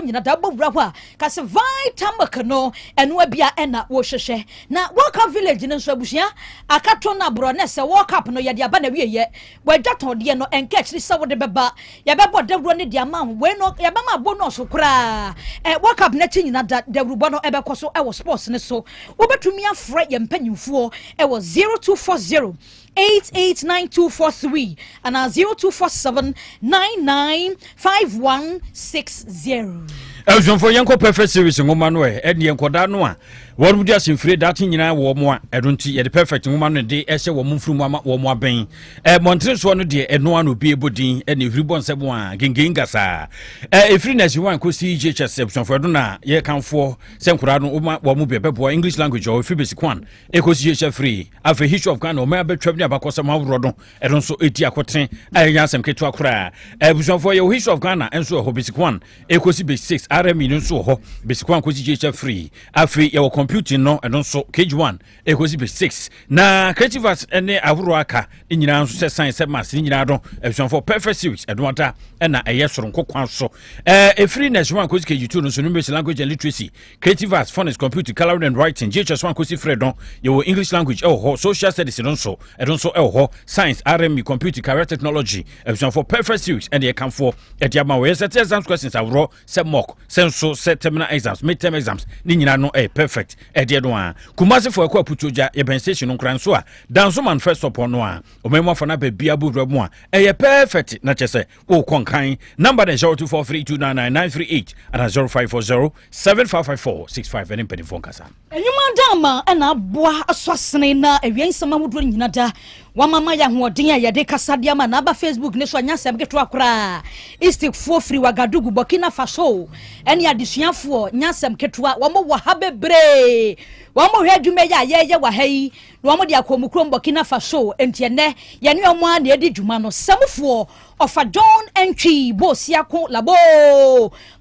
nyina da wobɔ wura hɔ a ka sɛ Vitamilk no ɛnoa bia ɛna wohwehwɛ. Na World Cup Village no nso abusua akato no aborɔ na sɛ World Cup no yɛde aba na wieɛ wadwatɔn deɛ no ɛnka akyiri sɛ wode bɛba yɛbɛbɔ dawuro no de ama wo wei no yɛbɛma bonus koraa ɛ World Cup no akyi nyina da dawurubɔ no ɛbɛkɔ so ɛwɔ sports no so. Wobɛtumi afrɛ yɛn mpanyimfoɔ ɛwɔ 0240 889243 anaa 0247 995160. Abusuafoɔ, yɛnkɔ Perfect Series nwoma no ɛ ɛne nkɔdaa no a wɔn de asɛmfire daakye nyinaa wɔ mo a ɛno nti yɛde Perfect nwoma no de ɛhyɛ wɔn mfiri mu ama wɔn abɛn ɛ mmɔntene soɔ no deɛ ɛno ano obi ɛbɔ din ɛne ɛfiri bɔ nsɛm a gengen gasaa ɛ ɛfiri nursery 1 kɔsi JHS. Abusuafoɔ, ɛno na yɛkamfoɔ sɛ nkɔdaa no woma wɔn mu bi ɛbɛboa. English language ɔ ɛfiri basic 1 ɛkɔsi JHS free. Afei history of Ghana, ɔman abɛtwam ne abakɔsɛm ahoroɔ no ɛno nso ɛdi akɔtene a ɛnyɛ asɛm ketewa koraa. Abusuafoɔ, yɛwɔ history of Ghana nso ɛhɔ basic 1 ɛkɔsi basic 6. RME no nso wɔ hɔ basic 1 kɔsi JHS free. Afei yɛwɔ computing no, ɛno nso KG1 ɛkɔsi basic 6 na creative arts ne ahoroɔ aka ne nyinaa nso sɛ science, sɛ maths ne nyinaa no. Abusuafoɔ, Perfect Series ɛno ada ɛna ɛyɛ soronko kwan so. Ɛfiri nursery 1 kɔsi KG2 no nso, numeracy, language and literacy, creative arts, phonics, computer, coloring and writing. JHS 1 kɔsi frɛ no yɛwɔ English language ɛwɔ hɔ, social studies no nso ɛno nso ɛwɔ hɔ, science, RME, computer, career technology. Abusuafoɔ, Perfect Series ɛne yɛkamfoɔ ɛde ama wɔ. Yɛsɛ exams questions aworɔ sɛ mock, sɛ nso sɛ terminal exams, midterm exams ne nyinaa no ɛyɛ Perfect ɛdeɛ no a. Kumasefoɔ, ɛkɔ Aputuogya, yɛbɛn station no nkora nso a Dansoman first stop no a ɔman mu afa no aba bia bɔwura mu a ɛyɛ Perfect na kyɛ sɛ wokɔ nkan. Number no 0243299938 ana 0540 7554 65 ɛne mpanimfoɔ nkasa. Enwuma dama ɛna aboa aso asene na awia nsɛm ahodoɔ nyina da wamama yɛ ahoɔden a yɛde kasa de ama na aba Facebook ne so anya asɛm ketewa koraa. Istikfoɔ firi Wagadugu, Burkina Faso ɛne adesuafoɔ nya asɛm ketewa. Wɔn wɔ ha bebree, wɔn hwɛ adwuma yi a yɛreyɛ wɔ ha yi na wɔn de akɔ mu kurom Burkina Faso. Nti ɛnɛ yɛne wɔn a na yɛdi dwuma no sɛmufoɔ ɔfa John Entry Bosiako Labo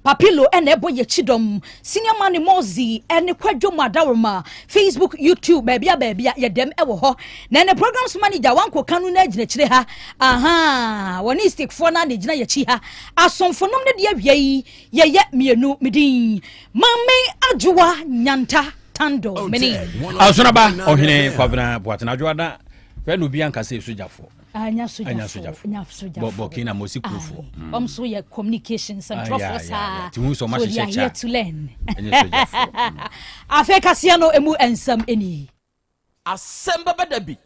Papilo ɛna ɛbɔ yɛ kyidɔm senior man Mozi ɛne Kwadwo mu adaworoma. Facebook, YouTube, baabia baabia yɛdɛm ɛwɔ hɔ na ɛne programs manager wanko kanu no agyina akyire ha aha wɔne stikfoɔ no na gyina yɛkyi ha. Asomfonom no deɛ awia yi yɛyɛ mmienu medin Maame Adwoa Nyanta Tando mene. Asonaba Ɔhene Kwabena Boatena Adwoa na hwɛ na obi anka sɛ sogyafoɔ. Anya. Anya. Sogyafoɔ nya. Sogyafoɔ. Burkina Mosi kurofoɔ. Ɔm so yɛ communication sɛmtwerɛfoɔ saa. Ti hu sɛ ɔma so they hyehyɛ are here kyɛ to learn. Ɛnyɛ sogyafoɔ. Afei kaseɛ no emu nsɛm ani. Asɛm bɛbɛ da bi.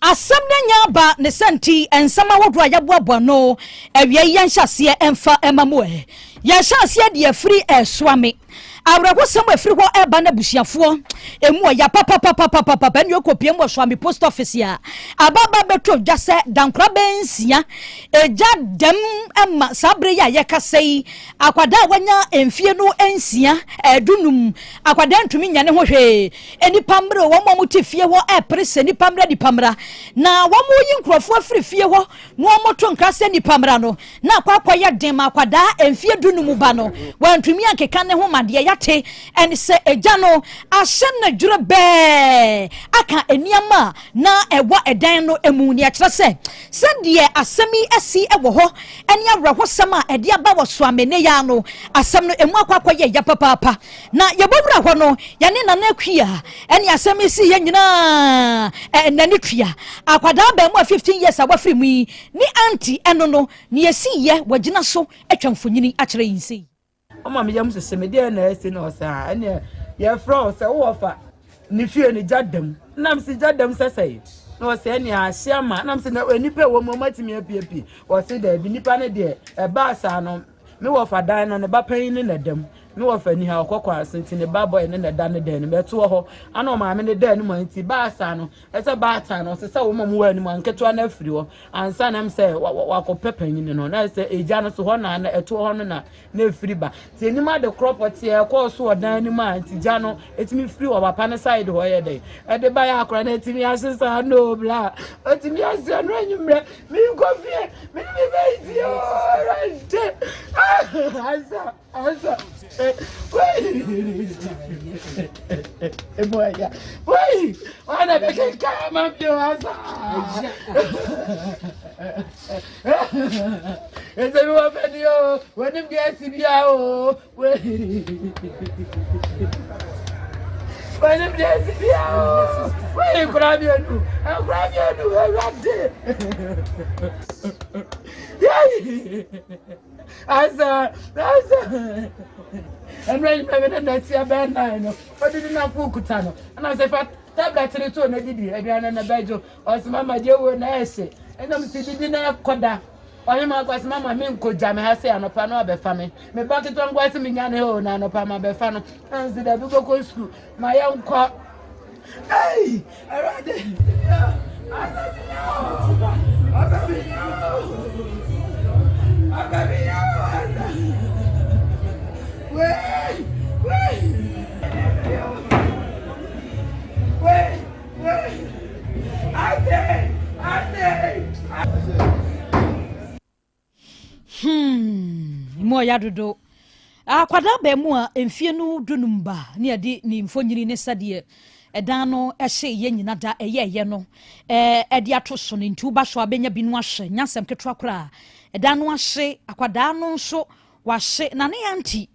Asɛm no nya aba ne sɛ nti nsɛm ahodoɔ a yɛboaboa no awia yi yɛnhyɛ aseɛ ɛmfa ɛma mu ɛ yɛhyɛ aseɛ deɛ afiri ɛsoame awerɛhosɛm a ɛfiri hɔ ɛba no abusuafoɔ ɛmu ɔya papapapapapa ɛne ɔkɔpie mu wɔ Soame post office a ababa bɛtɔ dwa sɛ dankora bɛnsia ɛgya dɛm ɛma saa berɛ yi a yɛkasa yi akwadaa a wanya mfie no 6 15 akwadaa ntumi nya ne ho hwee. Nipa mmerɛ wɔn a wɔte fie hɔ ɛpere sɛ nipa mmerɛ nipa mmra na wɔn yi nkurɔfoɔ afiri fie hɔ na wɔn to nkra sɛ nipa mmra no na akɔ akɔyɛ den ma akwadaa mfie 15 ba no wɔntumi ankeka ne ho ma deɛ yate ɛne sɛ egya no ahyɛ no dwerɛ bɛɛ aka nneɛma a na ɛwɔ ɛdan no mu. Nea kyerɛ sɛ sɛdeɛ asɛm yi asi wɔ hɔ ɛne awerɛhosɛm a ɛde aba wɔ Soamene ya no asɛm no emu akɔ akɔyɛ ya papaapa na yɛbɛwura hɔ no yɛne Nana Akua ɛne asɛm yi si yɛ nyinaa n'ani tua akwadaa bɛn mu a 15 years a wafiri mu yi ne aunty ɛno no ne yɛsi yɛ wɔgyina so atwa mfonyini akyerɛ yi nsɛyi. Ɔma me yam hyehyɛ me deɛ na ɛsi na ɔsɛ a ɛneɛ yɛfrɛ wo sɛ wowɔ fa ne fie no gya dam nam si gya dam sɛsɛe na ɔsɛ ɛneɛ ahye ama nam sɛ na nipa ɛwɔ mu ɔmatumi apiepie. Ɔse daabi, nipa no deɛ ɛbaa saa no me wɔ fa dan no ne ba panyin ne na dam me wɔ fa ni ha ɔkɔkɔ ase nti ne ba bɔyɛ ne na da ne dan no mɛto hɔ ana ɔmaame ne dan no mu nti baa saa no ɛsɛ baatan no ɔsɛ sɛ wɔn a wɔwɔ anim a nketewa no afiri hɔ ansa nam sɛ wakɔpɛ panyin no na sɛ egya no so hɔ na ɛto hɔ no na na efiri ba nti anim ade korɔ pɔteɛ ɛkɔɔ so wɔ dan no mu a nti gya no etumi firi wɔ papa ne side hɔ yɛ dɛ ɛde ba yɛ akora na etumi ahye saa no bla etumi ahye no enyimrɛ mi nkɔ fie mi ni mi bɛ ti ooo ɛwurade asa asa wei emu ɛya wei wɔn na bɛ keka ama mi o asa. Ɛsɛ mi wɔ fɛ ni o, wɔnim deɛ asi bia o. Wɔnim deɛ asi bia o. Wɔyi nkora mmienu, nkora mmienu, awurade. Yɛyi. Asa, asa. Ɛnura yi mɛ ne nɛte abɛn nan no, ɔdidi na fo kuta no. Ɛna sɛ fa tablet ne to na didi, aduane na bɛgye. Ɔse mama gye wo na ɛhye ɛna mese didi na ɛkɔda ɔhema nko ase mama me nkɔ gya me ha sɛ anɔpa no abɛfa me me ba ketewa nko ase menya ne hɔ na anɔpa ma bɛfa no na mese dabi bɛkɔ sukuu ma yɛnkɔ ei awurade Wait, wait, wait. Hmm, mu ɔya dodo. Akwadaa bɛn mu a mfie no dunum ba ne yɛde ne mfonyini ne sɛdeɛ ɛdan no ɛhye yɛ nyina da ɛyɛɛyɛ no ɛde ato so no nti woba so a bɛnya bi no ahwɛ nyasɛm ketewa koraa ɛdan no ahye akwadaa no nso Wahye na ne aunty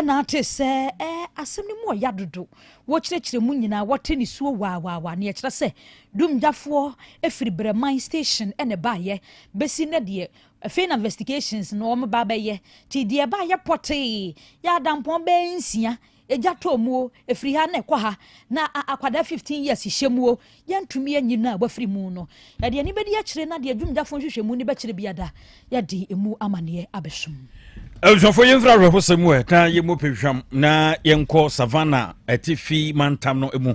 na ate sɛ eh, asɛm no mu ɔya dodo. Wɔkyerɛkyerɛ mu nyinaa wɔte nisuo waawaawa. Neɛ ɛkyerɛ sɛ dumgyafoɔ firi Brɛman station na ɛbaeɛ. Bɛsi nnɛ deɛ afei na investigations no wɔn ba abɛyɛ. Nti deɛ ɛbaeɛ pɔtee yɛ adampɔn bɛyɛ nsia Egya tɔ mu o, ɛfiri ha na ɛkɔ ha, na akwadaa 15 years hyɛ mu o, yɛntumi anyi no a wafiri mu no. Yɛde ani bɛdi akyire na deɛ dwumgyafoɔ nhwehwɛmu no bɛkyerɛ biada, yɛde ɛmu amaneɛ abɛsom. Abusuafoɔ yɛmfiri awerɛhosɛm mu ɛ na yɛmmɔ pɛhwam na yɛnkɔ Savannah atifi mantam no mu.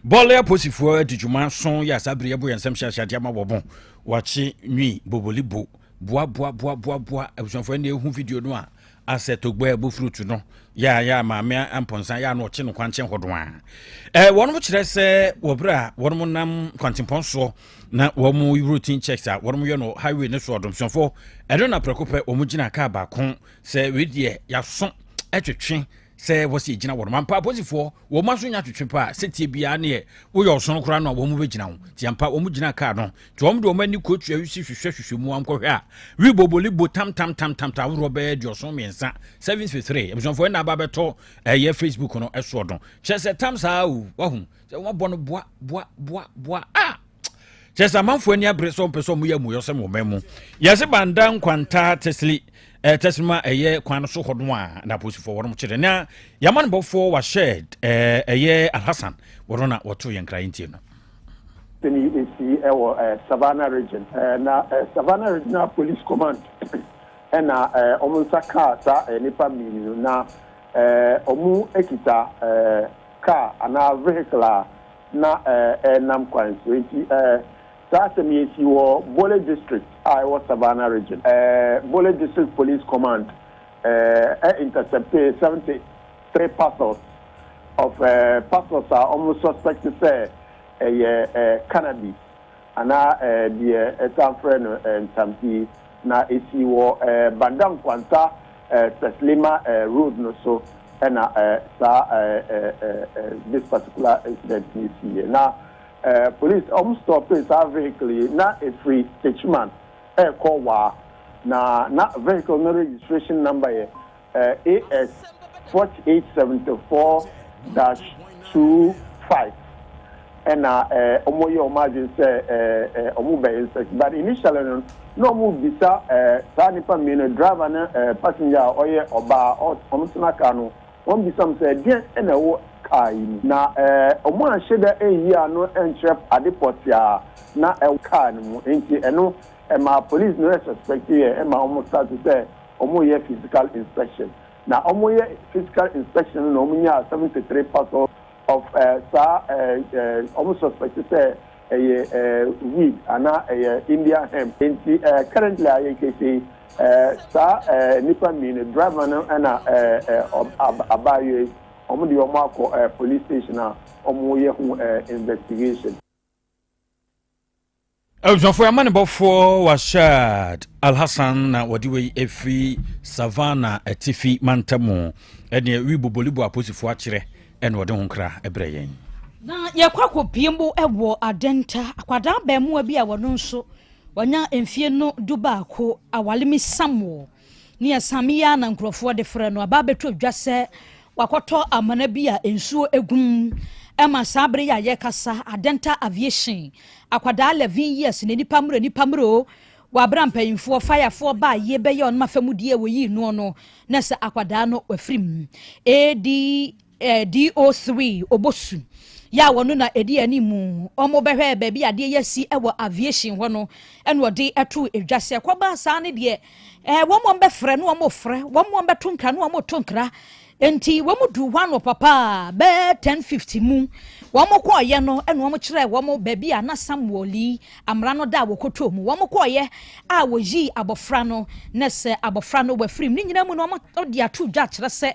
Bɔɔle aposifoɔ adi dwuma so yɛ asa bere yɛbɔ yɛn nsɛm hyɛahyɛde ama wɔn. Wakye nwi bobolibo boa boa boa boa boa abusuafoɔ ɛna ehu video no a asɛ togbɛ bo fruit no yɛ a yɛ a maame ampɔnsa yɛ a na ɔkye no kwankyɛn hɔ do a ɛ wɔn kyerɛ sɛ wɔ berɛ a wɔn nam kwantempɔn soɔ na wɔn routine checks a wɔn yɛ no highway no soɔ domsuafoɔ ɛno na prɛko pɛ wɔn gyina kaa baako sɛ wei deɛ yaso ɛtwetwe sɛ wɔsi gyina wɔn ampa apolisifoɔ wɔn aso nya twetwe paa sɛtie biara neɛ woyɛ ɔsono koraa no a wɔn bɛgyina ho nti ampa wɔn gyina kaa no nti wɔn de wɔn ani kɔtua wisi hwehwɛ hwehwɛ mu ankɔhwɛ a wi boboli bo tam tam tam tam tam ahoroɔ bɛyɛ aduɔson mmiɛnsa 73 abusuafoɔ ɛna aba bɛtɔ ɛyɛ facebook no ɛsoɔ no kyerɛ sɛ tam saa o wahu sɛ wɔabɔ no boa boa boa boa a kyerɛ sɛ amanfoɔ ani abere sɛ ɔmpɛ sɛ ɔmo yɛ amuyɔsɛm wɔ man mu yɛse banda nkwanta tɛsili eh, tɛsilima ɛyɛ kwan no so hɔ no a na apolisifoɔ wɔnom kyerɛ na yɛama no bɔfoɔ wahyɛ eh, ɛyɛ alhassan wɔno na wɔto yɛn kra yɛntie no Asɛm yi sii wɔ Savannah Region, na Savannah Regional Police Command na wɔn nsa kaa saa nnipa mmienu no. Na wɔkita car anaa vehicle a na ɛrenam kwan so. Enti saa asɛm yi sii wɔ Bole District a ɛwɔ Savannah Region. Bole District Police Command interceptee 73 parcels of parcels a wɔn suspect sɛ ɛyɛ cannabis anaa deɛ ɛsan frɛ no ntampi, na ɛsii wɔ Banda Nkwanta Seslima road no so na saa this particular incident no siiɛ. Na police wɔn stɔpee saa vehicle yi, na ɛfiri Techiman ɛrekɔ Waa, na na vehicle no registration number yɛ AS 4874 dash 25 ɛna wɔn yɛ wɔn adwene sɛ wɔn bɛ inspect but initially no na wɔn bisa saa nipa mmienu driver ne passenger a ɔyɛ ɔbaa wɔn tena car no wɔn bisa wɔn sɛ ɛdeɛn ɛna ɛwɔ car yi mu na wɔn anhyɛ da ɛnyi ano ɛnkyerɛ ade pɔtee a na ɛwɔ car no mu nti ɛno ɛmaa police no suspect yɛ ɛma wɔn start sɛ wɔyɛ physical inspection na wɔyɛ physical inspection no na wɔnyaa 73 parcels of saa wɔn suspect sɛ ɛyɛ weed anaa ɛyɛ Indian hemp nti currently a yɛkɛsɛ yi saa nnipa mmienu driver no ɛna abaayewa yi wɔn de wɔn akɔ police station a wɔyɛ ho investigation. Abusuafoɔ amanebɔfoɔ Washad Alhassan na wɔde wei ɛfiri Savannah atifi mantamu ɛneɛ wi bobolibo aposifoɔ akyerɛ ɛna wɔde ho nkra ɛbrɛ yɛn. Na yɛkɔ akɔpie mu wɔ Adenta, akwadaa abaamuwa bi a wɔno nso Wanya mfie no 11, Awalemi Samuel ne ɛsame yi ara na nkurɔfoɔ de frɛ no aba abɛtɔ dwa sɛ wakɔtɔ amena bi a nsuo gu mu ma saa bere yi a yɛrekasa Adenta Aviation akwadaa 11 years na nipa mmerɛ nipa mmerɛ o wɔ abere a mpanyinfoɔ fayafoɔ baa yie bɛyɛ ɔnom afɛmudie a wɔyii noɔ no na sɛ akwadaa no wafiri mu AD Eh, DO3 Obosu yɛ a wɔno na ɛdi anim wɔn bɛhwɛ baabi adeɛ yɛ asi wɔ aviation hɔ no ɛna ɔde ɛto edwa sɛ kɔba saa ne deɛ ɛɛ wɔn wɔn bɛfrɛ no wɔn frɛ wɔn wɔn bɛto nkra no wɔn to nkra nti wɔn du hɔ ano papa bɛɛ 10:50 mu wɔn kɔɔyɛ no ɛna wɔn kyerɛ wɔn baabi a na Samuel yi Amena no da a wɔkɔtɔɔ mu. Wɔkɔeɛ a wɔyii abɔfra no, na sɛ abɔfra no wafiri mu. Ne nyinaa mu no, wɔde ato dwa kyerɛ sɛ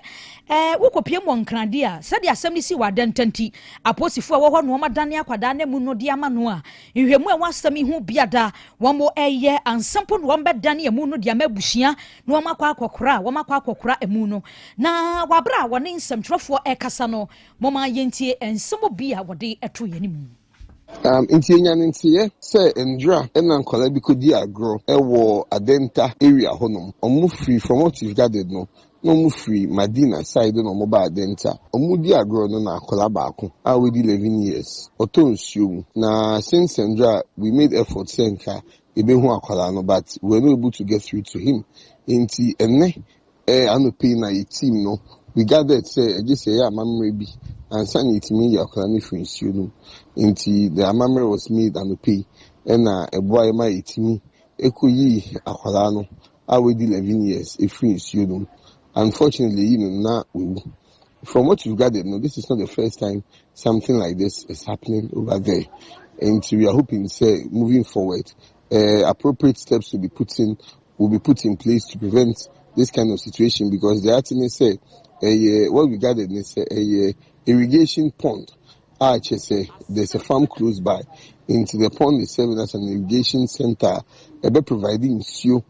ɛɛ wokɔpie mu wɔ Nkrade a, sɛdeɛ asɛm no si wɔ Adenta nti, apolisifoɔ a ɛwɔ hɔ na wɔadane akwadaa no amu no de ama no a, nhwɛmu a ɛwɔ asɛm yi ho biada wɔreyɛ ansa mpo na wɔbɛdane amu no de ama abusua na wɔakɔ akɔkora a wɔakɔ akɔkora amu no. Na wɔ aberɛ a wɔne nsɛmtwerɛfoɔ rekasa no, momma yɛntie nsɛm bi a wɔde to yɛn anim. Um, nti yɛnya ne nteɛ sɛ ndra na nkwadaa bi kɔdi agorɔ wɔ Adenta area hɔnom. Ɔmo firi, from what we've gathered no, na ɔmo firi Madina side na ɔmo baa Adenta. Ɔmo di agorɔ no na akwadaa baako a wadi 11 years, ɔtɔ nsuo mu. Na since ndra, we made effort sɛ nka yɛbɛhu akwadaa no but we were not able to get through to him. Nti ɛnnɛ Eh, anɔpa yi na yɛ team no, we gathered sɛ ɛgye sɛ yɛyɛ amammerɛ bi ansa na yɛtumi ayi akwadaa no afiri nsuo no mu. Nti the amammerɛ was made anɔpa yi ɛna ɛboa yɛ ma yɛtumi ɛkɔyii akwadaa no a wadi 11 years ɛfiri nsuo no mu. Unfortunately yɛyi no na wawu. From what we've gathered no, this is not the first time something like this is happening over there. Nti we are hoping sɛ moving forward, eh, appropriate steps will be put in will be put in place to prevent this kind of situation because deɛ ate ne sɛ ɛyɛ what we gathered ne sɛ ɛyɛ irrigation pond a kyerɛ sɛ there's a farm close by nti the pond is serving as an irrigation center a ɛbɛ provide nsuo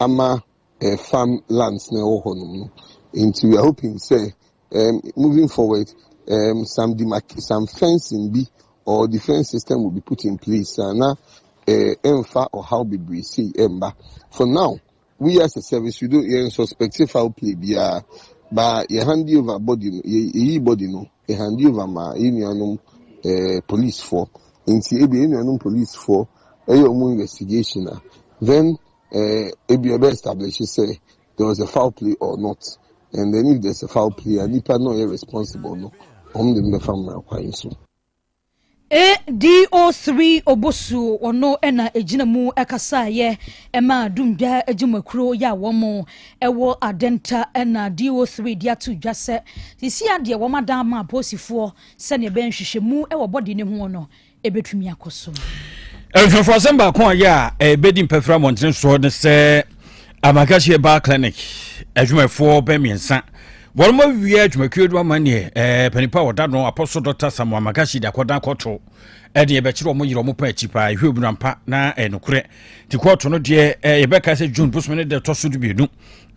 ama eh, farm lands na ɛwɔ hɔnom no nti we are hoping sɛ um, moving forward um, some demarc some fencing bi or defence system will be put in place a na eh, ɛmfa ɔhaw bebree sei ɛmba. For now, we as a service we don't yɛn suspect foul play biara ba yɛ hand over body no yɛ yɛyi body no yɛ hand over ma yɛn nuanom eh, police foɔ nti ebi yɛn nuanom police foɔ ɛyɛ wɔn investigation a then eh, ebi ɛbɛ establish sɛ there was a foul play or not and then if there's a foul play a nipa no ɔyɛ responsible no wɔn de no bɛfa mmara kwan so. ADO3 Obosu ɔno na ɛgyina mu kasaeɛ ɛma Dumdwa adwumakuro yɛ a wɔn ɛwɔ Adenta na DO3 de ato dwa sɛ sisi adeɛ wɔn adan ama apolisifoɔ sɛdeɛ ɛbɛyɛ nhwehwɛmu ɛwɔ bɔde ne ho no ɛbɛtumi akɔ so. Abusuafo asɛm baako a yɛ a ɛbɛdi mpɛfra mmɔntene soɔ ne sɛ Amagashi Herbal Clinic adwumayɛfoɔ bɛ mmiɛnsa wɔn mo awie adwumakuo no ama neɛ ɛɛ panipa a wɔda no apɔso Dr. Samuel Amagashi de akɔdan kɔto ɛde yɛbɛkyerɛ wɔn yerɛ wɔn pa akyi paa ehwɛ obi nampa na ɛyɛ nokorɛ ti kɔɔto no deɛ ɛɛ yɛbɛka sɛ June bosome no deɛ ɛtɔ so 12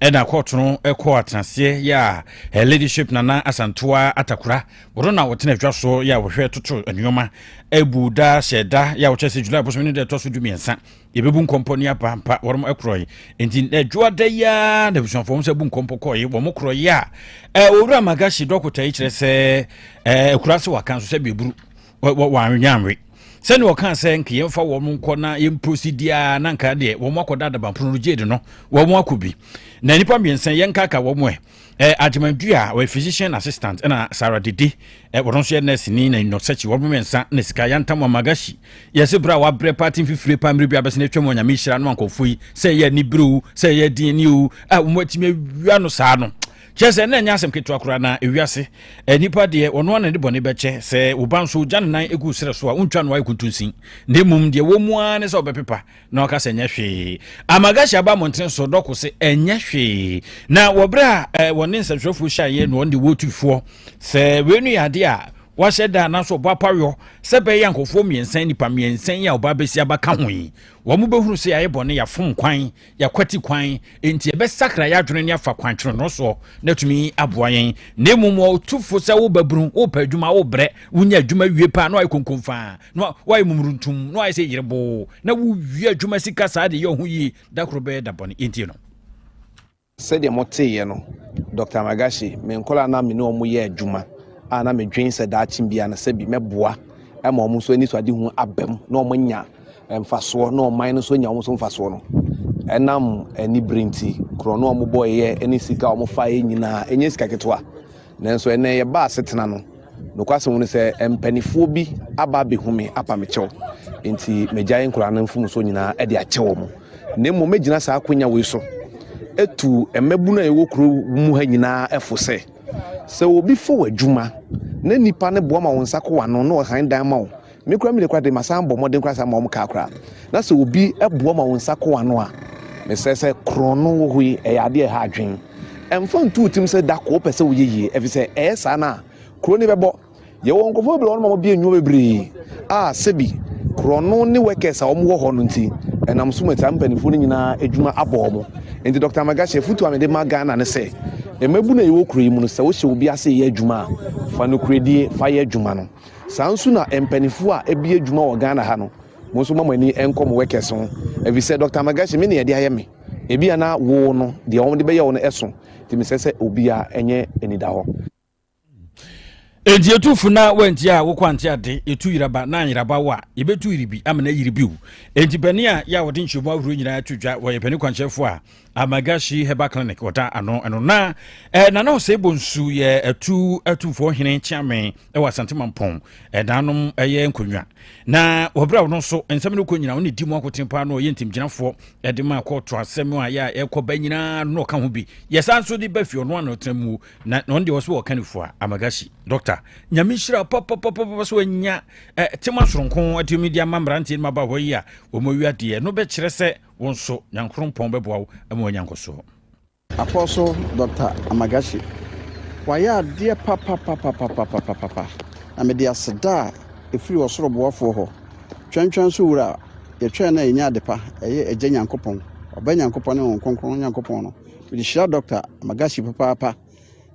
ɛna kɔɔto no ɛkɔ atenaseɛ yɛ a leadership Nana Asantewa Atakora Wɔn na wɔtena adwa so yɛ a wɔhwɛ toto nneɛma abu da hyɛ da yɛ a wɔkyerɛ sɛ July bosome no da ɛtɔ so 13 yɛbɛbu nkɔmpɔ ne aba mpa wɔn korɔe nti adwoa da yi ara na abusuafoɔ wɔn sɛ bu nkɔmpɔ kɔe wɔn korɔe a owura Magashi dɔkota yi kyerɛ sɛ akura sɛ waka nso sɛ bɛburu wɔanwenyanwe sɛnea ɔkaa sɛ nka yɛmfa wɔn nkɔ na yɛmprosi diaa na nka deɛ wɔn akɔda adabanpono no gyee no wɔn akɔ bi na nnipa mmiɛnsa yɛnkaka wɔn ɛ Eh, Agyeman-Dua, ɔyɛ physician assistant, ɛna Sarah Dede, eh, wɔn nso yɛ nurse ni na Nnɔsakyi, wɔn mmiɛnsa na sika yantam Amagashi. Yɛse berɛ a wabrɛ paa te mfifire paa mmerɛ bi abɛsene atwam wɔ Nyame hyira no ankɔfoɔ yi, sɛ ɛyɛ anibere o, sɛ ɛyɛ din ni o, a wɔn atumi awia no saa no. Kyerɛ sɛ na ɛnyɛ asɛm ketewa koraa na ewiase eh, nipa deɛ ɔno ana ne bɔne bɛkyɛ sɛ wo ba nso gya ne nan egu serɛ so a wontwa no ayɛ kuntunsin na mmom deɛ wɔ mu ara ne sɛ ɔbɛpepa Na ɔka sɛ, Ɛnyɛ hwee. Amagashi aba mmɔntene so dɔko se, Ɛnyɛ hwee. Na wɔ berɛ a eh, wɔne nsɛmtwerɛfoɔ hyiaeɛ na wɔn de wɔtu foɔ sɛ wei no yɛ adeɛ a Wahyɛ da anaasɛ ɔbɔ apayɔ sɛ ɛbɛyɛ a nkurɔfoɔ mmiɛnsa, nnipa mmiɛnsa yi a ɔbaa bɛsi abɛka ho yi, wɔn bɛhunu sɛ yɛayɛ bɔne, yɛafom kwan, yɛakwati kwan, enti yɛbɛsakra yɛn adwene ne afa kwan twenenoo soɔ na atumi aboa yɛn. Na mmom wɔtu fo sɛ wobɛbunu, wopɛ adwuma, wobrɛ, wonya adwuma wie paa na wayɛ konkonfaa, na wayɛ mumuruntum, na wayɛ sɛ yereboo, na wowie adwuma sika saa de yɛ wo ho yie, da koro bɛyɛ da bɔne. Yɛntie no. Sɛdeɛ moteeɛ no, Dɔkta Magashi, me nkwadaa a na me ne wɔn yɛ adwuma a na medwen sɛ daakye biara no sɛbi mɛboa ma wɔn nso anisoadehu aba mu na wɔanya mfasoɔ na ɔman no nso anya wɔn nso mfasoɔ no, ɛnam anibere nti, korɔno a wɔbɔeɛ ne sika a wɔfaeɛ nyinaa, ɛnyɛ sika ketewa. Nanso ɛnnɛ yɛba asetena no, nokwasɛm ne sɛ mpanimfoɔ bi aba abɛhu me apa me kyɛw. Enti magyae nkwadaa no mfomsoɔ nyinaa de akyɛ wɔn. Na mmom mɛgyina saa akwanya wei so atu mmabunu a ɛwɔ kuro mu ha nyinaa fo sɛ, sɛ obi fa w'adwuma na nipa no boa ma wo nsa kɔ w'ano na ɔhan dan ma wo, Me koraa mede koraa de masan bɔ mmɔden koraa san ma wɔn kaa koraa. Na sɛ obi boa ma wo nsa kɔ w'ano a, mesrɛ sɛ korɔn no wɔ hɔ yi, ɛyɛ adeɛ a ɛha adwene. Ɛmfa nto wo tirim sɛ da ko wopɛ sɛ woyɛ yie, ɛfiri sɛ ɛyɛ saa no a, kuro no bɛbɔ. Yɛwɔ nkurɔfoɔ bebree wɔ hɔnom a wɔabue nnwuma bebree a sɛbi korɔno ne workers a wɔwɔ hɔ no nti, ɛnam so ma saa mpanimfoɔ no nyinaa adwuma abɔ wɔn. Nti Dɔkta Magashi, afotuo a mede ma Ghana ne sɛ, mmabunu a yɛwɔ kuro yi mu no, sɛ wohyɛ obi ase reyɛ adwuma a, fa nokorɛdie fa yɛ adwuma no. Saa nso na mpaninfoɔ a ɛbie adwuma wɔ Ghana ha no, mo nso mma mo ani nkɔ mo workers ho, ɛfiri sɛ Doctor Magashi me na yɛde ayɛ me, ebia na wo no deɛ wɔde bɛyɛ wo no ɛso, nti mesrɛ sɛ obiara nyɛ anidahɔ. Enti etu fo na wantie a wokɔ ante ade, etu yeraba na anyeraba wo a, yɛbɛtu yiribi ama no ayiri bio. Enti panin a yɛ a wɔde nkyerɛmu ahorow nyinaa to dwa, wɔyɛ panin kwankyerɛfoɔ a Amagashi Herbal Clinic wɔda ano ɛno na eh, Nana Osei Bonsu yɛ atu atumfoɔ hene kyeame ɛwɔ Asante Mampɔn ɛnanom ɛyɛ nkonnwa na wɔbrɛ a ɔno nso nsɛm no kɔ nyinaa ɔne di mu akoten paa na ɔyɛ ntimgyinafoɔ ɛde ma kɔɔto asɛm a yɛ a ɛkɔ ba nyinaa no ɔka ho bi yɛsan nso de ba fie ɔno ano tena mu na ɔno deɛ ɔso ɔka ne fua Amagashi doctor nyame nhyira papapapapa so anya eh, tema soronko atumi de ama mmeranteɛ no maba hɔ yi a wɔn awia deɛ no bɛkyerɛ sɛ Wo nso, Nyankorompɔn bɛboa wo ma woanya nkɔsoɔ. Apostle Doctor Amagashi, wayɛ adeɛ papapapapapapapa, na mede aseda a ɛfiri ɔsoro boafoɔ hɔ, twɛntwɛn so Wura a yɛtwɛn no a yɛnya adepa, ɛyɛ Agya Nyankopɔn, Ɔba Nyankopɔn ne Honhom Kronkron Nyankopɔn no, mede hyira Doctor Amagashi papaapa,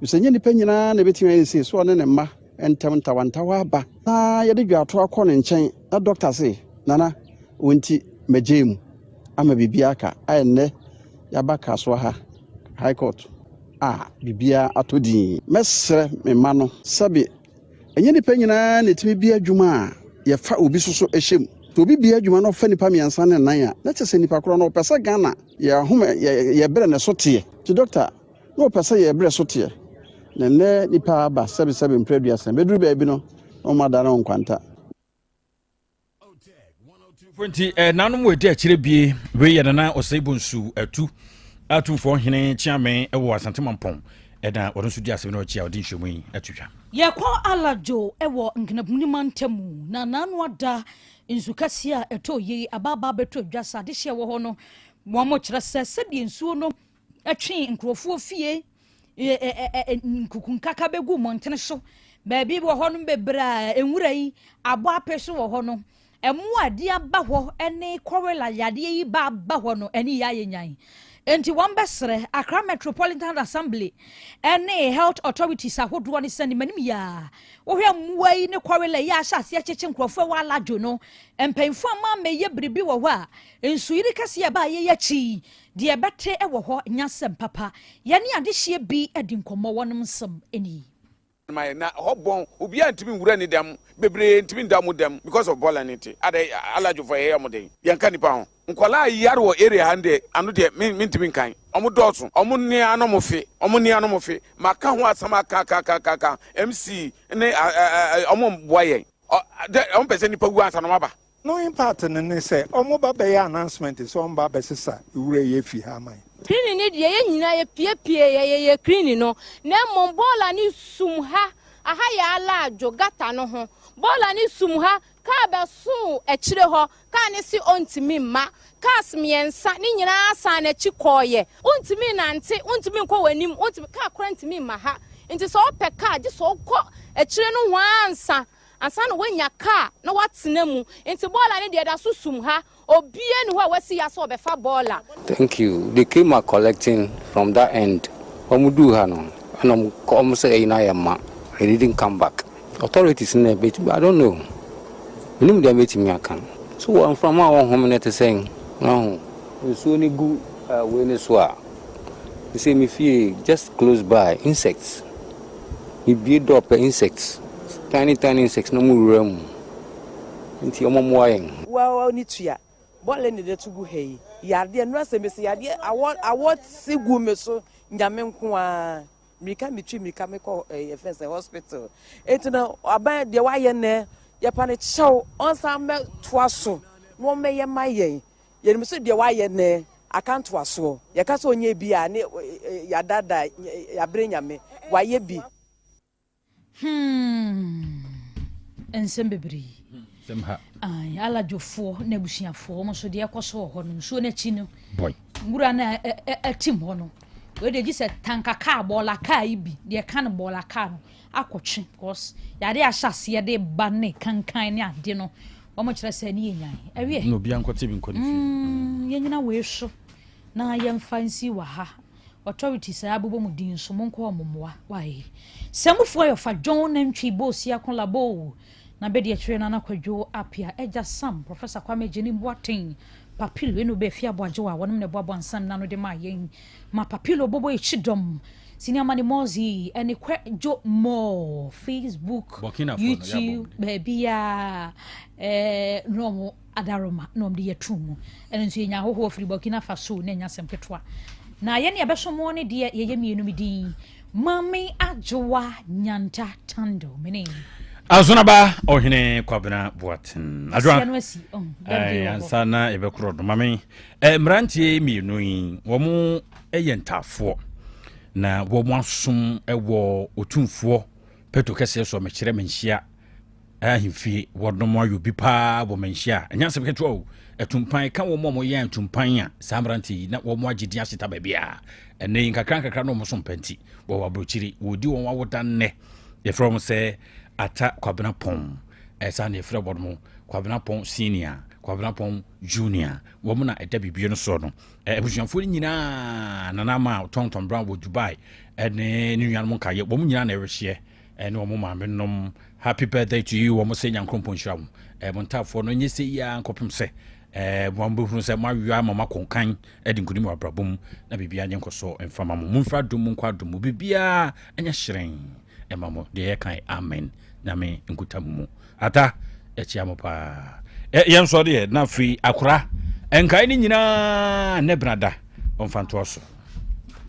efisɛ ɛnyɛ nnipa nyinaa na ɛbɛtumi ayɛ no sei, sɛ ɔne ne mma ntam ntawantawa aba na yɛde dwaato akɔ ne nkyɛn na dɔkta se, Nana, wo nti magyae mu ama biribiara aka a ɛnnɛ yɛaba Kasoa ha, High Court, a biribiara atɔ dinn. Mɛsrɛ me mma no sɛbe ɛnyɛ nnipa nyinaa na ɛtumi bue adwuma a yɛfa obi so so hyɛ mu. Sɛ obi bue adwuma na ɔfa nnipa mmiɛnsa ne nnan a, na kyerɛ sɛ nnipa korɔ no ɔpɛ sɛ Ghana yɛ ahome yɛ yɛ brɛ ne so teɛ. Nti dɔkta, Na wɔpɛ sɛ yɛn berɛ so teɛ. Na nnɛ nnipa aba sɛbesɛbe mprɛ aduasa, bɛduru baabi no, na wɔn adane wɔn nkwanta. Nti eh, nanom wɔ ɛdi akyire bie wei yɛ Nana Osei Bonsu Atu atumfoɔ hene kyeame wɔ Asante Mampɔn ɛna ɔno nso di asɛm no akyi a ɔde nhyɛmu yi ato dwa. Yɛkɔ Alajo wɔ Nkenabuni mantamu na n'ano ada nsu kɛseɛ a ɛtɔ yei aba aba abɛtɔ dwa sɛ adehyeɛ wɔ hɔ no wɔn kyerɛ sɛ sɛdeɛ nsuo no twee nkurɔfoɔ fie nkukunkaka bɛgu mmɔntene so baabi wɔ hɔ no bebree a nwura yi abɔ ape so wɔ hɔ no mmoa a ɛde aba hɔ ne kɔrela yadeɛ yi ba aba hɔ no ɛne yɛ ayɛ nyan nti wɔn bɛsrɛ Accra Metropolitan Assembly ne health authorities ahodoɔ ne sɛ ne manim yia wohwɛ mmoa yi ne kɔrela yi ahyɛ aseɛ kyekye nkurɔfoɔ wɔ aladwo no mpanyinfoɔ ama mɛyɛ biribi wɔ hɔ a nsuyiri kɛseɛ ɛbaa yɛ akyi Deɛ ɛbɛte wɔ hɔ nyɛ asɛm papa. Yɛne adehyeɛ bi adi nkɔmmɔ wɔnom nsɛm nie. Ma yɛ na hɔ bɔn obiara ntumi nwura ne dɛm bebree ntumi nda ɔmo dɛm because of bɔɔla no nti adɛ aladwofoɔ yɛyɛ ɔmo den yɛnka nipa ho nkwadaa yare wɔ area ha no deɛ ano deɛ me mentumi nkan ɔmo dɔɔso ɔmo nea na ɔmo fe ɔmo nea na ɔmo fe maka ho asɛm aka aka aka aka aka MC ne ɔmo mboa yɛn ɔ dɛ ɔmo pɛ sɛ nipa wu ansa na ɔmo aba. No impact no ne sɛ ɔmo ba bɛyɛ announcement sɛ ɔmo ba abɛsesa wura yi afi ha ama yɛn. Krini no deɛ yɛn nyinaa yɛpiepie yɛ yɛyɛ krini no na mmom bɔɔla no sum ha aha yɛ alaadwo gata no ho bɔɔla no sum ha kaa bɛsoo akyire hɔ kaa no se ɔntumi mma cars mmiɛnsa ne nyinaa san n'akyi kɔɔyɛ wontumi nante wontumi nkɔ w'anim wontumi kaa koraa ntumi mma ha. Nti sɛ wopɛ kaa gye sɛ wokɔ akyire nohoa ansa ansa na woanya kaa na woatena mu. Nti bɔɔla no deɛ ɛda so sum ha. Obiara nni hɔ a wasi ya sɛ ɔbɛfa bɔɔla. Thank you they came are collecting from that end wɔn duu ha no ɛna wɔn kɔ wɔn sɛ ɛyi no ayɛ ma they didn't come back authorities no na ɛbɛtumi I don't know menim deɛ mɛtumi aka so wɔ mframa a wɔhome no te sɛn wahu nsuo no gu uh, wei no so a sɛ me fie just close by insects mebie dɔ pɛ insects tiny tiny insects na mu wura mu nti wɔn mmoa yɛn. Wo ani tua bɔle ne de to gu ha yi yadeɛ nnura sɛ mesi yadeɛ awɔ awɔ si gu me so nyame nko ara mirika metwi mirika mekɔ ɛyɛ eh, fɛn sɛ hospital eti na aban deɛ wayɛ nɛ yɛpa ne kyɛw ɔnsan mɛtoa so na wɔmɛyɛ ma yɛn yɛnim so deɛ wayɛ nɛ aka ntoasoɔ yɛka sɛ ɔnyɛ bi a ne yɛadada yɛabrɛ nyame wayɛ bi. Hmm. Nsɛm bebree. Nsɛm ha. Ayi, aladwofoɔ ne abusuafoɔ wɔn nso deɛ ɛkɔ so wɔ hɔ no nsuo n'akyi no. Boy. Nwura no atim hɔ no. Wei deɛ gye sɛ tanka kaa bɔɔla kaa yi bi deɛ ɛka no bɔɔla kaa no akɔtwe because yade ahyɛ aseɛ de ba ne kankan ne ade no wɔn kyerɛ sɛ ne yɛ nyan ɛwiɛ. Na obi ankɔte bi nkɔ ne fie. Yɛnyina wei so na yɛmfa nsi wɔ ha. Authorities a yɛabobɔ mo din nso, monkɔ wɔn mmoa. Wai. Samufoɔ yɛ ɔfa John Nantwi Bosiako Labo na bɛdi akyire Nana Kwadwo Appiah, Agya Sam, Professor Kwame Agyenim Boateng, Papilo Eno Baafi Aboagyewa a wɔnom na ɛboaboa nsɛm no ano de maa yɛn ma Papilo bɔbɔ Ekyidɔm, Senior Money Mozzy ɛne Kwadwo Moore, Facebook, Burkinafoɔ no, yɛabɔ YouTube, wɔn din. baabiara ɛɛ na wɔn Adaroma na wɔde yɛ tum mu. Ɛno nso yɛnya ahɔhoɔ firi Burkina Faso na ɛnyɛ asɛm ketewa. Na yɛne ɛbɛsom wɔn no deɛ yɛyɛ mmienu me din Maame Adwoa Nyanta Tando mene. Azonaba Ɔhene Kwabena Boaten. Adwoa. No asi. Oh, birthday wɔ hɔ. Ansa na yɛbɛkorɔ no mame mmeranteɛ mmienu yi wɔn yɛ ntaafoɔ na wɔn asom wɔ otumfoɔ pɛto kɛseɛ so mekyerɛ menhyia ahemfie wɔnom ayɔ bi paa wɔ manhyia a ɛnyɛ asɛm ketewa o atumpan ka wɔn a wɔyɛ atumpan a saa mmerante yi na wɔn agye din ahyeta baabi a ɛnɛ yi nkakra nkakra na wɔn so mpa nti wɔwɔ aburokyiri wɔdi wɔn awoda nnɛ yɛfrɛ wɔn sɛ ata kwabena pɔn ɛsan na yɛfrɛ wɔn mo kwabena pɔn senior kwabena pɔn junior wɔn na ɛda bibie no soɔ no abusuafoɔ no nyinaa nana ama tɔntɔn brown wɔ dubai ɛne ne nuanom nkaeɛ wɔn nyinaa na ɛrehyeɛ Ɛne wɔn maame nom happy birthday to you wɔn sɛ nyankoropɔn nhyira mo ɛɛ mo ntaafoɔ no nyɛ sɛ yia nkɔpem sɛ ɛɛ mo bɛhunu sɛ mo awia ama mo akɔnkan ɛde nkunim wɔ abrabɔ mu na biribiara nyɛ nkɔsoɔ mfa ma mo mo mfiri adom mu nkɔ adom mu biribiara nyɛ hyerɛn ɛma mo deɛ yɛkan amen nyame nkuta mo mu Ata, yɛkyea mo paa. Ɛ, yɛn nso deɛ, na afei akora nkae no nyinaa nnɛ benada, ɔmfa ntoa so.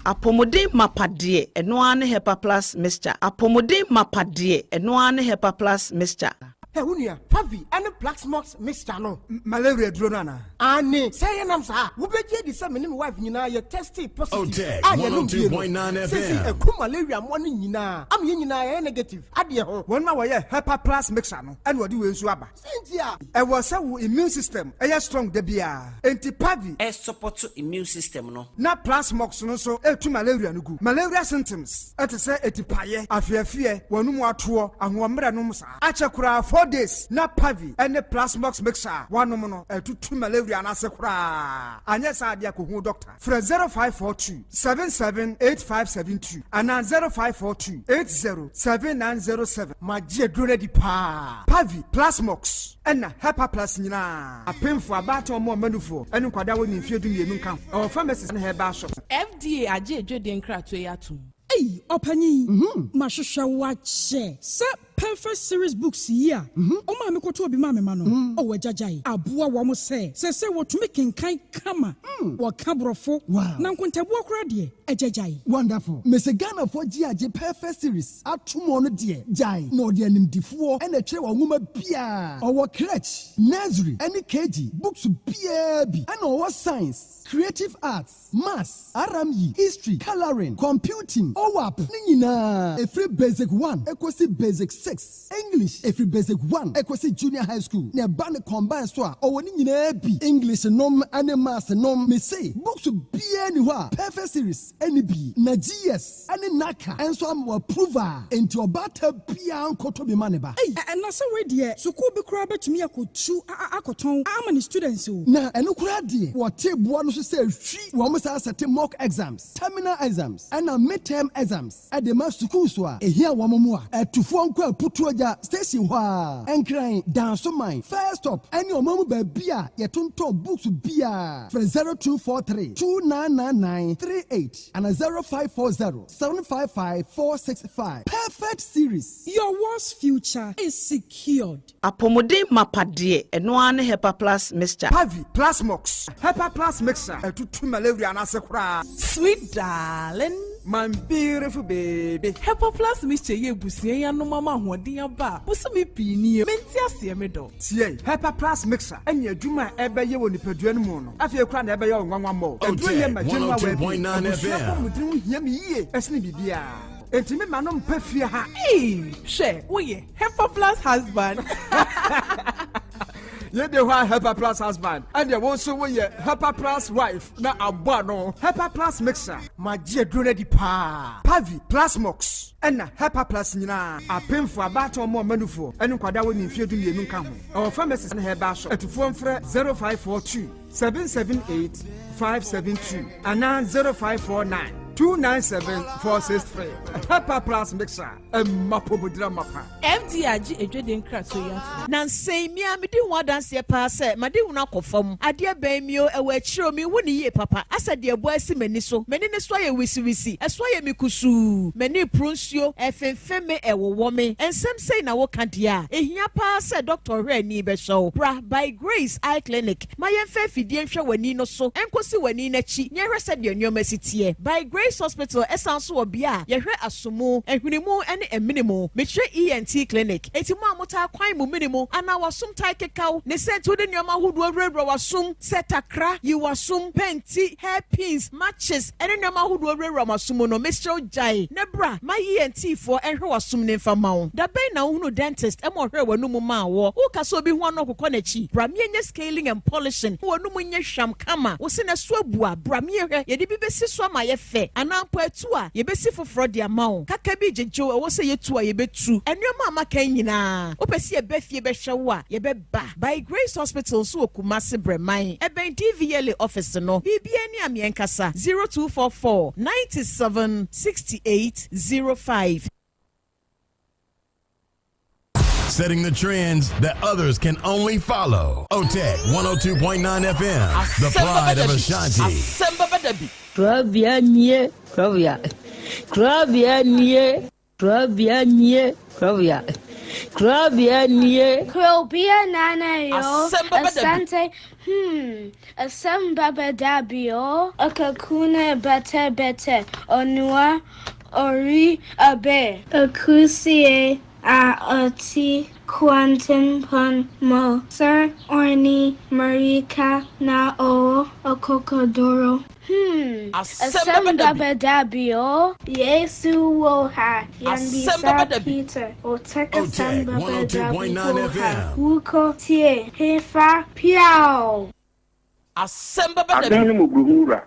Apɔmuden mapa deɛ, ɛno ara ne Hepa Plus Mixture. Apɔmuden mapa deɛ, ɛno ara ne Hepa Plus Mixture. Hɛ wo nua, Pavi ne Plaxmox mixture no, malaria duro no anaa? Aane, sɛ ɛyɛ nam saa a, wobɛgye adi sɛ me ne me wife nyinaa yɛ testee positive a yɛnom bie no. Seesei aku malaria mmoa no nyinaa ama yɛn nyinaa yɛayɛ negative. Adeɛ ho. Wɔn a wɔyɛ Hepa Plus mixture no na wɔde wei nso aba. Sɛ nti a. Ɛwɔ sɛ wo immune system yɛ strong da biara. Enti Pavi. Ɛsupɔto immune system no. Na Plasmox no nso tu malaria no gu. Malaria symptoms te sɛ atipaeɛ, afeafeɛ, w'anum atoɔ, ahoɔmmerɛ nom saa. Akyɛ koraa 4 days na Pavi ne Plasmox mixture a woanom no atutu malaria no ase koraa. Anyɛ saa deɛ kɔhu doctor. Frɛ 0542 77 8572 anaa 0542 80 7907. Magye aduro no adi paa. Pavi, Plasmox, ɛna Hepaplus nyinaa. Apemfoɔ, abaatan, wɔn a wɔma nufoɔ, ne nkwadaa a wɔnnii mfeɛ dumienu nka ho. Ɛwɔ pharmacies ne herbal shops. FDA agye adwadie nkratoɔ yi atom. Ei ɔpanyin, mahwehwɛ wo akyɛ sɛ Perfect Series Books yi a wo maame kɔtɔɔ bi maa me ma no. Oh agya gyae aboa wɔn sɛ seesei wɔtumi kenkan kama, wɔka borɔfo, na nkontabuo koraa deɛ agya gyae. Wonderful. Mese Ghanafoɔ gye agye Perfect Series atom ɔno deɛ gyae na ɔde animdifoɔ na ɛtwerɛ wɔ nwoma biara. Ɔwɔ crèche, nursery ɛne KG books biara bi ɛna ɔwɔ science, creative arts, Maths, RME, History, Colouring, Computing, OWAP ne nyinaa ɛfiri Basic one ɛkɔsi Basic. 6, English, ɛfiri Basic 1 ɛkɔsi Junior High School, na ɛba no combine so a, ɔwɔ ne nyinaa bi, English nom ne Maths nom. Mese, books biara nni hɔ a Perfect Series nni bi, na GS ne NaCCA nso ama wɔ approve a, enti ɔbaatan biara nkɔtɔ bi ma ne ba. Ei, na sɛ wei deɛ, sukuu bi koraa bɛtumi akɔtu akɔtɔn ama ne students o. Na ɛno koraa deɛ, wɔte boɔ no so sɛ hwi, wɔn san sɛte mock exams, terminal exams, ɛna mid-term exams de ma sukuus a ɛhia wɔn mmoa. Atufoɔ nkɔ Aputuogya station hɔ ara, Nkran, Dansoman, First Stop ne ɔman mu baabi a yɛtontɔn books biara. Frɛ 0243 2999 38 anaa 0540 755 465. Perfect Series. Your world's future is secured. Apɔmuden mapa deɛ, ɛno ara ne Hepa Plus Mixture. Pavi, Plasmox, Hepa Plus Mixture, ɛtutu malaria no ase koraa. Sweet darling. My beautiful baby. Hepa Plus Mixture yɛ abusua yi anom ama ahoɔden aba a bosome pii nie. Mente aseɛ me dɔ. Tie, Hepa Plus Mixture ɛne adwuma a ɛbɛyɛ wɔ nipadua no mu no, afei koraa na ɛbɛyɛ wo nwanwa mmɔ. Aduro yɛ ma general well-being. Abusua apɔmuden ho hia me yie ɛsene biribiara. Enti me ma no mpa fie ha. Eii hwɛ woyɛ Hepa Plus husband. Yɛde hɔ a Hepa Plus husband, ɛdeɛ wo nso woyɛ Hepa Plus wife na abɔ ano. Hepa Plus mixer. Magye aduro no adi paa. Pavi, Plasmox, ɛna Hepa Plus nyinaa. Apemfoɔ, abaatan, ɔmo ɔmanufoɔ, ɛne nkwadaa a wɔnni mfeɛ 12 nka ho. Ɛwɔ pharmacies ne herbal shop. Atufoɔ mfrɛ 0542 778 572 anaa 0549 297 463. Hepa Plus mixer, ɛma pomodira mapa. FDA agye adwadie nkratoɔ yi atom. Nansa yi, me ara medi ho adanseɛ paa sɛ m'adehunu akɔ fam. Adeɛ bɛn me o, ɛwɔ akyire o, menhu no yie papa. Asɛ deɛ ɛbɔ asi m'ani so. M'ani no so ayɛ wisiwisi, ɛso ayɛ me kusuu, m'ani reporo nsuo, ɛrefemfem me, ɛrewowɔ me. Nsɛm sei na woka deɛ a, ɛhia paa sɛ dɔkta ɔhwɛ ani bɛhwɛ wo. Bra By Grace Eye Clinic ma yɛmfa afidie nhwɛ w'ani no so nkɔsi w'ani no akyi na yɛnhwɛ sɛdeɛ nneɛma si teɛ. By Grace Hospital san nso wɔ bea a yɛhwɛ asomu, ahwene ne amene mu. Mekyerɛ ENT Clinic. Enti mo a motaa kwan mo mene mu anaa w'asom taa keka wo ne sɛ nti wode nneɛma ahodoɔ wurawura w'asom sɛ takra, yi w'asom, pɛnti, hair pins, matches, ne nneɛma ahodoɔ wurawura mo asom mu no, mesrɛ wo gyae na bra ma ENT foɔ nhwɛ w'asom no mfa mma wo. Da bɛn na wohunuu dentist ma ɔhwɛɛ w'anomu maa woɔ? Woka sɛ obi ho ano ɔkokɔ n'akyi? Bra meɛnyɛ scaling and polishing ma w'anomu nyɛ hwam kama, wo se na ɛso abu a, bra meɛhwɛ, yɛde bi bɛsi so ama ayɛ fɛ anaa mpo atu a, yɛbɛsi foforɔ de ama wo. Kaka bi gyegye wo, ɛwɔ sɛ yɛtu a, yɛbɛtu. Nnoɔma a maka yi nyinaa, wopɛ sɛ yɛba fie bɛhwɛ wo a, yɛbɛba. By Grace Hospital nso wɔ Kumasi Brɛman, ɛbɛn DVLA office no. Biribiara ni a meɛnkasa, 0244 97 68 05. Setting the trends that others can only follow. OTEC 102.9 FM, the pride of Ashanti. Kurabea nie, kurabea, kurabea nie, kurabea nie, kurabea, kurabea nie. Kurabea nana yo, asante, hmm, asem baba dabi o, akakuna bete bete, onua ori abe. Akusie a ɔte kwantempɔn mu sɛ ɔne mmirika na ɔwɔ akokoduru. Hmm, asɛm bɛba da bi o. Yesu wɔ ha, yɛmmisa Peter, ɔtɛk asɛm bɛba da bi wɔ ha, wokɔ tie, hefa, piaw! Asɛm bɛba da bi. Adom ne mmɔborɔhunu Wura,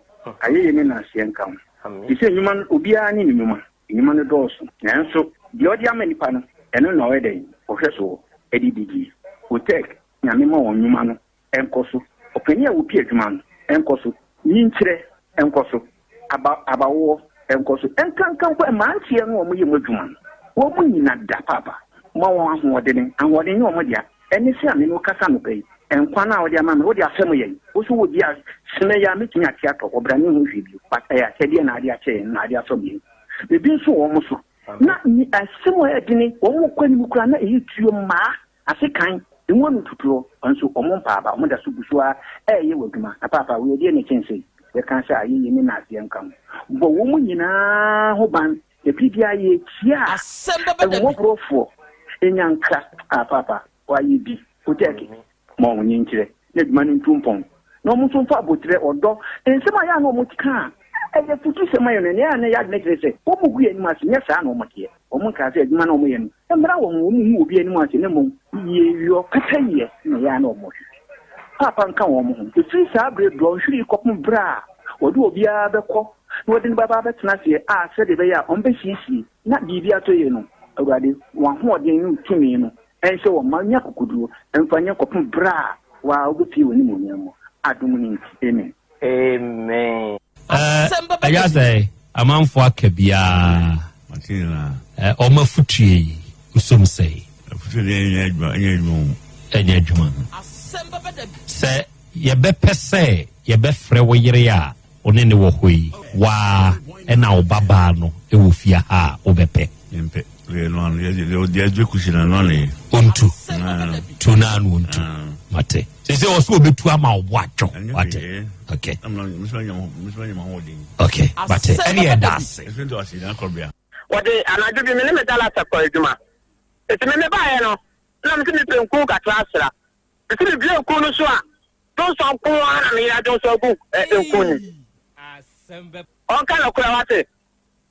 ayɛyie ne nnaaseɛ nka wo. Te sɛ nnwuma no, obiara ne ne nnwuma. Nnwuma no dɔɔso, nanso deɛ ɔde ama nnipa no, ɛno na ɔyɛ dɛn? Ɔhwɛ soɔ de didie. Otec, Nyame ma wɔn nnwuma no nkɔ so. Ɔpanin a ɔpi adwuma no nkɔ so. Nyinkyerɛ nkɔ so. Aba, abawoɔ nkɔ so. Ɛnkanka mpo mmeranteɛ no a wɔyɛ mu adwuma no, wɔn nyina da paapa. Ma wɔn ahoɔdene. Ahoɔden nyɛ wɔn dea. Ɛne sɛ a me ne wo kasa anɔpa yi, nkwa no a wode ama me, wode afɛm yɛn. Wo nso wɔ bi a, sene yɛ a mɛtumi ate atɔ hɔ, bra menhu hwee bio. But ɛyɛ akyɛdeɛ na ade akyɛ yɛn, na ade afɛm yɛn. Ebi nso wɔ wɔn so. Na asɛm a ɛyɛ dene, wɔn kɔ anim koraa na ɛyɛ tuo mmaa ase kan, emu ano tutuo, nso wɔn mpa aba, wɔn da so gu so ara ɛreyɛ wɔ adwuma. Na paapa, wei ɛdeɛ na ɛkyɛn sei? Yɛka sɛ ayɛyie ne naaseɛ nka ho. Bɔ wɔn nyinaa ho ban. Ɛbere biara yɛkyia ahummɔborɔfoɔ, nyanka, ah paapa, wayɛ bi, wotɛɛke, ma wɔn nkyerɛ na adwuma no ntu mpɔn, na wɔn nso mfa aboterɛ, ɔdɔ, nsɛm a ɛyɛ a na wɔka a ɛyɛ afutusɛm ma yɛn no, ɛnna ɛyɛ a na yɛn adwene kyerɛ sɛ wɔgu yɛn anim ase, nyɛ saa na wɔteɛ. Wɔnkaa sɛ adwuma no a wɔyɛ no mmra wɔn ho, wɔnhu obi anim ase, na mmom yieyɔ, pɛpɛyɛ na ɛyɛ a na wɔhwehwɛ. Paapa nka wɔn ho. Ɛfiri saa berɛ dɔnhwere yi kɔpem berɛ a wɔde obiara bɛkɔ na wɔde no bɛba abɛtena aseɛ a sɛdeɛ ɛbɛyɛ a wɔbɛsiesie na biribi atɔ yie no, Awurade, wɔn ahoɔden ne wo tumi no nhyɛ wɔn ma wɔnya akokoɔduro mfa nyɛ kɔpem berɛ a wo ara wobɛpue w'animuonyam mu. Adom no nti, amen. Amen. Ɛyɛ sɛ amanfoɔ aka biara ɔma futue yi wosom sɛe ɛnyɛ adwuma sɛ yɛbɛpɛ sɛ yɛbɛfrɛ wo yere a wo ne ne wɔ hɔ yi waa ɛna wo babaa no ɛwɔ fie ha a wobɛpɛ ɔntu tu no ano ɔntu mate sɛ sɛ ɔsɛ ɔbɛtu ama wo bo adwo wate ok ok mate ɛne ɛda ase. Wɔde anadwo bi me ne me dalasa kɔ adwuma. Eti me mebaeɛ no, na mese mepɛ nku kakra asra. Mese mebue nku no so a, dwonsɔ nko ara na meyera dwonsɔ agu nku no mu. Ɔnka nokorɛ wate.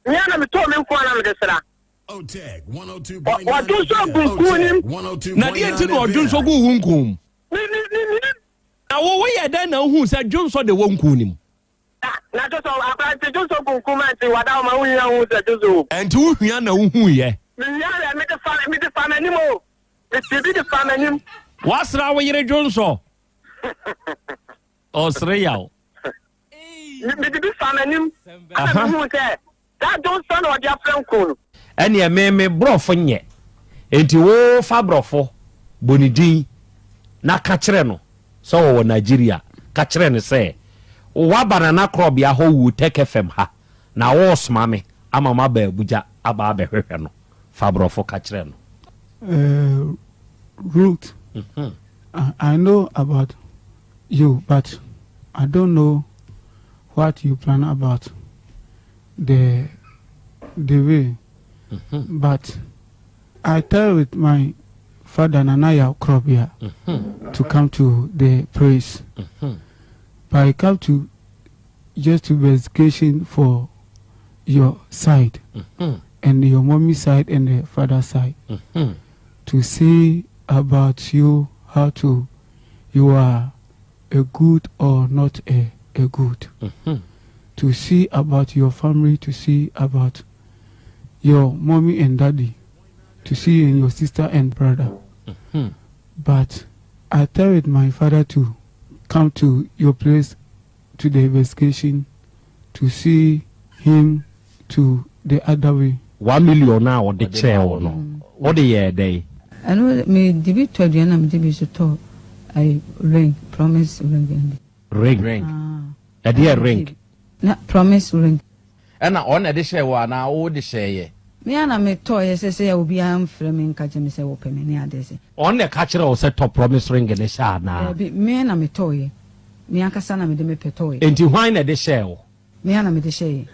Me ara na metɔɔ me nku a na mede sra. Wɔdwonsɔ agu nku no mu. Na deɛ nti na ɔdwonsɔ guu wo nku mu? Menim. Na wo woyɛ dɛn na wohuu sɛ dwonsɔ de wɔ nku no mu? Na dwonsɔ aberante dwonsɔ gu nku mu a nti wada wo ma wohia hu sɛ dwonsɔ wɔ mu. Ɛnti wohia na wohuiɛ? Mehia yɛ mede fa mede fa m'anim o. Mete bi de fa m'anim. Woasra wo yere dwonsɔ? Ɔsere yaw. Mede bi faa m'anim ɛna mehuu sɛ saa dwonsɔ na ɔde afra nku no. Ɛneɛ me me brɔfo nyɛ enti wo fa brɔfo bɔ ne din na ka kyerɛ no sɛ ɔwɔ Nigeria ka kyerɛ no sɛ waba Nana Korɔbea hɔ wuo Tech FM ha na woresoma me ama maba Abuja aba abɛhwehwɛ no fa brɔfo ka kyerɛ no. Uh, Ruth, mm -hmm. I, I know about you but I don't know what you plan about the the way mm -hmm. but I tell with my father Nanaya Krobia mm -hmm. to come to the place mm -hmm. but I come to just to investigation for your side mm-hmm. and your mommy side and the father side mm-hmm. to see about you how to you are a good or not a, a good. Mm-hmm. To see about your family, to see about your mommy and daddy, to see in your sister and brother. Mm-hmm. But I tell it my father to come to your place to the investigation to see him to the other way. 1 million a ɔde kyɛɛ wo no, wode yɛɛ dɛn? Ɛno mede bi tɔ aduane na mede bi nso tɔ ayi ring, promise ring ɛnde. Ring? Ɛdeɛ ring? Na promise ring. Ɛna ɔno na ɛde hyɛɛ wo anaa wo de hyɛɛyɛ? Me ara na metɔeɛ sɛ sɛ obiara mfrɛ me nka kyerɛ me sɛ wɔpɛ me ne adeɛ sɛ. Ɔno na ɛka kyerɛɛ wo sɛ tɔ promise ring no hyɛ anaa? Daabi, me na metɔeɛ. Me ankasa na mede me pɛ tɔeɛ. Enti hwan na ɛde hyɛɛ wo? Me ara na mede hyɛeɛ.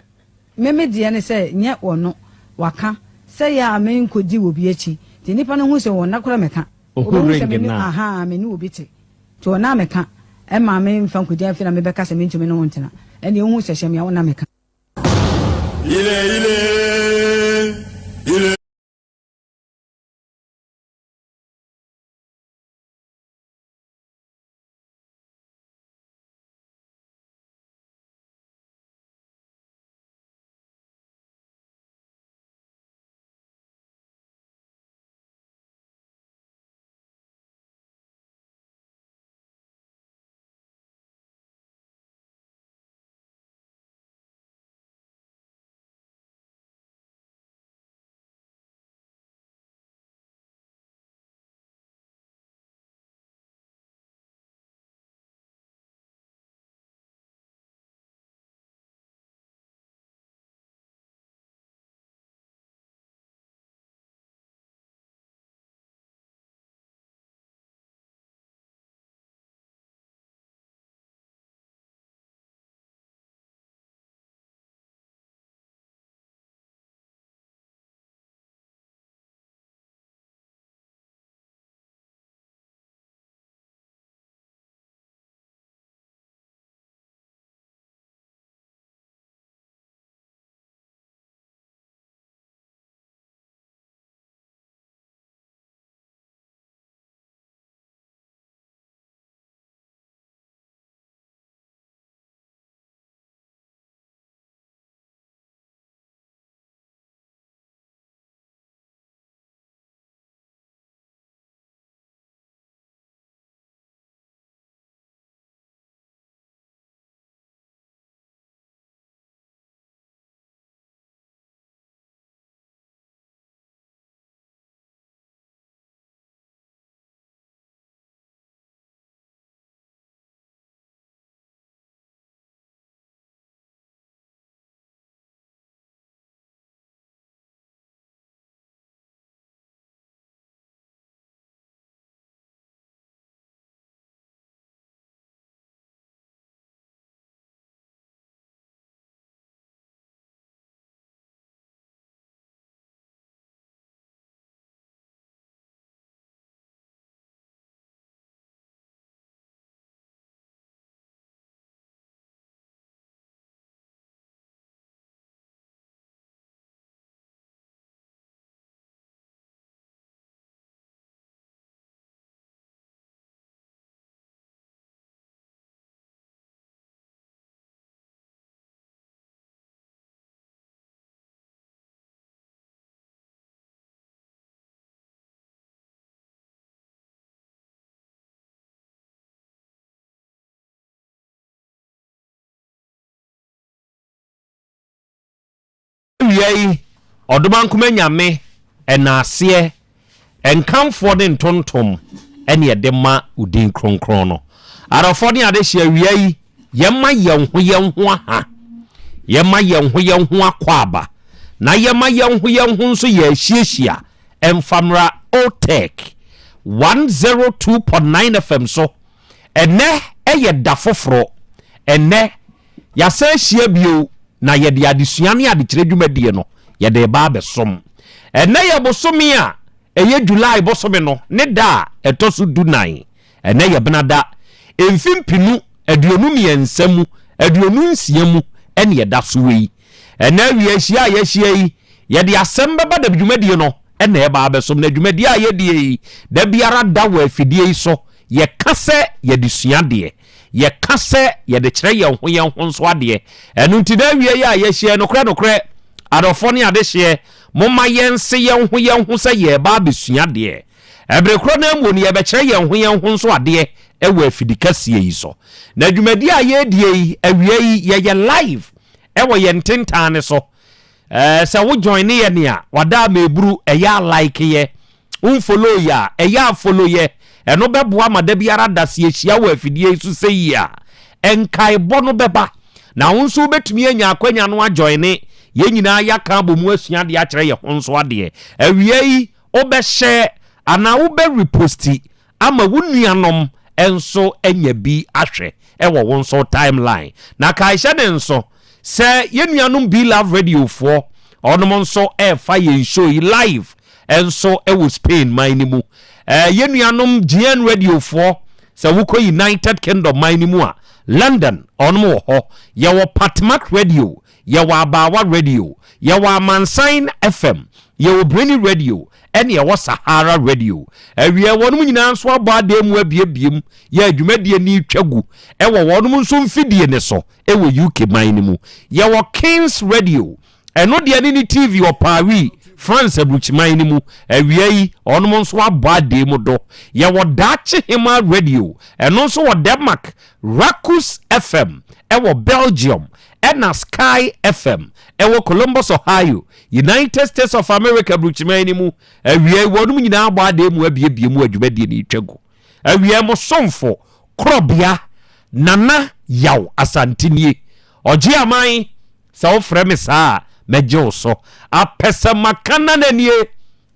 Me me deɛ ne sɛ nyɛ ɔno, waka sɛ yɛ a menkɔdi obi akyi. Nti nnipa no hu sɛ ɔnna koraa mɛka. Ohu Ɔbɛhu sɛ ring me ne no a. ahaa me ne obi te. Nti ɔnna mɛka. Ɛmma memfa nkɔdi afei na mebɛka sɛ mentumi ne wo ntena. Ɛnneɛ wohu sɛ hyɛ me a wonna mɛka. Ile ile ile. awia yi, Ɔdomankoma Nyame, ɛnaaseɛ, nkamfoɔ ne ntontom ɛne yɛde ma wo din kronkron no. Adɔfoɔ ne adehyeɛ, awia yi, yɛma yɛn ho yɛn ho aha, yɛma yɛn ho yɛn ho akwaaba, na yɛma yɛn ho yɛn ho nso yɛahyiahyia ɛmfa mmra OTEC 102.9 FM so. Ɛnnɛ yɛ da foforɔ. Ɛnnɛ, yɛasan ahyia bio na yɛde adesua ne adekyerɛ dwumadie no yɛde reba abɛsom. Ɛnnɛ yɛ bosome a ɛyɛ July bosome no ne da a ɛtɔ so du-nan. Ɛnnɛ yɛ Benada, mfe mpenu 23 mu 26 mu ɛne ɛda so yi. Ɛnnɛ awia hyia a yɛahyia yi, yɛde asɛm bɛba da dwumadie no na ɛreba abɛsom. Na dwumadie a yɛdie yi, da biara da wɔ afidie yi so, yɛka sɛ yɛde sua adeɛ, yɛka sɛ yɛde kyerɛ yɛn ho yɛn ho nso adeɛ. Ɛno nti na awia yi a yɛahyia yi, nokorɛ nokorɛ, adɔfoɔ ne adehyeɛ, momma yɛnse yɛn ho yɛn ho sɛ yɛreba abɛsua adeɛ. Ɛbere korɔ no ara mu no, yɛbɛkyerɛ yɛn ho yɛn ho nso adeɛ wɔ afidi kɛseɛ yi so. Na dwumadie a yɛredie yi, awia yi, yɛyɛ live wɔ yɛn ntentan no so. Ɛɛ, sɛ wo joine yɛn a, wada ama eburu, ɛyɛ a like yɛ. Wo nfollow yɛ a, ɛyɛ a follow yɛ. Ɛno bɛboa ma da biara da sɛ yɛhyia wɔ afidie yi so sɛ yie a, nkaebɔ no bɛba. Na wo nso wobɛtumi anya akwanya no ajoine. Yɛn nyinaa yɛaka abɔ mu asua adeɛ akyerɛ yɛn ho nso adeɛ. Awia yi, wobɛhyɛ anaa wobɛ reposti ama wo nuanom nso anya bi ahwɛ wɔ wo nso timeline. Na kae hyɛ ne nso sɛ yɛn nuanom Be Love Radio foɔ ɔnom nso ɛrefa yɛn show yi live nso wɔ Spain man no mu. Yɛn nuanom GN Radio foɔ sɛ wokɔ United Kingdom man no mu a London ɔnom wɔ hɔ. Yɛwɔ Patmak Radio Yɛwɔ Abaawa Radio, yɛwɔ Amansan FM, yɛwɔ Breni Radio, ɛne yɛwɔ Sahara Radio. Awia wɔnom nyinaa nso abɔ adan mu abiebie mu yɛ dwumadie no retwa gu wɔ wɔnom nso mfidie no so wɔ UK man no mu. Yɛwɔ Kings Radio, ɛno deɛ ne ne TV wɔ Paris, France aburukyiman no mu. Awia yi wɔnom nso abɔ adan mu do. Yɛwɔ Daakye Hemaa Radio, ɛno nso wɔ Denmark, Rakus FM wɔ Belgium, ɛna Sky FM ɛwɔ Columbus, Ohio, United States of America burukyiman no mu. Awiei, wɔnom nyinaa abɔ adeɛ mu abiebie mu adwumadie no retwa gu. Awiei, mo somfo, Korɔbea, Nana Yaw Asante nie. Ɔgye aman, sɛ wofrɛ me saa a, mɛgye wo so. Apɛsɛmaka Nana nie.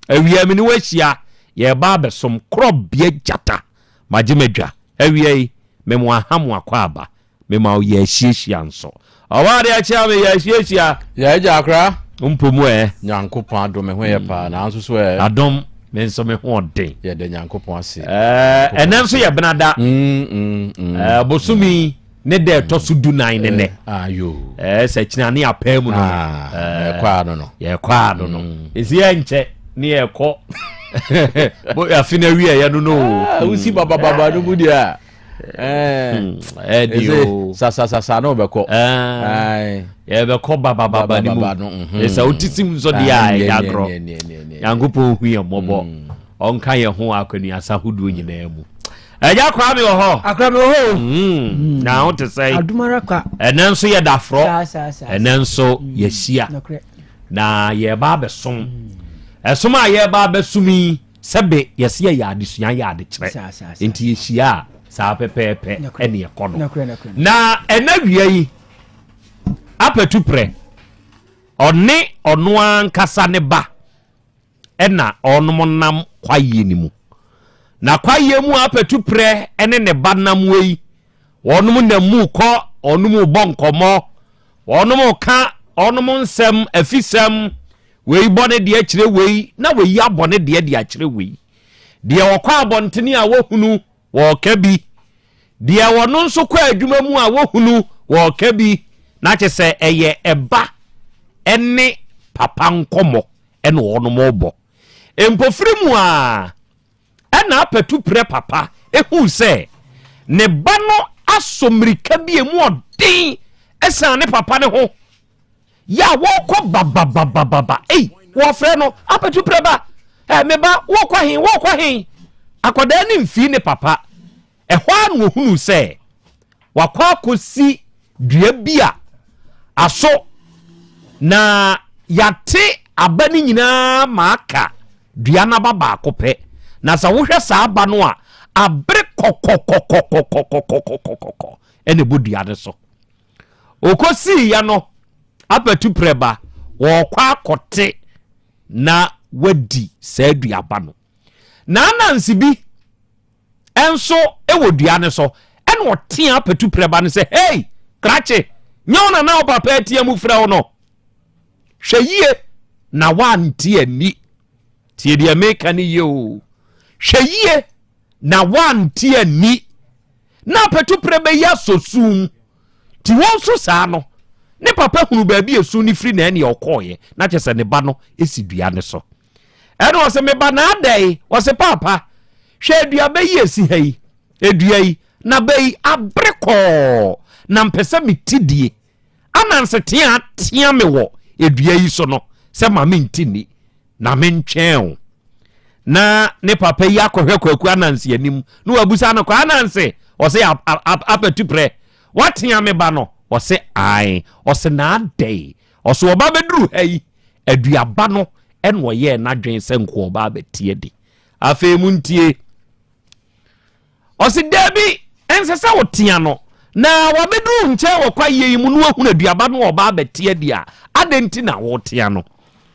Awiei, me ne wo ahyia, yɛreba abɛsom Korɔbea Gyata. Magye m'adwa. Awiei, me mo aha mo akwaaba. Mema wo yɛ ahyiahyia nso. Ɔbaa de akyea me yɛ ahyiahyia. Yɛ agya akora. Mpo mu ɛ. Nyankopɔn adom me ho yɛ paa nanso so ɛ. Adom me nso me ho ɔden. Yɛda Nyankopɔn ase. Ɛɛ ɛnɛ nso yɛ benada. Ɛɛ bosomi ne dɛ ɛtɔ so du nan ne nɛ. Ayo. Ɛɛ sɛ kyina ne apaa mu no. Yɛkɔ ano no. Yɛkɔ ano no. Esi yɛ nkyɛ ne yɛkɔ. Afi na awie yɛ no no. Wusi babababa no mu deɛ a. Ɛdi o. Sasasasa na ɔbɛkɔ. Yɛbɛkɔ babababa ne mu. Sɛ wote sim nso deɛ a ɛyɛ agorɔ. Nyankopɔn hu yɛn mmɔbɔ. Ɔnka yɛn ho akwanuasa hodoɔ nyinaa mu. Ɛgya Kwame wɔ hɔ. Akwame wɔ hɔ. Na wo te sɛ. Adumara kwa. Ɛnɛ nso yɛ da forɔ. Ɛnɛ nso yɛhyia. Na yɛba abɛsom. Ɛsom a yɛba abɛsom yi. Sɛbe yɛse yɛyɛ adesua yɛ adekyerɛ nti yɛhyia a saa pɛpɛɛpɛ ɛne ɛkɔ no. Na ɛna wia yi apɛtu prɛ ɔne ɔno ankasa ne ba ɛna ɔnom nam kwayie no mu. Na kwayie mu apɛtu prɛ ɛne ne ba nam wei wɔnom nam mu kɔ ɔnom bɔ nkɔmmɔ wɔnom ka ɔnom nsɛm afisɛm Wei bɔ ne deɛ kyerɛ wei na wei abɔ ne deɛ de akyerɛ wei. Deɛ ɔkɔ abɔntene a wɔhunu wɔreka bi. Deɛ ɔno nso kɔ adwuma mu a wɔhunu wɔreka bi. Na kyɛ sɛ ɛyɛ ɛba ne papa nkɔmmɔ ɛna wɔnom rebɔ. Mpofiri mu a ɛna apatuprɛ papa ehuu sɛ ne ba no asɔ mmirika bi emu ɔden ɛsan ne papa ne ho. Yɛ a wɔkɔ bababababa ei wɔfrɛ no apatu prɛ ba ɛ me ba wɔkɔ he wɔkɔ he akwadaa ne mfii ne papa ɛhɔ a na ohunu sɛ wakɔ akɔsi dua bi a aso na. Yɛate aba no nyinaa ma aka dua no aba baako pɛ. Na sɛ wohwɛ saa aba no a, abere kɔkɔkɔkɔkɔkɔkɔkɔkɔkɔ ɛna ɛbɔ dua no so. Ɔkɔsiiɛ no, apatu prɛba, wɔrekɔ akɔte na wadi saa duaba no. Na ananse bi nso wɔ dua no so, ɛna ɔtea apatu prɛba no sɛ, Hei, krakye, nyɛ wo na na wo papa atia mu frɛ wo no? Hwɛ yie na woante anni. Tie deɛ meka no yie o. Hwɛ yie na woante anni. Na apatuprɛ bɛyi asɔ sum. Nti wɔn nso saa no, ne papa hunu baabi esu no firi na ɛneɛ ɔkɔɔeɛ, na kyerɛ sɛ ne ba no si dua no so. Ɛna ɔsɛ me ba na adɛn? Ɔsɛ paapa, hwɛ aduaba yi esi ha yi, edua yi, na bɛ yi abere kɔɔ, na mpɛ sɛ meti die. Ananse tea atea me wɔ edua yi so no sɛ ma mente nni, na mentwɛn o. Na ne papa yi akɔhwɛ Kwaku Ananse anim na wabusa no, Kwa Ananse? Ɔse apatuprɛ, watea me ba no? Ɔse ae. Ɔse na adɛn? Ɔse ɔba bɛduru ha yi, aduaba no ɛna ɔyɛɛ n'adwene sɛ nko ɔba abɛte adi. Afei montie. Ɔse, Dabi, ɛnsɛ sɛ wotea no, na wabɛduru wo nkyɛn wɔ kwaeɛ yi mu na wahunu aduaba no a ɔba abɛte adi a, adɛn nti na wotea no?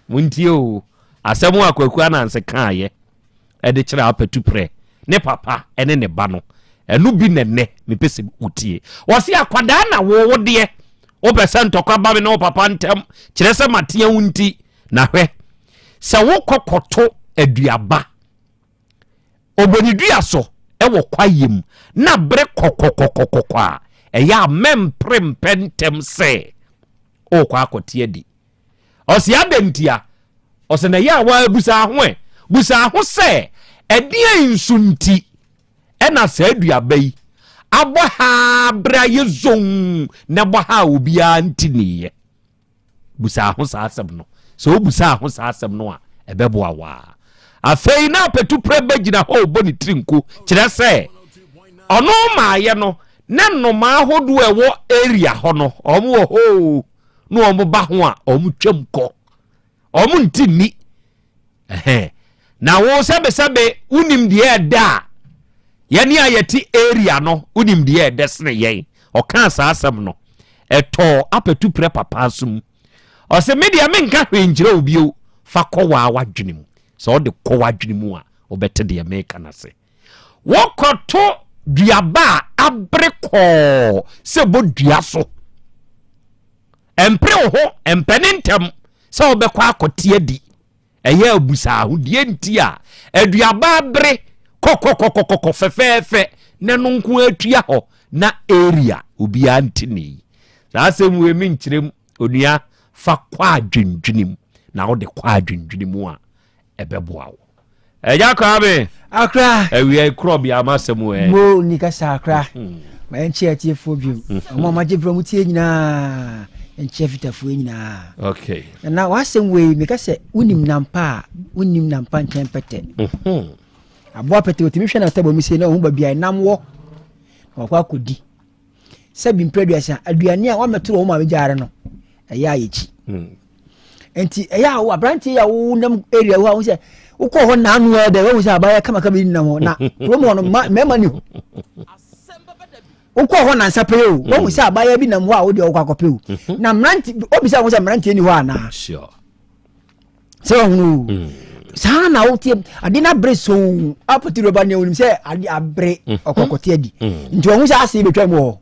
Montie o, asɛm a Kwaku Ananse kaeɛ de kyerɛ Apatuprɛ, ne papa ne ne ba no, ɛno bi na ɛnnɛ mepɛ sɛ wotie. Ɔse, Akwadaa na wo, wo deɛ, wopɛ sɛ ntɔkwa ba me ne wo papa ntam, kyerɛ sɛ matea wo nti, na hwɛ, sɛ wokɔ kɔto aduaba Obonidua so wɔ kwaeɛ mu na bere kɔkɔkɔkɔkɔ a, ɛyɛ a mɛmpere mpɛ ntɛm sɛ ɔrekɔ akɔte adi. Ɔse adɛn ntia? Ɔse na ɛyɛ a waa busa ho ɛ, busa ho sɛ ɛdeɛn nso nti ɛna saa aduaba yi abɔ haa bere ayɛ zon na ɛbɔ haa obiara nti niyɛ. Busaa ho saa asɛm no. Sɛ wobusaa ho saa asɛm no a, ɛbɛboa wo a. Afei na apatuprɛ bɛgyina hɔ rebɔ ne tiri nko, kyerɛ sɛ ɔno maayɛ no ne nnomaa ahodoɔ a ɛwɔ area hɔ no, wɔn wɔ hɔ o, na wɔn ba ho a wɔn twam kɔ. Wɔn nti nni. Ɛhɛn. Na wo sɛbesɛbe wonim deɛ ɛdɛ a, yɛne a yɛte area no wonim deɛ ɛdɛ sene yɛn. Ɔkaa saa asɛm no, ɛtɔɔ apatuprɛ papa aso mu. Ɔse, me deɛ menka hwee nkyerɛ wo bio, fa kɔ waa w'adwene mu. Sɛ wode kɔ w'adwene mu a, wobɛte deɛ meka no ase. Wokɔto duaba a abere kɔɔ sɛ bɔ dua so. Ɛmpere wo ho, ɛmpɛ ne ntɛm sɛ wobɛkɔ akɔte adi. Ɛyɛ abusaa ho deɛ nti a aduaba abere kɔkɔkɔkɔkɔ fɛfɛɛfɛ na ɛno nko atua hɔ na area obiara nti ne yi. Saa asɛm wei me nkyerɛ mu onua fa kɔ adwendwene mu na wode kɔ adwendwene mu a ɛbɛboa wo. Ɛgya Kwame. Akra. Awia yi korɔ bia ma asɛm ɛ. Mo ni kasa akra. Ma yɛn kyɛ atiefoɔ biom. Ɔmo a magye berɛ ɔmo tie nyinaa. Yɛn kyɛ fitafoɔ nyinaa. Okay. Na w'asɛm wei meka sɛ wonim nampa a wonim nampa nkyɛn pɛtɛ. Mhm. Aboa pɛtɛ otumi hwɛ n'atabɔ mu sei na ɔho baabi a ɛnam wɔ na wakɔ akɔdi. Sɛ bi mpere aduasa aduane a wamɛtoro wɔn maame gyaare no ɛyɛ a yɛkyi. Mm. Nti ɛyɛ a wo aberanteɛ yi a wonam area hɔ a wo sɛ wokɔ hɔ naano ɛ dɛ wahu sɛ abayɛ kamakama yi nam hɔ na kurom hɔ no mmarima ni hɔ. Wokɔ hɔ nansa pɛ o wahu sɛ abayɛ bi nam hɔ a wode ɔkɔ akɔpɛ o mhm. na mmerante obisa wo sɛ mmeranteɛ ni hɔ anaa sɛ wahunu o mm. saa na woteɛ ade no abere so apɔte rɔba nea wonim sɛ ade abere mhm. ɔkɔkɔte adi mm. nti wahu sɛ ase bɛtwa mu wɔ hɔ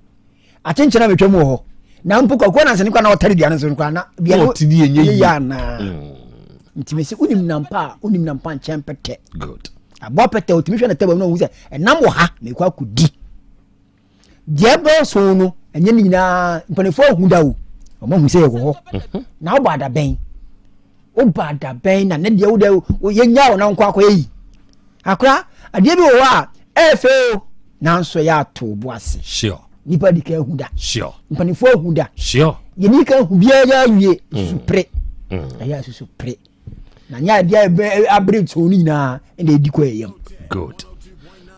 akyenkyena bɛtwa mu wɔ hɔ na mpo kɔkɔɔ nansa ne kora na ɔtare dua no so no kora na dua no yɛ anaa mm. nti mese wonim nampa a wonim nampa nkyɛn pɛtɛ aboa pɛtɛ otumi hwɛ ne taba mu na ohu sɛ ɛnam wɔ ha na ekɔ akɔdi deɛ ɛdɔɔso no ɛnyɛ ne nyinaa mpanimfoɔ ahu da o wɔn ahu sɛ yɛwɔ hɔ mhm. na wobɔ adabɛn wobɔ adabɛn na ne deɛ wo deɛ yɛnya wo na nkɔ akɔyɛ yi akora adeɛ bi wɔ hɔ a ɛɛfɛ o nanso ɛyɛ ato bo ase sure nipa di ka ahu da sure mpanimfoɔ ahu da sure yɛni ka ahu biara awie mm. supere mm. ɛyɛ asusu pere na nyɛ adeɛ a abere nso no nyinaa ɛna ɛdi kɔ ɛyam. Good.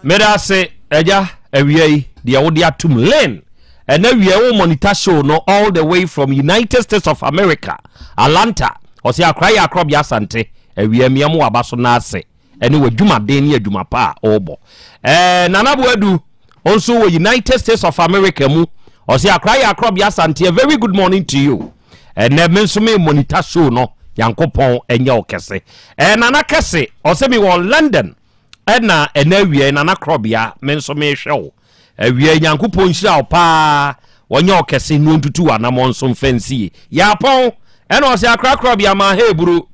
Meda ase agya awia yi deɛ wode atum Lynn ɛna awia wo monitor show no all the way from United States of America Atlanta. Ɔse akora yɛ akorɔbea Asante awia mia mo waba so naase ɛne wadwumaden ne adwuma pa a ɔbɔ. Ɛɛ Nana Boadu nso wɔ United States of America mu. Ɔse akora yɛ akorɔbea Asante a very good morning to you. Ɛnɛ me nso me monitor show no Nyankopɔn ɛnyɛ wo kɛse. Ɛɛ Nana Kɛse ɔse me wɔ London ɛna ɛnɛ awia Nana Korɔbea me nso mehwɛ wo. Awia yi Nyankopɔn nhyira wo paa Ɔnyɛ wo kɛse na ɔntutu w'anamɔn nso mfa nsie Yɛapɔn ɛna ɔse akra korɔbea ma ha eburu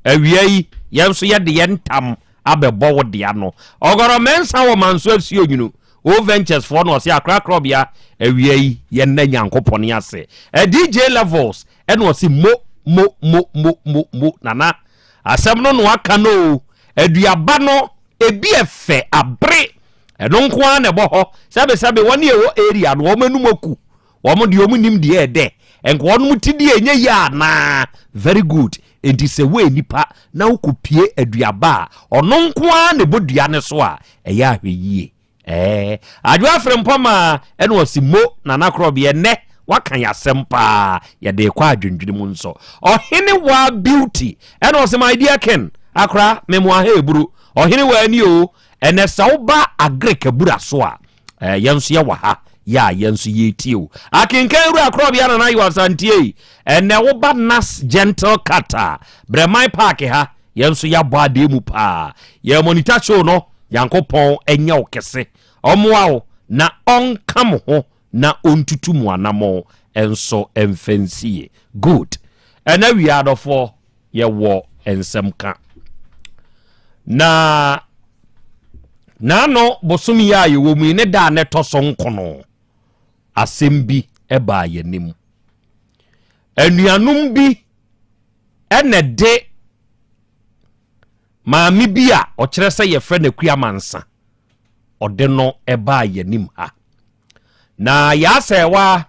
Awia yi yɛn nso yɛde yɛn ntam abɛbɔ wo dea no Ɔgɔrɔ Mɛnsa wɔ Manso FC Onyunu O Ventures foɔ na ɔse akra korɔbea Awia yi yɛnna Nyankopɔn ase Ɛ DJ Levels ɛna ɔse mo mo mo mo mo mo Nana asɛm no na waka no o Aduaba no ebi ɛfɛ abere Ɛno nko ara na ɛbɔ hɔ. Sɛbesɛbe wɔn a ɛwɔ area no wɔn anum aku. Wɔn deɛ wɔn nim deɛ ɛdɛ. Nka wɔn ti deɛ ɛnyɛ yie anaa? Very good. Enti sɛ woyɛ nipa na wokɔpie aduaba a ɔno nko ara na ɛbɔ dua no so a, ɛyɛ ahwɛ yie. Ɛɛ. Adwo Afrempɔ maa ɛna ɔse mo Nana Korɔbea ɛnnɛ waka yɛn asɛm paa yɛde rekɔ adwendwene mu nso. Ɔhene waa beauty ɛna ɔse my dear king akora me mo aha eburu. Ɔhene waa ni oo Ɛnɛ sɛ woba Agric abura so a, eh, yɛn nso yɛwɔ ha, yɛ a yɛn nso yɛretie o. Akenkan wura Korɔbea Nana Ayew Asantie, ɛnɛ woba Nas Gentle Cut a, Brɛman Park ha, yɛn nso yɛabɔ adeɛ mu paa. Yɛn monitor show no, Nyankopɔn nyɛ wo kɛse, ɔmmoa wo na ɔnka mo ho na ɔntutu mo anamɔn nso mfa nsie. Good. Ɛnɛ wia adɔfoɔ, yɛwɔ nsɛm ka. Na n'ano bosom yi a yɛwɔ mu yi ne da a na ɛtɔ so nkono, asɛm bi baa yɛn anim. Anuanom bi ɛna de maame bi a ɔkyerɛ sɛ yɛfrɛ no Akua Mansa, ɔde no baa yɛn anim ha. Na yɛasɛewa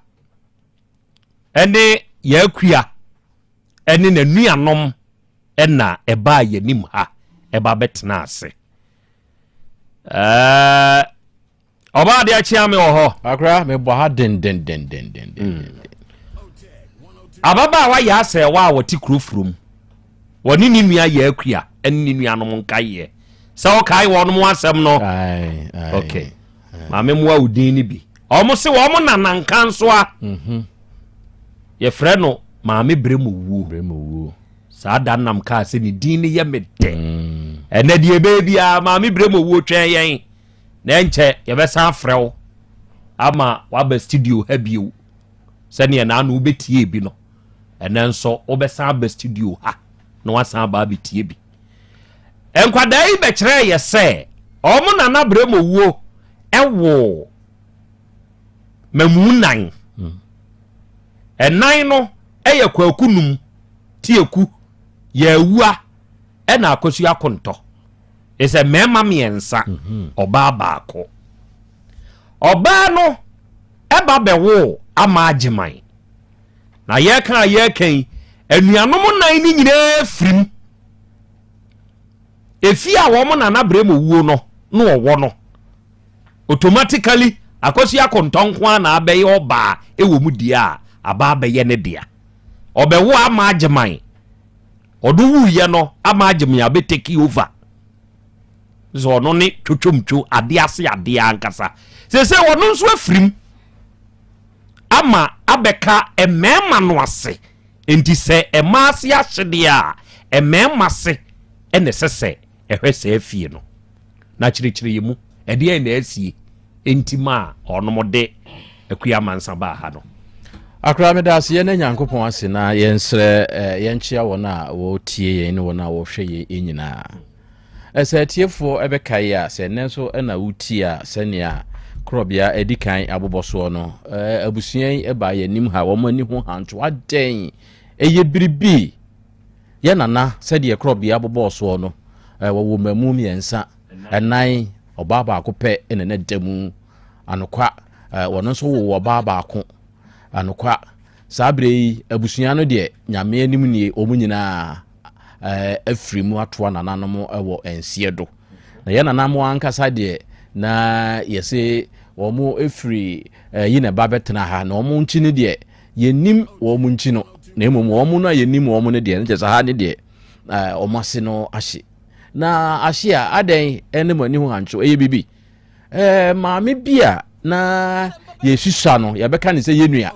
ɛne yɛakua ɛne n'anuanom ɛna ɛbaa yɛnim ha ɛba bɛtena ase. Ɛɛ ɔbaa adeɛ akyea me wɔ hɔ. Akora mebɔ ha dendendendendenden. Ababaawa yɛ asɛewa a wɔte kuro furom. Wɔne ne nua yɛ akua ɛne ne nuanom nkaeɛ. Sɛ ɔkae wɔn asɛm no. Okay. Maame mmoa wo din no bi. Wɔn se wɔn nana nkansoa. Mhm. Yɛfrɛ no Maame Bremowuo. Bremowuo. Saa da nam kaa sɛ ne din no yɛ me dɛ. Mm. Ɛnɛ deɛ ɛbɛyɛ biara Maame Bremowuo twɛn yɛn. Na ɛnkyɛ yɛbɛsan afrɛ wo ama waba studio ha bio. Sɛdeɛ naano wobɛtie bi no. Ɛnɛ nso wobɛsan aba studio ha na wasan aba abɛtie bi. Nkwadaa yi bɛkyerɛɛ yɛ sɛ wɔn nana Bremowuo woo mamu nnan. Ɛnan no yɛ Kwaku Num, Tieku, Yawua ɛna Akosua Akontɔ. Ɛsɛ mmarima mmiɛnsa, mhm. ɔbaa baako. Ɔbaa no ɛba bɛwoo ama Agyeman. Na yɛka a yɛka yi, anuanom nan no nyinaa firim. Efie a wɔn nana Bremowuo no na ɔwɔ no, automatically Akwasi Akontɔ nko ara na abɛyɛ ɔbaa ɛwɔ mu deɛ a aba abɛyɛ ne dea. Ɔbɛwo ama Agyeman. Ɔno wuiɛ no ama Agyeman abɛ take over. Sɛ ɔno ne twotwomtwo adeɛ ase adeɛ ankasa. Sese ɔno nso afirim ama abɛka mmarima no ase. Enti sɛ mmaa ase ahye deɛ a, mmarima ase na ɛsɛ sɛ ɛhwɛ saa fie no. Na kyerɛkyerɛ yɛ mu, ɛdeɛn na asie enti maa ɔnom de Akua Amansa baa ha no? Akora meda ase yɛn Nyankopɔn ase na yɛnsrɛ eh, yɛnkyea wɔn a wɔtie yɛn ne wɔn a wɔhwɛ yɛn nyinaa. Sɛ atiefoɔ bɛkae a, sɛ nnɛ nso na wotie a, sɛnea korɔbea adi kan abobɔ soɔ no, abusua yi baa yɛn anim ha, wɔn ani ho hanto adɛn? Ɛyɛ biribi. Yɛn nana, sɛdeɛ korɔbea bobɔɔ soɔ no, wɔwɔ mmamu mmiɛnsa, ɛnan, ɔbaa baako pɛ na na da mu. Anokwa, wɔn nso wowɔ ɔbaa baako. Anokwa, saa berɛ yi, abusua no deɛ, Nyame anim nie, wɔn nyinaa afiri mu atoa nananom wɔ nseɛ do. Na yɛn nananom ankasa deɛ, na yɛse wɔn firi yi na ɛba bɛtena ha, na wɔn nkyi no deɛ, yɛnnim wɔn nkyi no. Na mmom wɔn no a yɛnim wɔn no deɛ, no kyerɛ sɛ ha ne deɛ wɔn ase no ahye. Na ahye a, adɛn ne mo ani ho hantwo? Ɛyɛ biribi. Ɛɛ maame bi a na yɛsusua no, yɛbɛka ne sɛ yɛnua,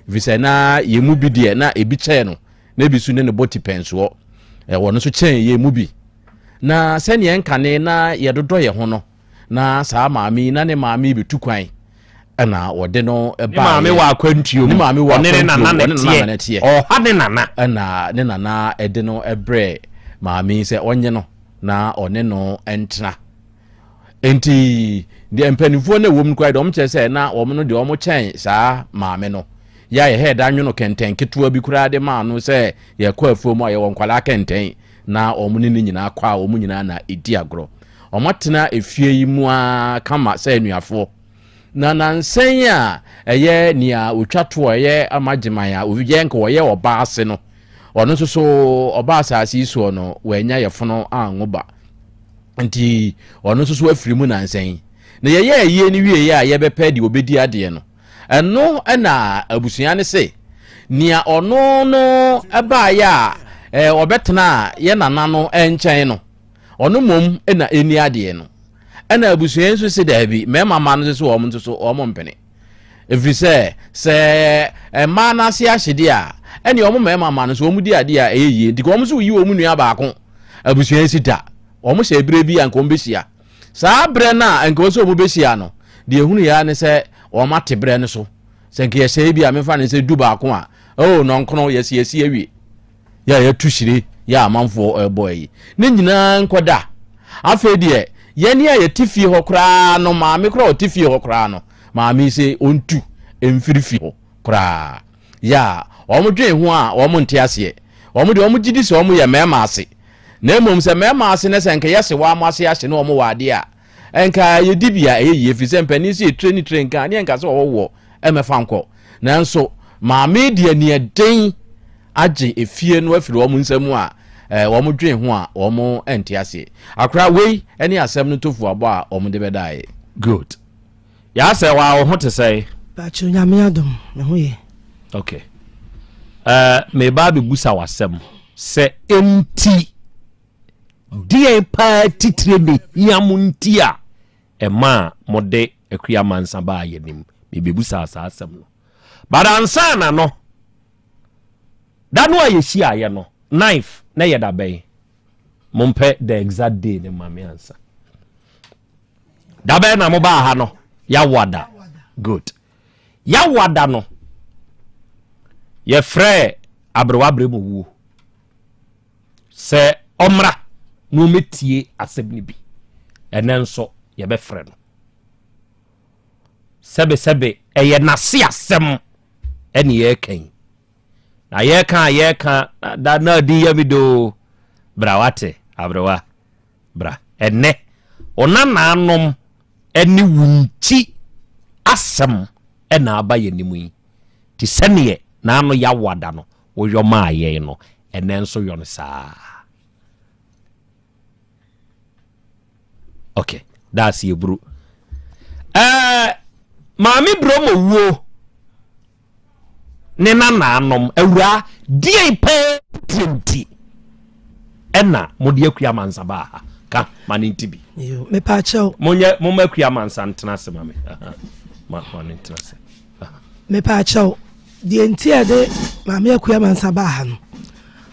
ɛfiri sɛ na yɛn mu bi deɛ na ebi kyɛn no, na ebi nso ne ne bɔ tipɛnsoɔ. Ɛwɔ no nso kyɛn yɛn mu bi. Na sɛdeɛ nkane na yɛdodɔ yɛn ho no, na saa maame yi na ne maame yi bɛtu kwan ɛna wɔde no baeɛ. Ne maame wɔ akwantuo mu. Ne maame wɔ akwantuo mu. Ɔne ne nana teɛ. Ɔha ne nana. Ɛna ne nana ɛde no ɛbrɛ maame yi sɛ ɔnye no na ɔne no ntena. Nti deɛ mpanimfoɔ no ɛwɔ mu koraa deɛ wɔn kyerɛ sɛ na wɔn no deɛ wɔn kyɛn saa maame no. Yɛ a yɛhɛ da nwono kɛntɛn ketewa bi koraa de maa no sɛ yɛkɔ afuo mu a yɛwɔ nkwadaa kɛntɛn na wɔn ne ne nyinaa kɔ a wɔn nyinaa na ɛdi agorɔ. Wɔatena efie yi mu ara kama sɛ anuafoɔ. Na nansa yi a ɛyɛ nea ɔtwa toɔ a ɛyɛ Ama Gyeman a ɔyɛ nka ɔyɛ ɔbaa ase no, ɔno nso so ɔbaa asase yi soɔ no, wannya yɛfono anwo ba. Nti ɔno nso so afiri mu nansa yi. Na yɛyɛ ayie no wieeɛ a yɛbɛpɛ deɛ ɔbɛdi adeɛ no, ɛno na abusua no se nea ɔno no baeɛ a ɔbɛtenaa yɛ nana no nkyɛn no, Ɔno mmom na ɛnni adeɛ no. Ɛna abusua yi nso se daabi, mmarima mma no nso so wɔn nso so wɔn mpene. Ɛfiri sɛ, sɛ mmaa no ase ahye deɛ a, ɛne wɔn mmarima mma no nso wɔn di adeɛ a ɛyɛ yie. Nti wɔn nso yi wɔn nua baako. Abusua yi si da. Wɔn hyɛ berɛ bi a nka wɔn bɛhyia. Saa berɛ no a nka wɔn sɛ wɔn bɛhyia no, deɛ ehunu yɛ ne sɛ wɔn ate berɛ no so. Sɛ nka yɛhyɛ bi a mefa ne sɛ du baako a, oh nɔnkono yɛsi yɛsi awie. yɛ a yɛto hyire yɛ a amanfoɔ ɛrebɔ ayi ne nyinaa nkɔda afei deɛ yɛne a yɛte fie hɔ koraa no maame koraa ɔte fie hɔ koraa no maame sɛ ɔntu mfiri fie hɔ koraa yɛ a wɔn dwen ho a wɔn nte aseɛ wɔn deɛ wɔn gye di sɛ wɔn yɛ mmarima ase na mmom sɛ mmarima ase ne sɛ nka yɛse wɔn ase ahye ne wɔn wɔ adeɛ a nka yɛdi bi a ɛyɛ yie firi sɛ mpanin sɛ yɛtire ne tire nka ne yɛnka sɛ wɔwɔ ɛmɛfa nkɔ nanso maame deɛ neɛ den agye efie no afiri wɔn nsa mu a, eh, wɔn dwen ho a wɔn nte aseɛ. Akora wei ne asɛm no tofuabɔ a wɔn de bɛdaeɛ. Good. Yaa sɛ waa wo ho te sɛn? Pakyɛw Nyame adom me ho yɛ. Okay. Eh, meba abɛbusa w'asɛm sɛ enti deɛn paa titire na ɛhia mo nti a ɛmaa mode Akua Mansa baa yɛnim? Mebɛbusaa saa asɛm no. But ansa na no, Da no a yɛhyiaeɛ no, ninth, na ɛyɛ da bɛn? Mompɛ the exact day no ma me ansa. Da bɛn na mobaa ha no? Yawada. Good. Yawada no, yɛfrɛɛ aberewa berɛ mu wuo sɛ ɔmmra na ɔmmɛtie asɛm no bi. Ɛnɛ nso yɛbɛfrɛ no. Sɛbesɛbe ɛyɛ n'ase asɛm ɛne yɛreka yi. Na yɛreka a yɛreka da na adi yɛ me doo. Bra wate aberewa bra. Ɛnɛ wo nanaanom ɛne wo nkyi asɛm ɛna aba yɛn anim yi. Te sɛneɛ n'ano yawo ada no woyɔ maa yɛn no ɛnɛ nso yɔ no saa. Okay, that's yɛburu. Ɛɛ maame Bromo wuo. ne nanaanom, awuraa, deɛn paa tire nti ɛna mode Akua Mansa baa ha? Ka ma ne nti bi. Mepaakyɛw. Monyɛ momma Akua Mansa ntena ase ma me. Ma ma ne ntena ase. Mepaakyɛw, deɛ nti a yɛde Maame Akua Mansa baa ha no,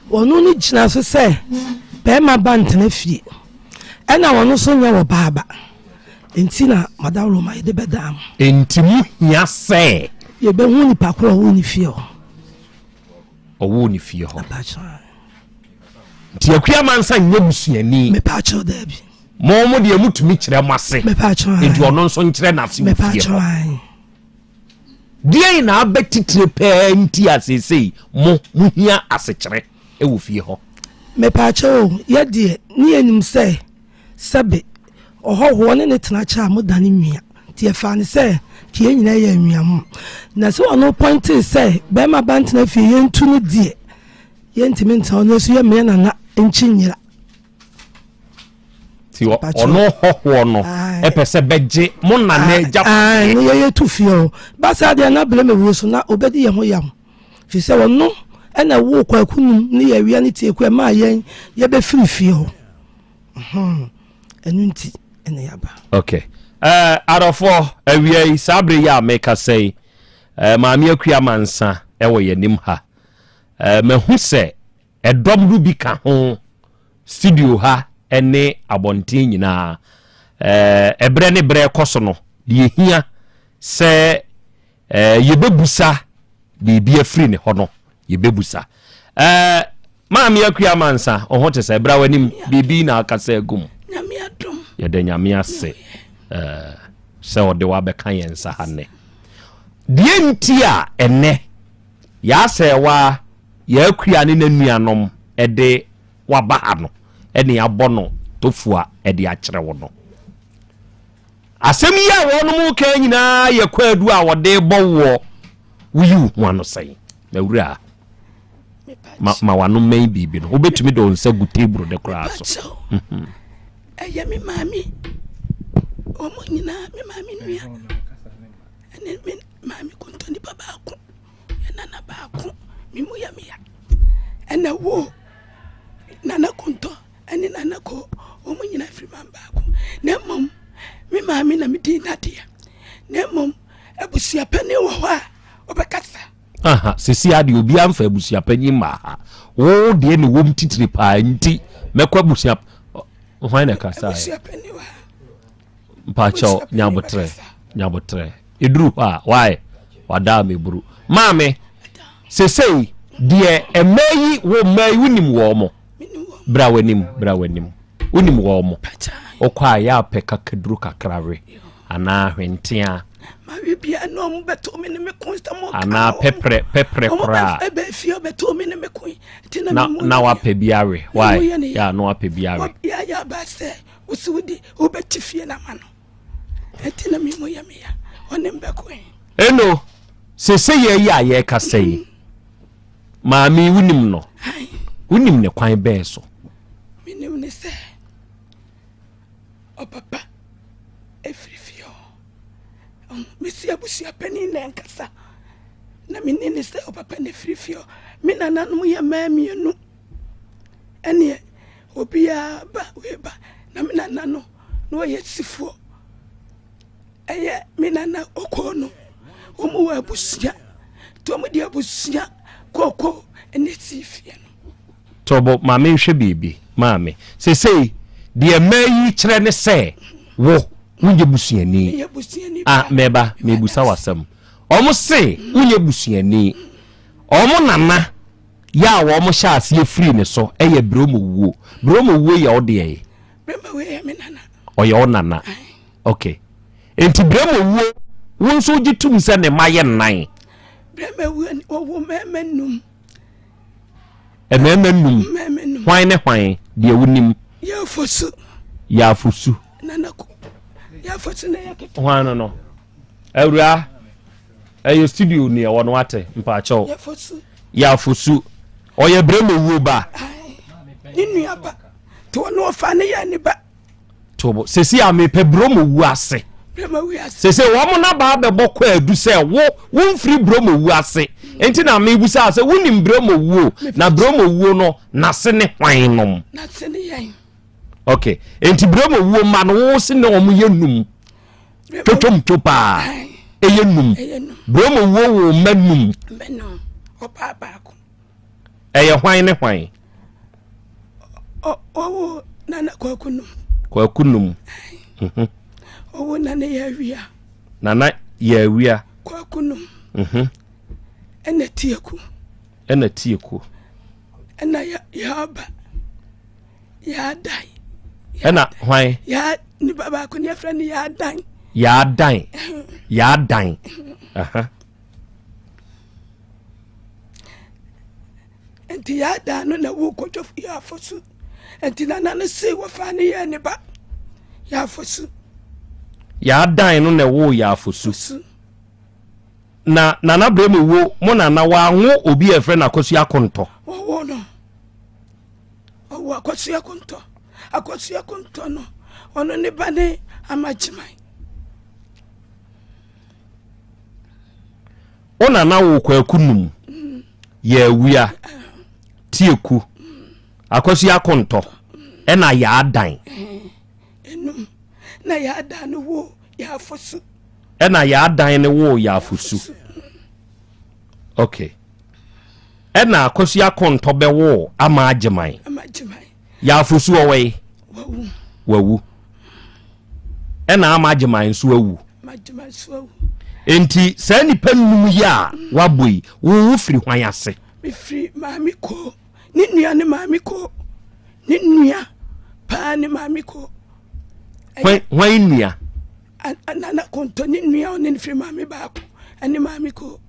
wɔno no gyina so sɛ bɛrima ba ntena fie, ɛna wɔno nso nyɛ ɔbaa ba. Enti na madaworo ma yɛde bɛdaa mo. Enti mo hia sɛ. Yɛbɛhu nipa korɔ ɔwoo ne fie hɔ. Ɔwoo ne fie hɔ. Nti Akua Mansa nyɛ busuani. Mepaakyɛw daabi. Mo mo deɛ motumi kyerɛ mo ase. Mepaakyɛw ae. Nti ɔno nso nkyerɛ n'ase wɔ fie hɔ. Mepaakyɛw ae. Deɛn na abɛ titire pɛɛ nti a seesei mo mo hia asekyerɛ wɔ fie hɔ? Mepaakyɛw o, yɛ deɛ ne yɛnim sɛ Sɛbe, ɔhɔhoɔ ne ne tena kyɛ a modane nwia, nti yɛfaa no sɛ nka yɛn nyinaa yɛ anwia Na sɛ ɔno pɔintee sɛ bɛrima ba ntena fie yɛntu no deɛ, yɛntumi ntena hɔ, nanso yɛmmea nana nkyi nyera. Nti ɔno hɔhoɔ no ɛpɛ sɛ bɛgye mo nana agyapadeɛ. Ne yɛyɛ tu fie hɔ. Ba saa deɛ na Bleme wuo so na ɔbɛdi yɛn ho yaw, firi sɛ ɔno. ɛna ɛwoo Kwaku Num ne Yawia ne Tieku ɛmaa yɛn yɛbɛfiri fie hɔ. Ɛno nti ɛna yɛaba. Ok. Eh, adɔfoɔ, awia yi, saa bere yi a mekasa yi, eh, Maame Akua Mansa ɛwɔ yɛn anim ha. Eh, mahu sɛ ɛdɔm no bi ka ho studio ha ne abɔnten nyinaa. Eh, ɛberɛ ne berɛ kɔ so no, deɛ ɛhia sɛ Eh, yɛbɛbusa biribi afiri ne hɔ no, yɛbɛbusa. Eh, Maame Akua Mansa, wo ho te sɛ bra w'anim, biribi na akasa agu mu. Yɛda Nyame ase eh, sɛ ɔde wabɛka yɛn nsa ha nnɛ. Deɛ nti a ɛnnɛ yɛasɛewa yɛakua ne n'anuanom de waba ha no, ɛne abɔ no tofua de akyerɛ wo no. Asɛm yi a wɔnom reka nyinaa yɛ kwaadu a wɔde rebɔ woɔ. Woyi wo ho ano sɛn? M'awura, ma, ma w'ano mmɛn biribi no. Wobɛtumi de wo nsa gu table no koraa so. Mhm. Ɛyɛ me maame, wɔn nyinaa, me maame nua, ɛne me maame kontɔ nipa baako, yɛ nana baako, me mu yɛ me ya. Ɛna wo, nana kontɔ. ɛne Nana Koo, wɔn nyinaa firi man baako. Na mmom, me maame na medii n'adeɛ. Na mmom, abusuapanin wɔ hɔ a ɔbɛkasa. Aha, sisi adeɛ obiara mfa abusuapanyin mmaa ha. Wo deɛ ne wɔm titiri paa nti mɛkɔ abusua hwan na ɛkasa yɛ? Abusuapanin wɔ ha. Mpakyɛw nyabotrɛ nyabotrɛ ɛduru hɔ a why wadaa me buru maame sesei deɛ mmaa yi wo mmaa yi wonim wɔn mo bra w'anim bra w'anim wonim wɔn mo wokɔ a yɛ apɛ kakaduro kakra we anaa hwentea anaa pɛprɛ pɛprɛ koraa na na wapɛ bi awe why yɛ a na wapɛ bi awe Wosi wo de wobɛte fie no ama no ɛnti na me mu yɛ me ya ɔne mbɛko ɛ. Eno sese yɛ yi a yɛkasa yi maame yi wonim no wonim ne kwan bɛɛ so. Menim ne sɛ ɔpapa ɛfiri fie hɔ mesi abusua panin na ɛnkasa na menni ne sɛ ɔpapa na ɛfiri fie hɔ me nananom yɛ mmaa mmienu ɛneɛ Obiara ba wei ba na me nana no na ɔyɛ sifoɔ ɛyɛ me nana ɔkɔɔ no wɔn wɔ abusua nti wɔn de abusua kɔkɔɔ ɛna esi fie no. Tɔbɔ maame nhwɛ biribi maame sesei deɛ mmaa yi kyerɛ ne sɛ wo wonyɛ busuani a mɛba mebusa wasɛm wɔn se wonyɛ busuani wɔn nana Yɛ a wɔn hyɛ aseɛ firii ne so yɛ Bremo wuo. Bremo wuo yɛ wo deɛ ye? Bremo wuo yɛ me nana. Ɔyɛ wo nana. Ok. Nti Bremo wuo, wo nso wogye tum sɛ ne mma yɛ nnan? Bremo wuo, ɔwo mmarima num. Mmarima num? Mmarima num. Hwan ne hwan? Deɛ wonim? Yɛ Afosu. Yɛ Afosu. Nana ko. Yɛ Afosu na yɛ ketewa. Hwan no no? Awuraa. Ɛyɛ studio ni ɛwɔ no wate mpaakyɛw. Yɛ afosu. Ɔyɛ brɛ mo wuo ba. Ne nua ba. To ɔno ɔfa ne yɛ ne ba. Tobo. Sisi a mepɛ brɛ mo wuo ase. Sese wɔn na ba abɛbɔ kɔ adu sɛ wo wo mfiri brɛ mo wuo ase. Nti na mebusa sɛ wonim brɛ mo wuo na brɛ mo wuo no n'ase ne hwan nom. N'ase ne yɛn. Okay. Nti brɛ mo wuo mma no wo se ne wɔn yɛ num. Twotwom two paa. Ɛyɛ num. Bromo wuo wo mma num. Ɛyɛ hwan ne hwan? Ɔwo nana kwaku num. Kwaku num. Mhm. Ɔwo nana yɛ awia. Nana yɛ awia. Kwaku num. Mhm. Ɛna tieku. Ɛna tieku. Ɛna yɛ aba. Yaadan. Ɛna hwan? Yaa nipa baako ni yɛfrɛ no Yaadan. Yaadan. Yaadan. Nti Yaadan no na wo kɔdwa Yaafosu. Nti nana no se wɔfa ne yɛ ne ba Yaafosu. Yaadan no na ɛwoo Yaafosu. Na nana Bremo wo mo nana wanwo obi a yɛfrɛ no Akosua Akontɔ. Wɔwo no. Ɔwɔ Akosua Kontɔ. Akosua Kontɔ no, ɔno ne ba ne Amagyeman. Wo nana wo Kwaku num. Yɛawia, Tieku, Akwasu Akontɔ, ɛna Yaadan. Enum na Yaadan no woo Yaafosu. Ɛna Yaadan no woo Yaafosu. Okay. Ɛna Akwasu Akontɔ bɛwoo Ama Agyeman. Ama Agyeman. Yaafosu ɔwɔ yi? Wawu. Wawu. Ɛna Ama Agyeman nso awu. Ama Agyeman nso awu. Enti saa nnipa nnum yi a wabɔ yi, wo wo firi hwan ase? Mefiri Maame Koo. Ne nua ne Maame Koo. Ne nua paa ne Maame Koo. Hwan hwan nua? Nana Konto ne nua ɔne ne firi maame baako ɛne Maame Koo.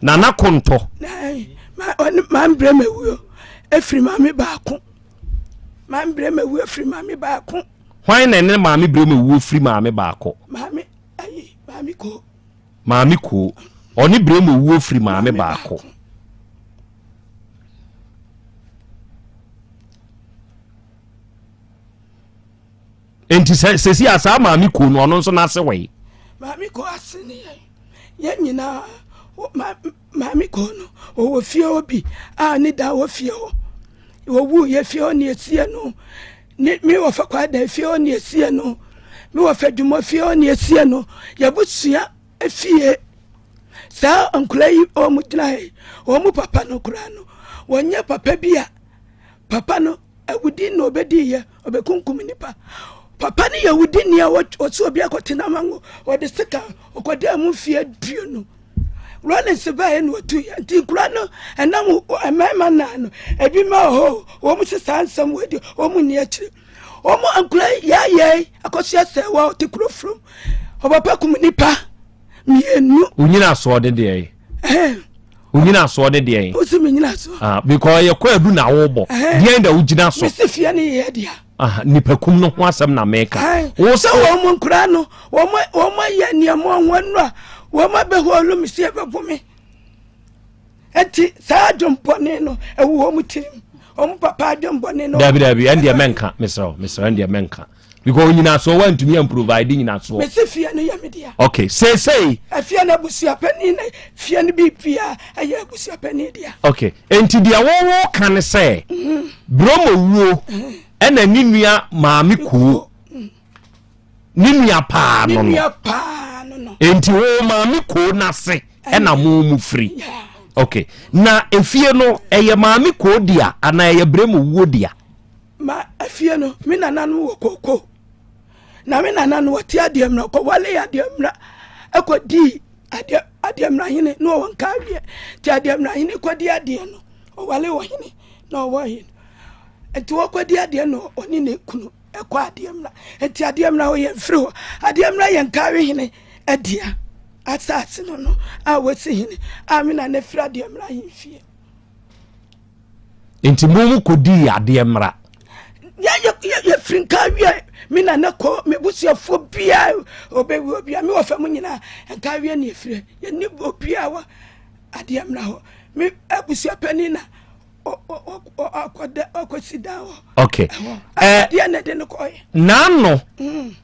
Nana Kontɔ. Ɔne maame brɛ ma wuo efiri maame baako. Maame brɛ ma wuo efiri maame baako. Hwan na ɛne maame brɛ ma wuo firi maame baako? Maame ayi maame koo. Maame koo. Ɔne brɛ ma wuo firi maame baako. Nti sɛ sɛsi a saa maame koo no ɔno nso n'ase wɔ yi. Maame koo ase ne yɛn. Yɛn nyinaa maame kɔɔ no ɔwɔ fie hɔ bi a ne da wɔ fie hɔ wɔwu yɛ fie hɔ ne esie no ne me wɔfa kwaada fie hɔ ne esie no me wɔfa dwuma fie hɔ ne esie no yɛbusua fie saa nkura yi wɔn gyina yi wɔn papa no koraa no wɔnyɛ papa bi a papa no Awudi na ɔbɛdiiɛ, ɔbɛkunkum nnipa. Papa no yɛ awudini a ɔsɛ obi akɔtena amango, ɔde sika ɔkɔdaa mu mfeɛ aduonu. Rollins baeɛ na ɔtuiɛ nti nkura no ɛnam mmarima naa no ebi ma wɔ hɔ wɔn sɛ saa nsɛm wɔ di wɔn nni akyire. Wɔn nkura yɛayɛe akɔsoɛ sɛ wɔ ɔte kuro from ɔpapa kum nipa mmienu. Onyina soɔ de deɛ. Wonyina soɔ ne deɛn? Wosi mi nyina soɔ. Ah, because yɛ kɔ adu na wobɔ. Deɛn da wogyina so? Mesi fie ne yɛ dea. Ah, nipakum no ho asɛm na meka. Wo sɛ wɔn mu nkura no, wɔn wɔn ayɛ nneɛma wɔn anu a wɔn abɛhɔ olu mi si ɛbɛbo mi. Eti saa adwempɔne no ɛwɔ wɔn tirim. Wɔn papa adwempɔne no. Dabi dabi, ɛndeɛ mɛnka, mesrɛ mesrɛ ɛndeɛ mɛnka. because onyinasoɔ wantumi amprovide nyinasoɔ. mesi fie no yɛ me dea. okay seesei. efie no abusua panin na fie no biribiara ɛyɛ abusua panin dea. okay nti deɛ wɔwɔ ka ne sɛ mhm. bromo wuo mhm. ɛna ne nua maame kuo mhm. ne nua paa no no nti wo maame kuo n'ase ɛna mo mu firi okay na efie no ɛyɛ maame kuo dea anaa ɛyɛ bromo wuo dea. Ma afie no, me nananom wɔ kooko. Na me nana no wɔte adeɛ mmra ɔkɔwale adeɛ mmra ɛkɔdii adeɛ adeɛ mmra hene na ɔwɔ nkareɛ nti adeɛ mmra hene kɔdi adeɛ no ɔwale wɔ hene na ɔwɔ hene nti wɔkɔdi adeɛ no ɔne ne kunu ɛkɔ adeɛ mmra nti adeɛ mmra hɔ yɛn firi hɔ adeɛ mmra yɛn nkare hene ɛdea asase no no a wɔsi hene a me nana firi adeɛ mmra ahemfie. Nti mo mu kɔdii adeɛ mmra. Yɛfiri nka wie me nana kɔ me busuafoɔ biaa ɔbɛwu obia me wɔfa mu nyinaa nka wie ne ɛfiri yɛne obiaa wɔ adeɛ mmra hɔ me abusua panin na ɔkɔsi dan hɔ okay adeɛ na ɛde no kɔɛ naano mm.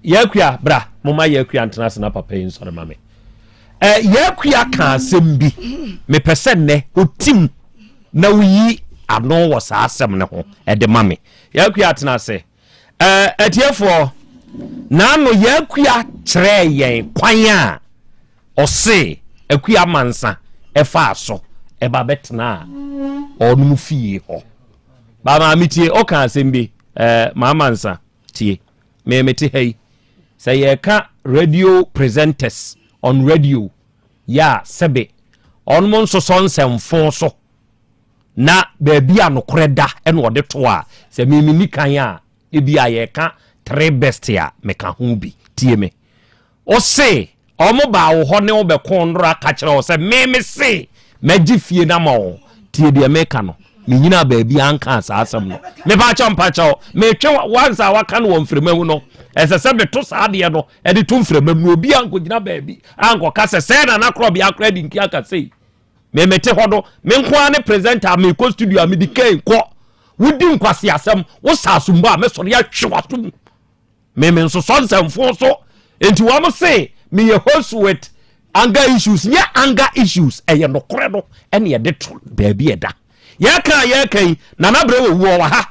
yɛakua bra moma yɛakua ntena ase na papa yi nsɔre ma me Eh, Yɛakua ka asɛm bi. Mepɛ sɛ nnɛ wotim na woyi ano wɔ saa asɛm no ho ɛde ma me. Yɛakua atena ase. Eh, atiefoɔ, naano Yɛakua kyerɛɛ yɛn kwan a ɔse Akua Mansa ɛfaa so ɛba bɛtenaa ɔnom fie hɔ. Ba maame tie, ɔka asɛm bi, eh, maa Mansa tie. Me mete ha yi, sɛ yɛreka radio presenters on radio yɛ a sɛbe ɔnom nsosɔ nsɛmfo so na baabi a nokorɛ da ɛna ɔde to a sɛ me menni kan a ebi a yɛreka three best a meka ho bi tie me Ose ɔmo baa wo hɔ ne wo bɛkoo nnora ka kyerɛ wo sɛ me me se mɛgye fie no ama wo. Tie deɛ meka no. Menyinaa baabi ankaa saa asɛm no. Mepaakyɛw mpakyɛw metwe wansa a waka no wɔ mframa mu no. Ɛsɛ sɛ meto saa adeɛ no ɛde to mframa mu na obi ankɔgyina baabi ankɔka sɛ sɛɛ na nakorɔbea koraa di nki aka sei. Me mete hɔ no me nko ara ne presenter a mekɔ studio a mede kɛn kɔ. Wodi nkwaseasɛm, wosa asombo a mɛsɔre ahwe w'aso mu. Me me nsosɔ nsɛmfo so. Nti wɔn se meyɛ host with Anger issues nyɛ anger issues, ɛyɛ nokorɛ no ɛne yɛde to baabi ɛda. Yɛka a yɛka yi, Nana Brɛ wɔ wuo wɔ ha.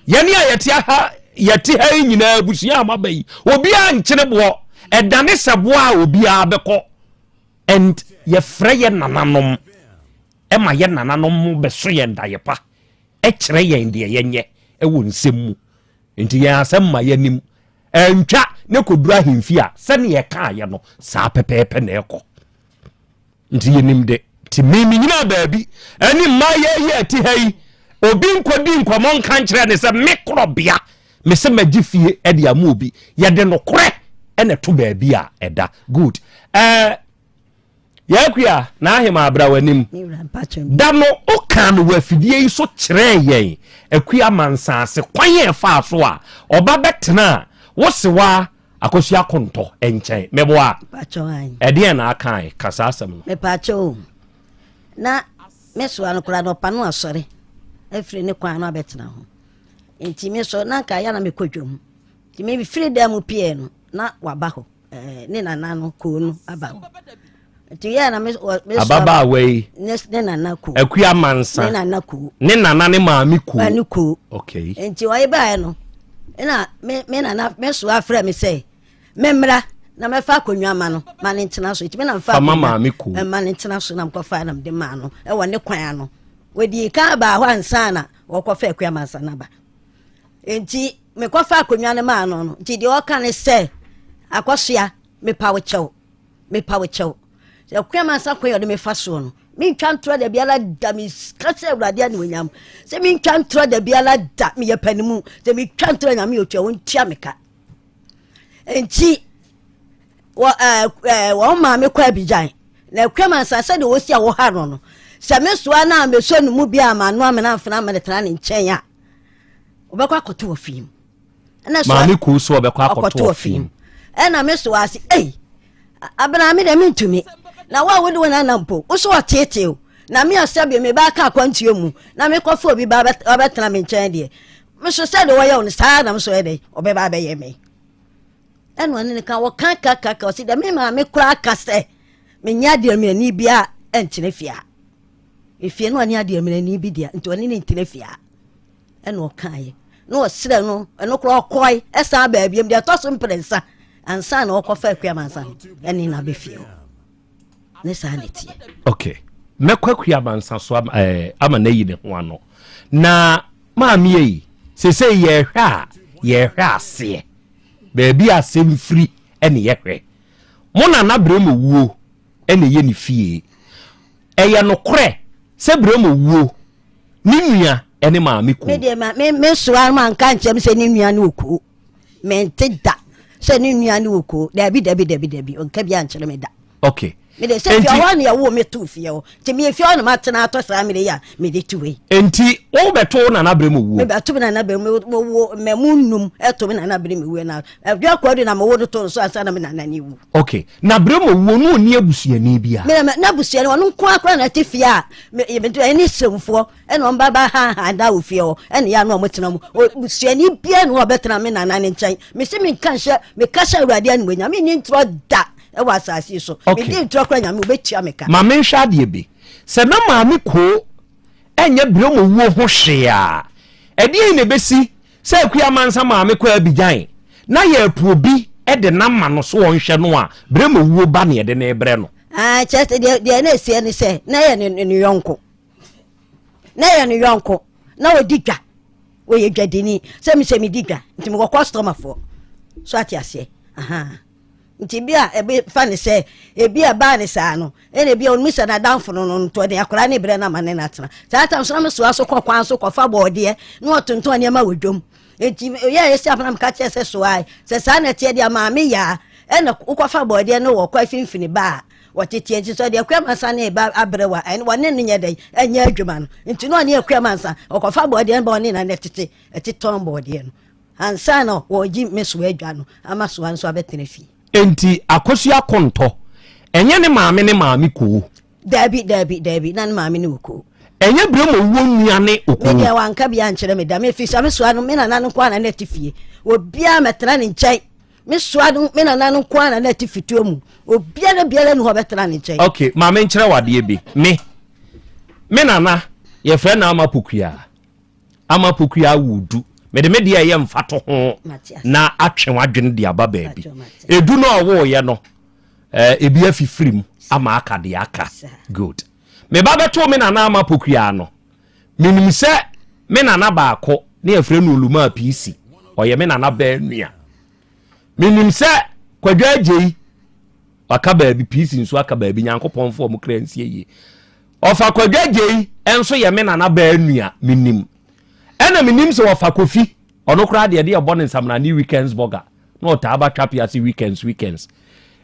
Yɛne a yɛte ha yɛte ha yi nyinaa abusua a maba yi, obiara nkyene boɔ. Ɛdane sɛ boɔ a obiara bɛkɔ. And yɛfrɛ yɛ nananom ɛma yɛ nananom bɛso yɛn daeɛ pa ɛkyerɛ yɛn deɛ yɛnyɛ ɛwɔ nsɛm mu. Nti yɛn asɛm ma yɛnim Antwa ne kɔduru ahemfie a, sɛdeɛ ɛkaeɛ no, saa pɛpɛɛpɛ na ɛkɔ. Nti yɛnim de. Nti me menyinaa baabi ɛne mmaayɛ yi a ɛte ha yi, obi nkɔdi nkɔmmɔ nka nkyerɛ ne sɛ me korɔbea, me sɛ magye fie de ama obi. Yɛde nokorɛ ɛna ɛto baabi a ɛda. Good. Ɛɛ. Yɛakua na ahema abra w'anim. Da no wokaa no wɔ afidie yi so kyerɛɛ yɛn Akua Mansaase kwan a ɛfaa so a ɔba bɛtenaa wo sewaa Akosua Kontɔ nkyɛn. Meboa? Ɛdeɛn na akae? Ka saa asɛm no. Mepaakyɛw o, na me soa no koraa no ɔpa no asɔre afiri ne kwan no abɛtena ho. Nti me so na nka yɛ na mekɔ dwam. Nti mefiri dan mu pieɛ no na waba hɔ. Eh, ne nana no koo no aba hɔ nti yɛ na me me ababaawa yi ne ne nana koo akua mansa ne nana koo ne nana ne maame koo ne koo okay nti ɔyɛ baeɛ no ɛna me me nana me so afrɛ me sɛ me mmra na mɛfa akonnwa ma no ma ne ntena so nti me na mfa akonnwa maame koo ma ne ntena so na mekɔfa na mede maa no ɛwɔ ne kwan ano wɔdii kan baa hɔ ansa na wɔkɔfa akua mansa no aba Enti mekɔfaa akonnwa no maa no no, nti deɛ ɔka ne sɛ, Akɔsoa, mepa wo kyɛw, mepa wo kyɛw. Sɛ kwan mansa kwan a ɔde me fa soɔ no, mentwa ntorɔ da biara da, meka sɛ Awurade animuonyam, sɛ mentwa ntorɔ da biara da, meyɛ panimu, sɛ metwa ntorɔ Nyame ɔtua, ɔntua me ka. Enti wɔ ɛɛ ɛɛ wɔn maame kɔ Abidjan, na akua mansa sɛdeɛ wɔsi a wɔha no no, sɛ mesoa no a mesɔ ne mu bi a manoa mena mfena mene tena ne nkyɛn a, ɔbɛkɔ akɔto wɔ fie mu ɛna so maame kuu so ɔbɛkɔ akɔto wɔ fie mu ɛna me so ase ei abena me deɛ mentumi na wo a wode wo nana mpo wo so ɔteetee o na me asɛ bi me ba ka akwantuo mu na mekɔfa obi ba ɔbɛtena me nkyɛn deɛ me so sɛ deɛ wɔyɛ wo no saa na me so yɛ dɛ ɔbɛba abɛyɛ me ɛna ɔne ne ka wɔka kakaka ɔsi dɛ me maame koraa ka sɛ menyɛ adeɛ mmienu bi a ɛnkyerɛ fie a Efie no ɔne adeɛmmerɛni bi dea nti ɔne ne ntena fie a ɛna ɔkaeɛ na ɔsrɛ no ɛno koraa ɔkɔe ɛsan baa biam deɛ ɛtɔ so mprɛnsa ansa na ɔkɔfa akua mansa no ɛne na abɛfie hɔ ne saa na ɛteɛ. Ok mɛkɔ akua mansa so ama, eh, ama no ayi ne ho ano na maame yi sesei yɛhwɛ a yɛhwɛ aseɛ baabi a asɛm firi ɛne yɛhwɛ mo nana berɛ mu wuo ɛna ɛyɛ ne fie Ɛyɛ nokorɛ sɛ Bremo wuo, ne nua ne maame kuo. Me deɛ ma me me soa ma nka nkyɛm sɛ ne nua ne okuo mente da sɛ ne nua ne okuo dabi dabi dabi dabi ɔnka bi ankyerɛ me da. Okay. Me de sɛ fie hɔ na yɛwoo me too fie hɔ nti meyɛ fie hɔ na matena atɔ saa mmerɛ yi a mede te wei. Nti wobɛto wo nana Bremo wuo? Mebɛto me nana Bremo wuo mmamu nnum ɛto me nana Bremo wuo na Ɛdua kwadu na mewɔ no to nso ansa na me nana ne wu. Okay. Na bere mu wuo no ɔni abusuani bia? Me na n'abusuani ɔno nko akora na ɛte fie a me ɛne sɛmfoɔ ɛna wɔn ba ba ha ha da wɔ fie hɔ ɛna yɛ ano wɔn tena mu. Obusuani bia na ɔbɛtena me nana ne nkyɛn. Me se me nka nhyɛ me ka hyɛ awurade animuonyam me ni ntorɔ da ɛwɔ asase yi so. Okay. Me di ntorɔ kora nyame obetua me ka. Ma me nhwɛ adeɛ bi. Sɛ na maame koo ɛnyɛ bere mu wuo ho hwee a, ɛdeɛn na ɛbɛsi Sɛ Akua Amansa maame kɔ Abidjan na yɛrepo obi de no ama no so ɔnhwɛ no a, berɛ ma owuo ba na yɛde no rebrɛ no. Ah, kyerɛ sɛ deɛ deɛ na ɛsiɛ ne sɛ na yɛ ne ne yɔnko na yɛ ne yɔnko na ɔdi dwa ɔyɛ dwadini sɛ mesɛ medi dwa nti mewɔ kɔstɔmafoɔ so ate aseɛ aha Nti bi a ebi fa ne sɛ ebi a ɛbaa ne saa no ɛna ebi a ɔno sɛ n'adamfo no no nti ɔde akwadaa ne brɛ no ama ne no atena saa tam so na mesoa so kɔ kwan so kɔfa bɔɔdeɛ na ɔtontɔn nneɛma wɔ dwam nti yɛ esi afana meka kyerɛ sɛ soa sɛ saa na ɛteɛ deɛ maame yaa ɛna wokɔfa bɔɔdeɛ no wɔ kɔ afinfini ba a wɔteteɛ nti sɛ ɔde akua mansa ne ba abrɛ wa ɛne wɔne no nyɛ dɛn ɛnyɛ adwuma no nti na ɔne akua mansa ɔkɔfa bɔɔdeɛ no ba ɔne na ne tete ɛtetɔn bɔɔdeɛ no Ansa na wɔregye me soa adwa no ama soa nso abɛtena fie. Enti Akosua Kontɔ, ɛnyɛ ne maame ne maame koo? Daabi, daabi, daabi, na ne maame ne Okoo. Ɛnyɛ Bremo wuo nua ne Okoo? Me deɛ wanka bi ankyerɛ me da, me firi sɛ me soa no, me nana no nko ara na na ɛte fie. Obiara mmɛtena ne nkyɛn. Me soa no me nana no nko ara na na ɛte fituo mu. Obiara biara ni hɔ ɔbɛtena ne nkyɛn. Ok, maame nkyerɛ wo adeɛ bi. Me, me nana, yɛfrɛ no Ama Pokuaa. Ama Pokuaa woo du. Mede me deɛ ɛyɛ mfatoho na atwe w'adwene de aba baabi. Edu no a ɔwooyɛ no, eh, ebi afifiri mu ama aka deɛ aka. Good. Me ba bɛtoo me nana Ama Pokuaa no, Menim sɛ me nana baako ne yɛfrɛ no Olumaa Piisi, ɔyɛ me nana baa nua. Menim sɛ Kwadwo Agyei waka baabi, Piisi nso aka baabi, Nyankopɔn mfa wɔn kra nsie yie. Ɔfa Kwadwo Agyei nso yɛ me nana baa nua, menim. Ɛna menim sɛ ɔfa Kofi, ɔno koraa deɛ de ɛbɔ ne nsamena ne weekends burger, na ɔtaa ba Twape ase weekends weekends.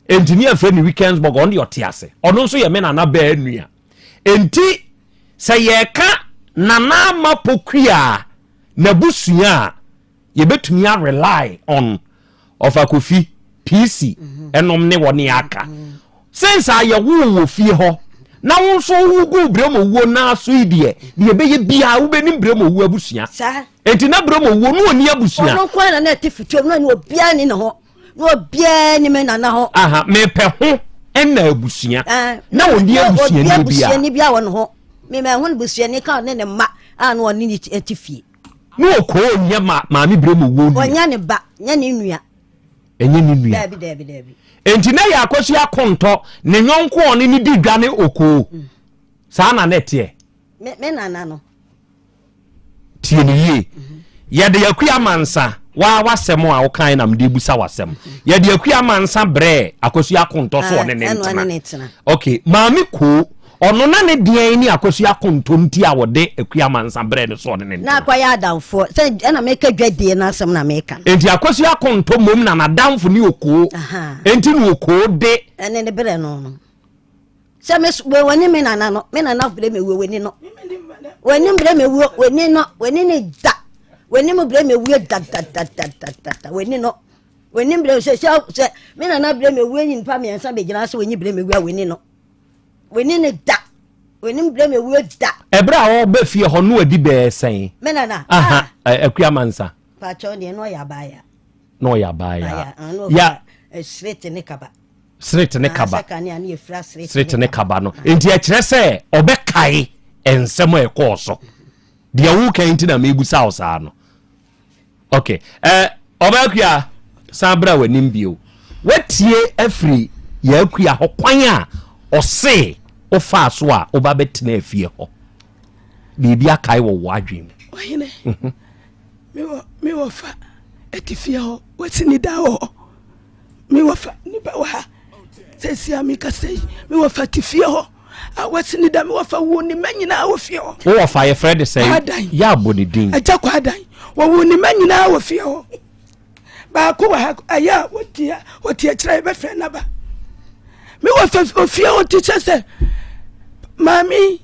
Enti ne yɛfrɛ no weekends burger, ɔno deɛ ɔte ase. Ɔno nso yɛ me nana baa nua. Enti sɛ yɛreka Nana Ama Pokuaa n'abusua a, yɛbɛtumi a rely on Ɔfa Kofi, PC nom ne wɔn a aka. Since a yɛwoo wɔ fie hɔ na wo nso wowu guu Bremowuo nan so yi deɛ, deɛ ɛbɛyɛ biara wobɛnim Bremowuo abusua. Enti na Bremowuo no ɔnni abusua. Ɔno nko ara na na ɛte fituo mu na obiara nni ne ho. Na obiara ni me nana hɔ. Aha, mepɛ ho ɛna abusua. Eh, na ɔni abusuani bia. Abusuani bia wɔ ne ho. Mema ɛho no busuani ka ɔne ne mma a na ɔne ne ti fie. Na ɔkɔɔ nyɛ ma maame bere mu wuo nua. Ɔnyɛ ne ba, nyɛ ne nua. Ɛnyɛ ne nua. Daabi, daabi, daabi. Enti na yɛ akɔsi akontɔ ne nyɔnko ɔne ne di dwa ne okoo. Mm. Saa na na ɛteɛ. Me, me nana no. Tie no yie. Yɛde Akua Mansa, waa w'asɛm a wokae na mede bisa w'asɛm. Yɛde Akua Mansa brɛɛ Akosua Akontɔ so ɔne ne ntena. Ok, Maame Koo, ɔno na ne deɛn ne Akosua Akontɔ nti a wɔde Akua Mansa brɛɛ no so ɔne ne ntena? Na akɔyɛ adamfoɔ, sɛ ɛna meka dwadie no asɛm na meka. Enti Akosua Akontɔ mmom na n'adamfo ne Okoo. Enti na Okoo de. Ɛne ne brɛ no no. Sɛ me so wɔ ne me nana no me nana brɛ me wuo w'ani no w'ani brɛ me wuo w'ani no w'ani ne da w'ani mu brɛ me wuo da da da da da da da w'ani no w'ani brɛ sɛ sɛ sɛ me nana brɛ me wuo nyi nipa mmiɛnsa bɛgyina sɛ w'ani brɛ me wuo a w'ani no w'ani ne da w'ani brɛ me wuo da. Ɛberɛ a ɔba fie hɔ no adi bɛɛ sɛn? Me nana. Aha Akua Mansa. Pakyɛw deɛ na ɔyɛ abaayaa. Na ɔyɛ abaayaa. Ya. Srete ne kaba. Sret ne kaba. Sret ne kaba no. Nti ɛkyerɛ sɛ ɔbɛkae nsɛm a ɛkɔɔ so. Deɛ woka nti na mebusa wo saa no. Ok. Eh, ɔbɛakua san bra w'anim bio. Watie afiri yɛakua hɔ kwan a ɔse wofaa so a woba bɛtena afie hɔ. Biribi akae wɔ wo adwene mu. Ɔhene. Mhm. Me wɔ fa ɛte fie hɔ wasi ne dan wɔ hɔ. Me wɔfa nipa wɔ ha sɛsi a mekasa yi me wɔfa te fie hɔ a wasi ne da me wɔfa wo ne mma nyinaa wɔ fie hɔ. Wo wɔfa yɛfrɛ de sɛn? Yɛ abɔ ne din. Agya kɔ adan wɔwo ne mma nyinaa wɔ fie hɔ baako wɔ ha ɛyɛ a wɔte a wɔte akyerɛ yɛbɛfrɛ naba me wɔfa ofie hɔ te kyɛ sɛ maame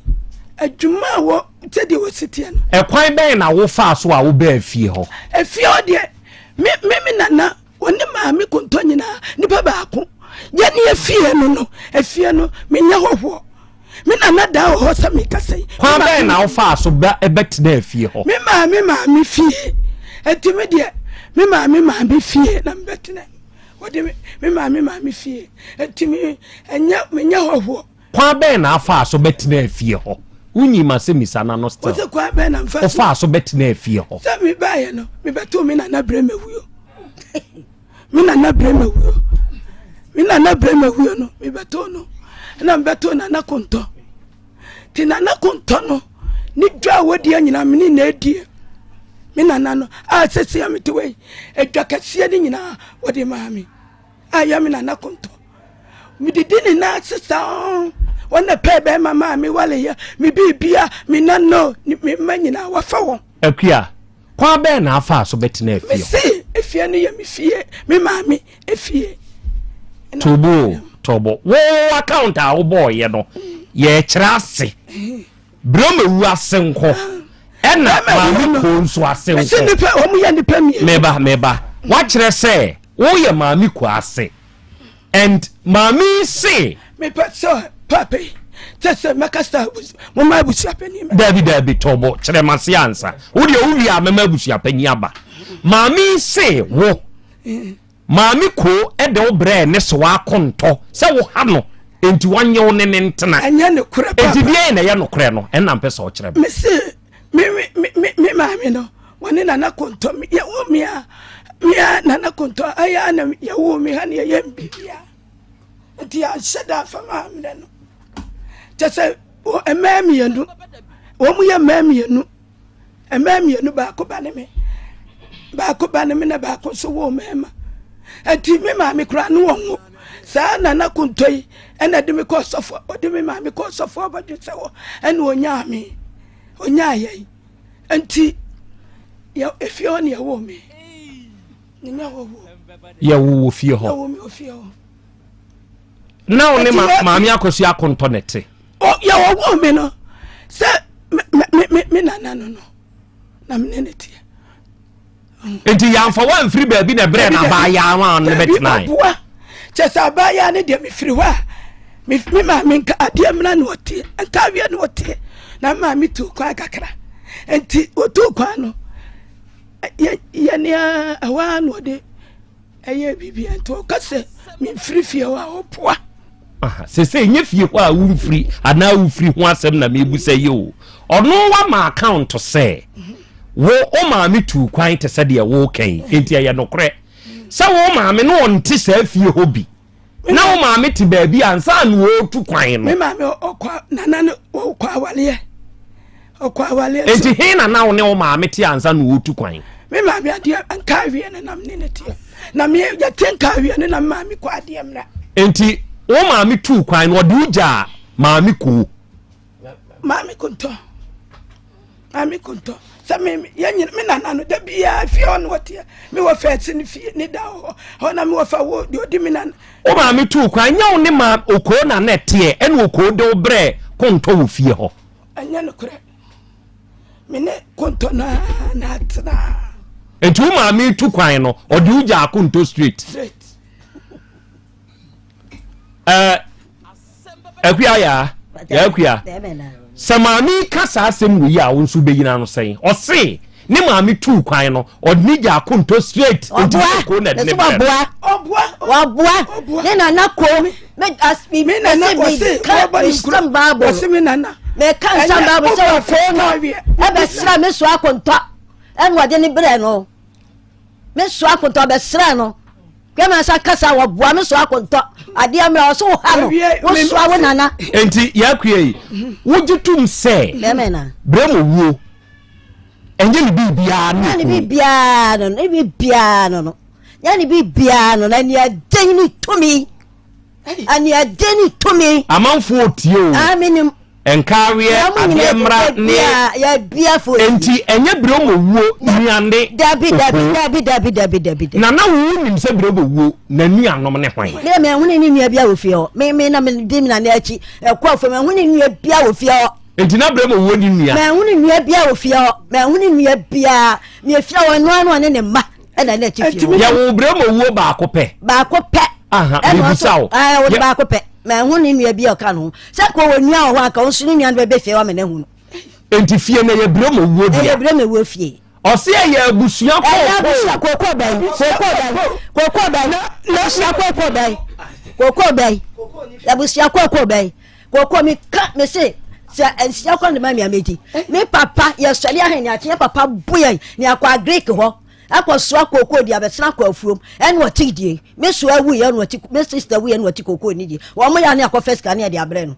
adwuma a wɔ sɛdeɛ wɔsi teɛ no. Ɛkwan bɛn na wofaa so a wobɛɛ fie hɔ? Efie hɔ deɛ me me me nana Wɔne maame kontɔ nyinaa nipa baako. Yɛne efie no no, efie no menyɛ hɔhoɔ. Me nana daa wɔ hɔ sɛ mekasa yi. Kwan bɛn na wofaa so ba bɛtenaa fie hɔ? Me maame maame fie. Enti me deɛ, me maame maame fie na mebɛtena. Wɔde me me maame maame fie. Enti me ɛnyɛ menyɛ hɔhoɔ. Kwan bɛn na afaa so bɛtenaa fie hɔ? Wonyi m'asɛmmisa no ano still. Wose kwan bɛn na mfa so? Wofaa so bɛtenaa fie hɔ. Sɛ mebaeɛ no, mebɛtoo me nana berɛ mawuo. Me nana berɛ mawuo. Me nana berɛ mawuo no, mebɛtoo no. Ɛna mebɛtoo nana kontɔ. Nti nana kontɔ no, ne dwa a wɔdiɛ nyinaa me ne na adie. Me nana no, a sɛsi a mete wei, adwa kɛseɛ no nyinaa wɔde maa me. A ɛyɛ me nana kontɔ. Medidi ne nan ase saa. Wɔn na pɛɛ bɛrima maa me waleyɛ, me biribia, me nano, me mma nyinaa wafa wɔn. Akua, kwan bɛn na afaa so bɛtena efie hɔ? Mese efie no yɛ me fie, me maame efie. Tobo, tobo. Wo account a wobɔɔyɛ no, yɛkyerɛ ase. Brɛmawu ase nko. Ɛna maame koo nso ase nko. Mese nipa, wɔn yɛ nipa mmienu. Meba, meba. Wakyerɛ sɛ Woyɛ maame kuase and maame yi se. Mepɛ sɛ paapa yi sɛ sɛ mɛkasa moma abusuapanyin mɛ. Dabi dabi tɔbɔ kyerɛ mase ansa wo deɛ wo wie a mɛma abusuapanyin aba maame yi se wo eh. Maame Koo de wo brɛɛ ne soa akontɔ sɛ wo ha no enti wɔnye wo ne ne ntena. Ɛnyɛ nokorɛ papa. Enti deɛn na ɛyɛ nokorɛ no ɛna mpɛ sɛ ɔkyerɛ me. Mese me me me me maame no wɔne Nana Kontɔ me yɛwoo me a me a Nana Kontɔ ayɛ a na yɛwoo me ha ne yɛyɛ mbibia nti yɛanhyɛ da afa maame no kyɛ sɛ mmaa mmienu wɔn yɛ mmaa mmienu. Mmaa mmienu, baako ba ne me, baako ba ne me na baako nso wɔ mmarima. Nti me maame koraa ne wɔn wo. Saa nana kontɔ yi ɛna de me kɔ sɔfo, ɔde me maame kɔ sɔfo abɔdwe sɛ wɔ ɛna onyaa me, onyaa yɛn. Nti yɛ efie hɔ ne yɛwɔ me. Ne nya hɔ wo. Yɛwo wɔ fie hɔ. Yɛwo me wɔ fie hɔ. Na wo ne maame akɔsi akontɔ ne te. Yɛ wɔwoo me no sɛ me me me nana no no na me ne ne teɛ. Nti yɛamfa woamfiri baabi na ɛberɛ na abaayaa no ne bɛtenae. Ɔboa kyɛ sɛ abaayaa no deɛ mefiri hɔ a me maame nka adeɛ mmra na ɔteɛ nka awie na ɔteɛ na me maame tuu kwan kakra nti ɔtuu kwan no yɛne ɛhɔ ara na ɔde ɛyɛ biribi nti ɔka sɛ memfiri fie hɔ a ɔboa. Sese nyɛ fie hɔ a womfiri anaa wofiri ho asɛm na mebusa yi o. Ɔno wama account sɛ wo wo maame tuu kwan te sɛ deɛ woka yi, enti ɛyɛ nokorɛ sɛ wo maame no ɔnte saa fie hɔ bi na wo maame te baabi ansa na ɔretu kwan no. Me maame ɔkɔ nana no ɔkɔ awaleɛ. Ɔkɔ awaleɛ so. Enti he na na wo ne wo maame te ansa na ɔretu kwan? Me maame adeɛ nka awie no na me ne teɛ. Na me yɛte nka awie no na me maame kɔ adeɛ mmra. Enti wo maame tuu kwan no ɔde wo gyaa maame koo? Maame kontɔ. Maame kontɔ. Sɛ me yɛ nyina me nana no da biara fie hɔ na ɔteɛ. Me wɔ fɛɛse ne fie ne da hɔ. Hɔ na me wɔ fa wo deɛ ɔdi me nana. Wo maame tuu kwan nyɛ wo ne ma okoo na na ɛteɛ ɛna okoo de wo brɛɛ kontɔ wɔ fie hɔ? Ɛnyɛ nokorɛ. Me ne kontɔ no ara na atena. Nti wo maame tu kwan no, ɔde wo gyaa kontɔ straight? Straight. Ɛɛ Akua yaa, yaa Akua. Sɛ maame yi ka saa asɛm wei a, wo nso wobɛnyina no sɛn? Ɔse ne maame tuu kwan no, ɔde ne gyaa kontɔ straight. Nti Ɔboa, ko na ɛde ne mese brɛ no. waboa, waboa, ne nana ko, me as me Me nana mese ɔse meka wɔbɔ ne nkuro mesam Bible, ɔse me nana meka nsam ɛnyɛ Bible sɛ wobɔ ɔkoo no afɛ ɛbɛsra me so akontɔ ɛna ɔde ne brɛ no, me so akontɔ ɔbɛsra no, kɛmɛ nsa kasa wɔboa me so akontɔ adeɛ mmerɛ ɔso wo ha no wosoa wo nana. Enti yɛakua yi, wogye tom sɛ Bɛmɛ na. brɛ mo wuo ɛnyɛ ne biribiara ne Nyɛ ne biribiara no ne biribiara no no nyɛ ne biribiara no na aniɛden ne tumi aniɛden ne tumi. Amanfoɔ tie o. Ah, menim. Nkaaweɛ adeɛ mmra ne. Yɛbia fo. Enti ɛnyɛ bere ɔmɔ wuo nuane. Dabi dabi dabi dabi dabi dabi. Na na wo nim sɛ bere ɔmɔ wuo na nuanom ne hwan. Me me ehunu ne nua bia wɔ fie hɔ. Me me na me di me na n'akyi. Ɛkɔ afɔ me ehunu ne nua bia wɔ fie hɔ. Enti na Abraham owuo ne nua. Manhunu nua biara wɔ fie hɔ. Manhunu nua biara. Meyɛ fie hɔ ɔno ara ne ɔne ne mma ɛna na ɛte fie hɔ. Yɛwoo Abraham owuo baako pɛ. Baako pɛ. Aha, mebisa wo. Ɛɛ, wɔde baako pɛ. Manhunu ne nua bi a ɔka ne ho. Sɛ nka ɔwɔ nua wɔ hɔ a, nka ɔnso ne nua no bɛbɛ fie hɔ ama no ahu no. Enti fie no ɛyɛ Abraham owuo dea? Ɛyɛ Abraham owuo fie. Ɔse ɛyɛ abusua kookoo. Ɛyɛ abusua kookoo bɛn? Kookoo bɛn? Kookoo bɛn? Abusua kookoo bɛn? Kookoo bɛn? Abusua kookoo bɛn? Kookoo mi ka me se sɛ nsia kɔ ne ma mi a medi. Me papa yɛsɔre ahe ne akyeɛ papa bo yɛn ne akɔ agric hɔ akɔ soa kookoo di abɛsena akɔ afuom ɛne ɔte die me soa wu yɛ ɛne ɔte me sister wu yɛ ɛne ɔte kookoo ne die wɔn yɛ ne akɔ fɛ sika ne ɛde abrɛ no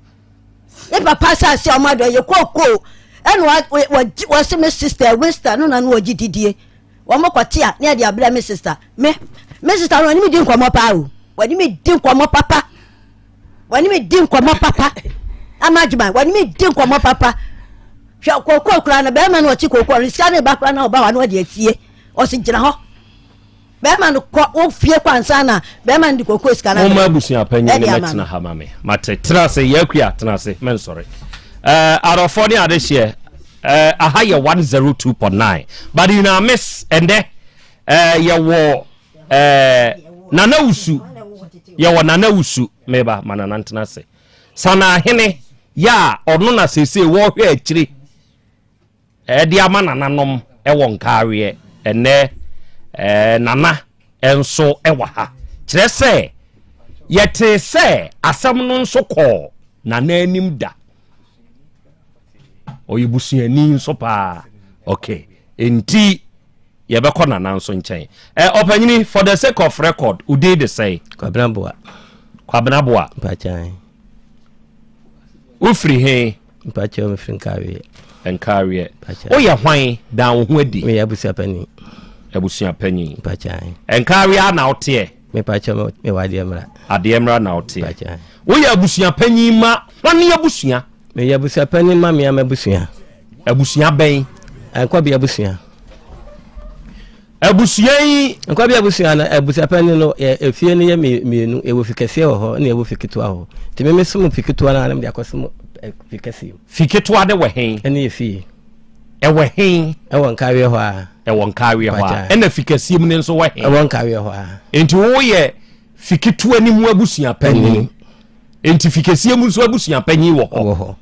me papa asase a wɔn adɔ yɛ kookoo ɛne wɔse me sister wister no na no ɔgye didie wɔn kɔ te a ne ɛde abrɛ me sister me me sister no ɔne me di nkɔmɔ paa o wɔne me di nkɔmɔ papa. Wɔne me di nkɔmmɔ papa. Ama adwuma, wɔne me di nkɔmmɔ papa. Hwɛ kookoo koraa no, bɛrima no ɔte kookoo no, sika no ba koraa na ɔba hɔ na ɔde asie. Ɔsi gyina hɔ. Bɛrima no kɔ, wo fie kɔ ansa na bɛrima no de kookoo sika no. Moma abusua panyin no mɛtena ha ma me. Mate, tena ase, yɛ akua, tena ase, mɛnsɔre. Eh, arɔfoɔ ne adehyeɛ, eh, aha yɛ 102.9. But in our miss, ɛndɛ, eh, yɛwɔ Ɛɛ Nana Wusu, yɛwɔ Nana Wusu, meba ma Nana ntena ase. Sanahene yɛ a ɔno na seesei wɔrehwɛ akyire ɛde ama nananom ɛwɔ Nkaaweɛ. Ɛnɛ ɛɛ Nana nso wɔ ha. Kyerɛ sɛ, yɛtee sɛ asɛm no nso kɔɔ Nana anim da. Ɔyɛ busuani nso paa. Okay, enti yɛbɛkɔ Nana nso nkyɛn. Ɛ ɔpanyini, for the sake of record, wo din de sɛn? Kwabena Boa. Kwabena Boa. Mpakyɛn. Wofiri he? Mpakyɛw mefiri Nkaweɛ. Nkaweɛ. Woyɛ hwan? Dan wo ho adi. Meyɛ abusua panyin. Abusua panyin. Mpakyɛw. Nkaweɛ a na woteɛ? Mepakyɛw mewɔ adeɛ mmra. Adeɛ mmra na woteɛ. Mpakyɛw. Woyɛ abusua panyin ma hwane abusua? Meyɛ abusua panyin ma mea m'abusua. Abusua bɛn? Nkɔbea abusua. Abusua yi. Nkɔbea abusua no abusua panyin no yɛ efie no yɛ mmienu ɛwɔ fi kɛseɛ wɔ hɔ ɛna ɛwɔ fi ketewa hɔ nti me mesom fi ketewa no na mede akɔsom fi kɛseɛ mu. Fi ketewa de wɔ he? Ɛne yɛ fie. Ɛwɔ he? Ɛwɔ Nkaweɛ hɔ a. Ɛwɔ Nkaweɛ hɔ a. Ɛna fi kɛseɛ mu no nso wɔ he? Ɛwɔ Nkaweɛ hɔ a. Nti woyɛ fi ketewa no mu abusua panyin. Nti fi kɛseɛ mu nso abusua panyin wɔ hɔ. Wɔ hɔ.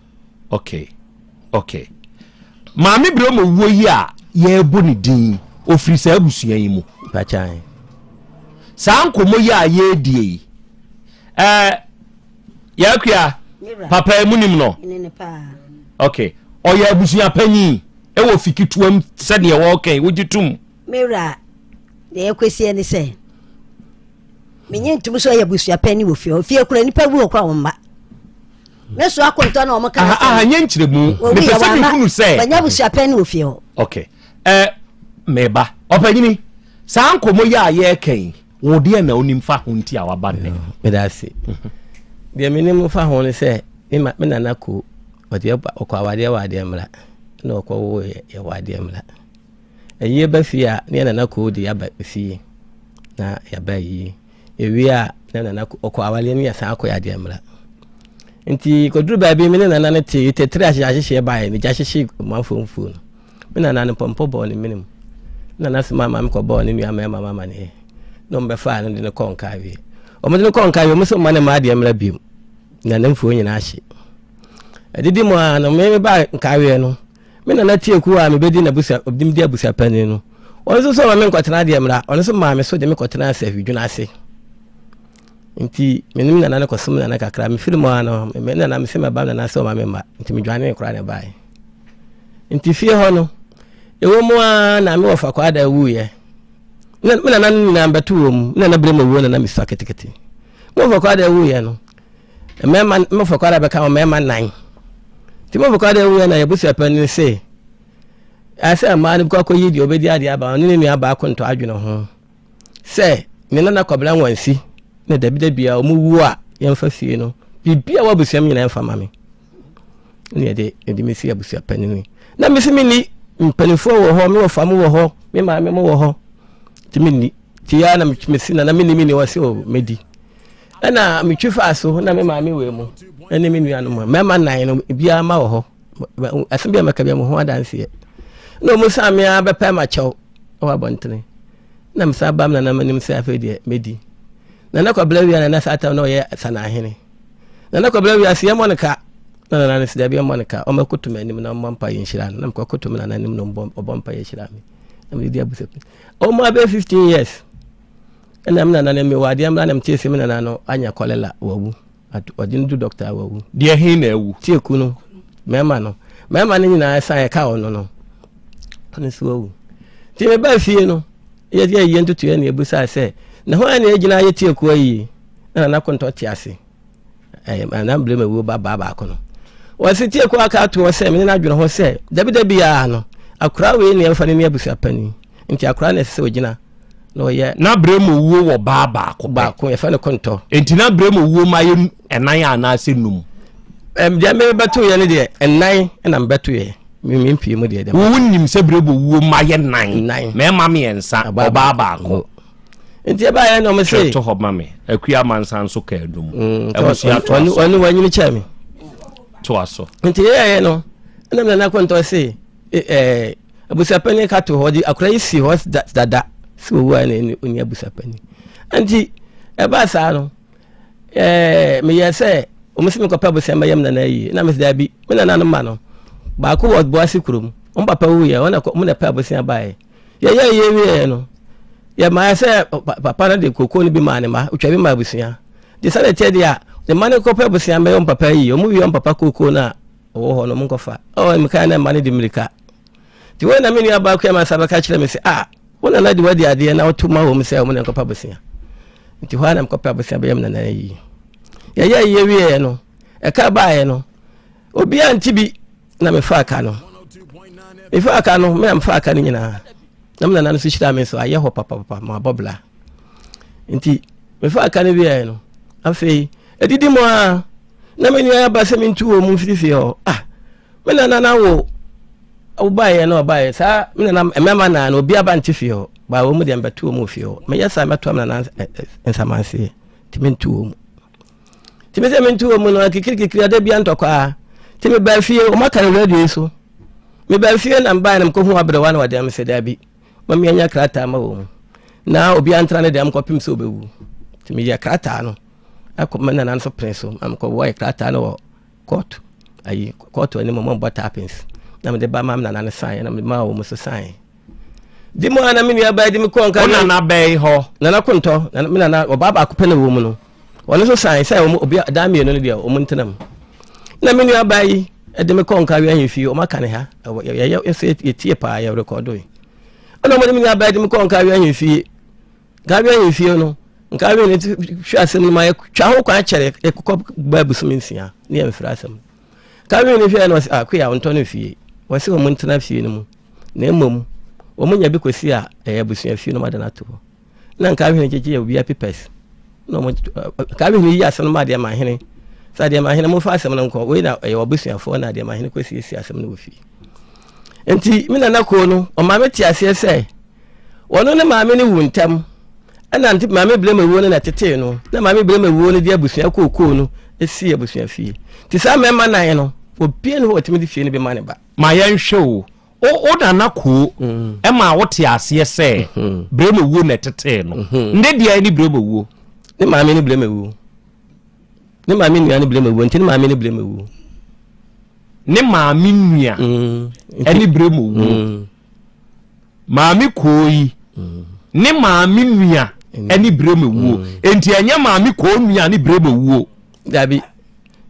Okay. Okay. Maame Brɛma wuo yi a yɛrebɔ ne din yi, ɔfiri saa abusua yi mu. Mpakyan. Saa nkɔmmɔ yi a yɛredie yi, ɛɛ yɛakua papa yi mu nim no. Okay. Ɔyɛ abusua panyin ɛwɔ fi ketewa mu sɛdeɛ wɔreka yi, wogye tom. Me wura, deɛ yɛkɔsie ne sɛ menye ntom sɛ ɔyɛ abusua panyin wɔ fie hɔ. Fie kura nipa wu hɔ kora wɔn mma. Me so akontɔ na wɔn ka sɛ. Aha nyɛ nkyerɛmu. Mepɛ sɛ mehunu sɛ. Wɔnyɛ abusuapɛn ne wɔ fie hɔ. Okay. Ɛ meba. Ɔpanyini, saa nkɔmmɔ yi a yɛreka yi, wo deɛ na wonim fa ho nti a waba nnɛ. Meda ase. Deɛ menim fa ho ne sɛ, me ma me nana ko ɔde ɔkɔ awadeɛ wɔ adeɛ mmra na ɔkɔ wo yɛ wɔ adeɛ mmra. Ayie ba fie a ne yɛ nana ko de aba fie na yɛaba ayie. Yɛwie a na nana ɔkɔ awareɛ ne yɛsan akɔ yɛ adeɛ mmra. Nti kɔduru baabi me ne nana no te tɛtiri ahyehyɛ ahyehyɛ baeɛ ne gya hyehye ɔmanfoɔ mfuo no. Me nana no pɔmpɔ bɔɔ ne menem. Nana soma ma me kɔbɔɔ ne nua mmarima ma amaneɛ. Na wɔn bɛfaa no de no kɔɔ Nkawie. Wɔn de no kɔɔ Nkawie wɔn sɛ ɔma ne mma adeɛ mmra biom. Na ne mfuo nyinaa ahye. Adidi mu ara no me baa Nkawie no Me nana Tieku a mebedi n'abusua ɔde me di abusua panyin no, ɔno nso sɛ ɔma me nkɔtena adeɛ mmra, ɔno nso maa me so de me kɔtena sahwidwuna ase. Nti me ne me nana no kɔsom nana kakra, mefiri mu ara no, me nana me sɛ mɛba nana sɛ ɔma me mma, nti medwanee koraa na ɛbaeɛ. Nti fie hɔ no, ɛwɔ mu ara na me wɔfa kwaada wuiɛ. Me nana no nyinaa mbɛto wɔ mu, me nana berɛ mu wuo na na mesua ketekete. Me wɔfa kwaada wuiɛ no, Mmarima mmɔfra kwadaa bɛka wɔn mmarima nan. Nti mmɔfra kwadaa wuiɛ na yɛabusua panin se ɛsɛ mmaa no kɔ akɔyi deɛ ɔbɛdi adeɛ aba ɔne ne nua baa kontɔ adwene ho sɛ ne nana kɔbena nwansi na dabi da bia wɔn wuo a yɛmfa fie no biribi a wɔ abusua mu nyinaa yɛmfa ma me ne yɛde yɛde me si abusua panin na me se menni mpanimfoɔ wɔ hɔ me wɔfa mo wɔ hɔ me maame mo wɔ hɔ nti menni nti yɛ na mesi nana menni menni wɔ se o mɛdi Ɛna metwi faa so na me maame wɔ mu ɛne me nuanom mmarima nan no biara ma wɔ hɔ asɛm bi a mɛka bi mo ho adanseɛ na wɔn san me ara bɛpɛ ma kyɛw wɔ abɔntene na me san bam nana m'anim sɛ afei deɛ mɛdi nana kɔbla wia nana saa tam na ɔyɛ sanahene nana kɔbla wia sɛ yɛmmɔ no ka na nana no sɛ dabi yɛmmɔ no ka ɔmɛkoto m'anim na ɔmmɔ mpa yɛ nhyira no na mekɔkoto me nana anim na ɔbɔ mpa yɛ hyira me na mede di abusɛ ɔmo abɛyɛ 15 years Ɛna me nana no mewɔ adeɛ mmra na metee sɛ me nana no anya kɔlela wawu ɔde no du dɔkta wawu. Deɛ he na awu? Tieku no mmarima no mmarima no nyinaa san ɛka ɔno no ɔno nso wawu. Nti mebaa fie no yɛde ayie ntotoeɛ na yɛbusaa sɛ na hwan na ɛgyina ayɛ tieku ayie na nana kontɔ te ase ɛyɛ na mbrɛ ma wuo ba baa baako no wɔsi tieku aka ato hɔ sɛ mene no adwene ho sɛ dabi dabi a no akora wei ne ɛmfa no ne abusua panin nti akora na ɛsɛ sɛ ɔgyina na ɔyɛ. Na berɛ mu owuo wɔ baa baako pɛ. Baako, yɛfrɛ no kontɔ. Enti na berɛ mu owuo ma yɛ ɛnan anaasɛ num? Ɛm, deɛ mebɛtoeɛ no deɛ, ɛnan na mebɛtoeɛ. Me me mpie mu deɛ. Wo nim sɛ berɛ mu owuo ma yɛ nan. Nan. Mmarima mmiɛnsa, ɔbaa baako. Nti ɛbaeɛ na ɔmo se. Twerɛ to hɔ ma me. Akua Amansan nso kaa num. Abusua toa so. Ɔno wanyini kyɛɛ me. Toa so. Nti yɛyɛeɛ no, ɛna me nana kontɔ se, ɛɛ. Abusuapanin ka to hɔ de akora yi si hɔ dada sɛ owu a na ɔni abusuapanin. Nti ɛbaa saa no ɛɛ meyɛ sɛ wɔn sɛ mekɔpɛ abusua mɛyɛ me nana yie na mesɛ daabi me nana no ma no baako wɔ boase kurom wɔn papa wuyɛ wɔn na wɔn na pɛ abusua baeɛ yɛyɛ yie wieɛ no. Yɛmaa sɛ papa no de koko no bi maa ne mma, otwa bi maa abusua. Nti sɛdeɛ ɛteɛ deɛ a, ne mma no kɔpɛ abusua mmɛyɛ wɔn papa yie. Wɔn wie wɔn papa koko no a ɔwɔ hɔ no, wɔn nkɔfa. Ɔwɔ mekae na mma no de mmirika. Nti wei na me nua baa Kuama nsa bɛka kyerɛ me sɛ, ah, wo nana de wadi adeɛ na woto ma wɔn sɛ wɔn na nkɔpɛ abusua. Nti hɔ ara na mekɔpɛ abusua bɛyɛ me nana yie. Yɛyɛ yie wieɛ no, ɛka baeɛ no, obiara nte bi na mefaa ka no. Mefaa ka no, me na mefaa ka no nyinaa. Na me nana no nso hyiraa me nso ayɛ hɔ papapapa ma abɔ bla. Nti mefaa ka no wieɛ no, afei ɛdidi mu a na me nua aba sɛ mentu wɔ mu mfiri fie hɔ. Ah, me nana na wo wobaeɛ na ɔbaeɛ saa me nana mmarima naa no obi aba nte fie hɔ baa wɔ mu deɛ mbɛto wɔ mu wɔ fie hɔ meyɛ saa mɛtoa me nana nsamanseɛ nti mentu wɔ mu nti me sɛ mentu wɔ mu no akikirikikiri ada bia ntɔkwaa nti mebaa fie wɔn aka no radio yi so mebaa fie na mbaeɛ na mekɔhu aberewa na wɔde me sɛ daabi ma meanya krataa ma wɔ mu na obi antra ne dɛm kɔpem sɛ ɔbɛwu nti meyɛ krataa no ɛkɔ me nana nso pene so ma mekɔwɔɛ krataa no wɔ Kɔɔto ayi kɔɔto anim ɔmo bɔ tapins na mede ba ma nana no san na mede ma wɔn so san di mu a na me nua baa di me kɔɔ nka. Wo nana bɛyi hɔ. Nana kontɔ nana me nana ɔbaa baako pɛ na wɔ mu no ɔno nso san sɛ wɔn obi dan mmienu no deɛ wɔn ntena mu na me nua baa yi ɛde me kɔɔ nka wia ahemfie wɔn aka ne ha yɛyɛ nso yɛtie paa yɛ rekɔdo yi ɛna wɔn de me nua baa yi de me kɔɔ nka wia ahemfie. Nkaawia ahemfie no, nkaawia no hwɛ asɛm no ma yɛtwa ho kwan kyɛrɛ yɛkokɔ baa busumi nsia ne yɛmfrɛ asɛm. Nkaawia no hwɛ no ɔsɛ akoya ah, ɔntɔ no fie. Wɔsɛ wɔn ntena fie no mu. Na mmom wɔn nya bi kɔsi a ɛyɛ abusua fie no ma de no ato hɔ. Na nkaawia no gyegye yɛ obia papers. Na wɔn nkaawia no yi asɛm no ma adeɛ ma hene. Sɛ adeɛ ma hene mofa asɛm no nkɔ wei na ɛyɛ wɔabusuafoɔ na adeɛ ma hene kɔsiesie asɛm no wɔ fie. Nti me nana koo no ɔma me te aseɛ sɛ Wɔno ne maame no wu ntɛm. Ɛna nti maame Brema wuo no na ɛtetee no. Na maame Brema wuo no de abusua kookoo no sii abusua fie. Nti saa mmarima nan no, obiara nni hɔ a ɔtumi de fie no bi ma ne ba. Ma yɛnhwɛ o, wo wo nana koo ɛma wo te aseɛ sɛ Brema wuo na ɛtetee no. Ne deɛ ne Brema wuo? Ne maame ne Brema wuo. Ne maame nua ne Brema wuo, nti ne maame ne Brema wuo. Ne maame nua ɛne Brema wuo. Maame koo yi ne maame nua ɛne brema wuo mm. enti ɛnyɛ maame koo nua ne brema wuo. Dabi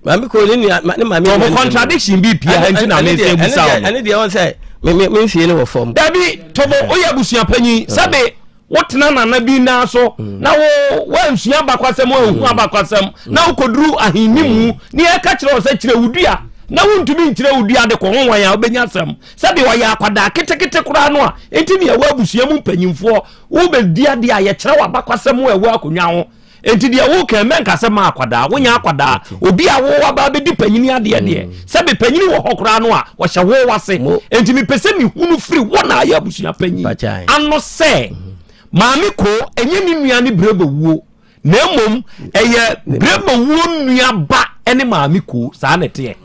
maame koo ne nua ne maame nua. Tɔmɔ contradiction bi pia ha nti na me nsɛm busa wɔn. Ɛne deɛ wɔn sɛ me me me nfie ne wɔ fam. Dabi tɔmɔ oyɛ abusua panyin mm. sɛbi wotena nana bi nan so mm. na wo wansua abakwasɛm wanhu mm. abakwasɛm na wokɔduru ahenni mu ne yɛka kyerɛ wo sɛ kyerɛ wo dua na wontumi nkyerɛ wo dua de kɔ ho wan a wobɛnya asɛm Sɛdeɛ ɔyɛ akwadaa ketekete koraa no a, enti ne ɛwɔ abusua mu mpanyimfoɔ, wobɛdi adeɛ a yɛkyerɛ wo abakwasɛm a ɛwɔ akonnwa ho. Enti deɛ woka mɛnka sɛ ma akwadaa, wonyɛ akwadaa. Obi a wo aba abɛdi panyini adeɛ deɛ, mm. sɛbe panyini wɔ hɔ koraa no a, wɔhyɛ wo wase. Enti mepɛ sɛ mehunu firi wo na ayɛ abusua panyin ano sɛ mm-hmm. maame ko ɛnyɛ ne nua ne berɛ bɛwuo. na mmom ɛyɛ brɛmawuo nua ba ne maame kuo saa na ɛteɛ.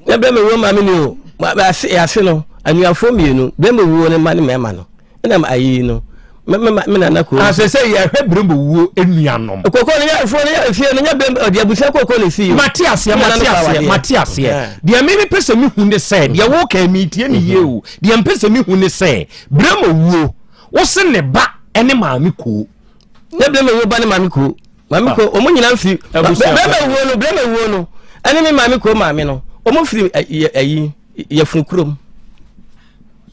Na brɛmawuo maame ni o ase ase no anuafoɔ mmienu brɛmawuo ne mma ne mmarima no ɛna ayi no me nana kuo. Asɛ sɛ yɛhwɛ brɛmawuo nuanom. Koko no yɛ fuo no yɛ fie no nyɛ brɛm ɔde abusua koko na esi. Mate aseɛ mate aseɛ mate aseɛ deɛ me mepɛ sɛ mehu ne sɛ deɛ woka mi tie ne yie o deɛ mpɛ sɛ mehu ne sɛ brɛmawuo wo se ne ba ne maame kuo. Ne bere ma wuo ba ne maame kuo maame kuo wɔn nyinaa firi bere ma wuo no bere ma wuo no ɛne me maame kuo maame no wɔn firi ɛyi yɛfunu kurom.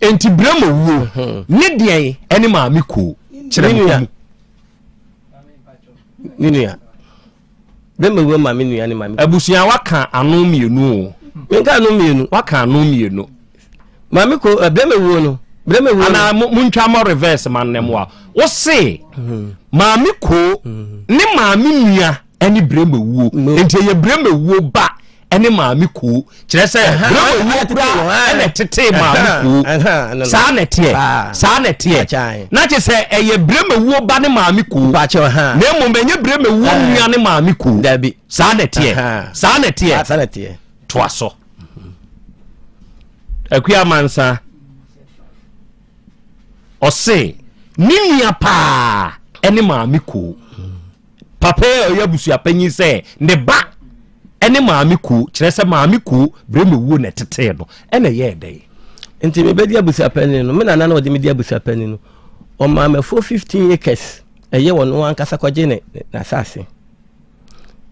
Nti bere ma wuo mhm. ne deɛn ɛne maame kuo kyerɛ me mu. Ne nua. Bɛma wuo maame nua ne maame. Abusua waka ano mmienu o. Menka ano mmienu. Waka ano mmienu. Maame ko eh, bɛma wuo no. Bɛma wuo no. Ana mo ntwa mo reverse ma nnɛ mo a. Wose mhm. maame ko mhm. ne maame nua ɛne brɛma wuo. Nti ɛyɛ brɛma wuo ba ɛne maame koo kyerɛ sɛ brɛma wuo kura ɛna ɛtetee maame koo saa na ɛteɛ saa na ɛteɛ na kyerɛ sɛ ɛyɛ brɛma wuo ba ne maame koo na mmom ɛnyɛ brɛma wuo nua ne maame koo saa na ɛteɛ saa na ɛteɛ toa so akua mansa ɔse ne nua paa ɛne maame koo Papa yi a ɔyɛ abusuapanyin sɛ ne ba ne maame kuo, kyerɛ sɛ maame kuo berɛ mu wuo na ɛtetee no, ɛna ɛyɛɛ dɛn? Nti mebɛdi abusuapanyin no, me nana na ɔde me di abusuapanyin no. Ɔmaa mafuo 15 acres ɛyɛ wɔn ankasa kɔgye ne n'asase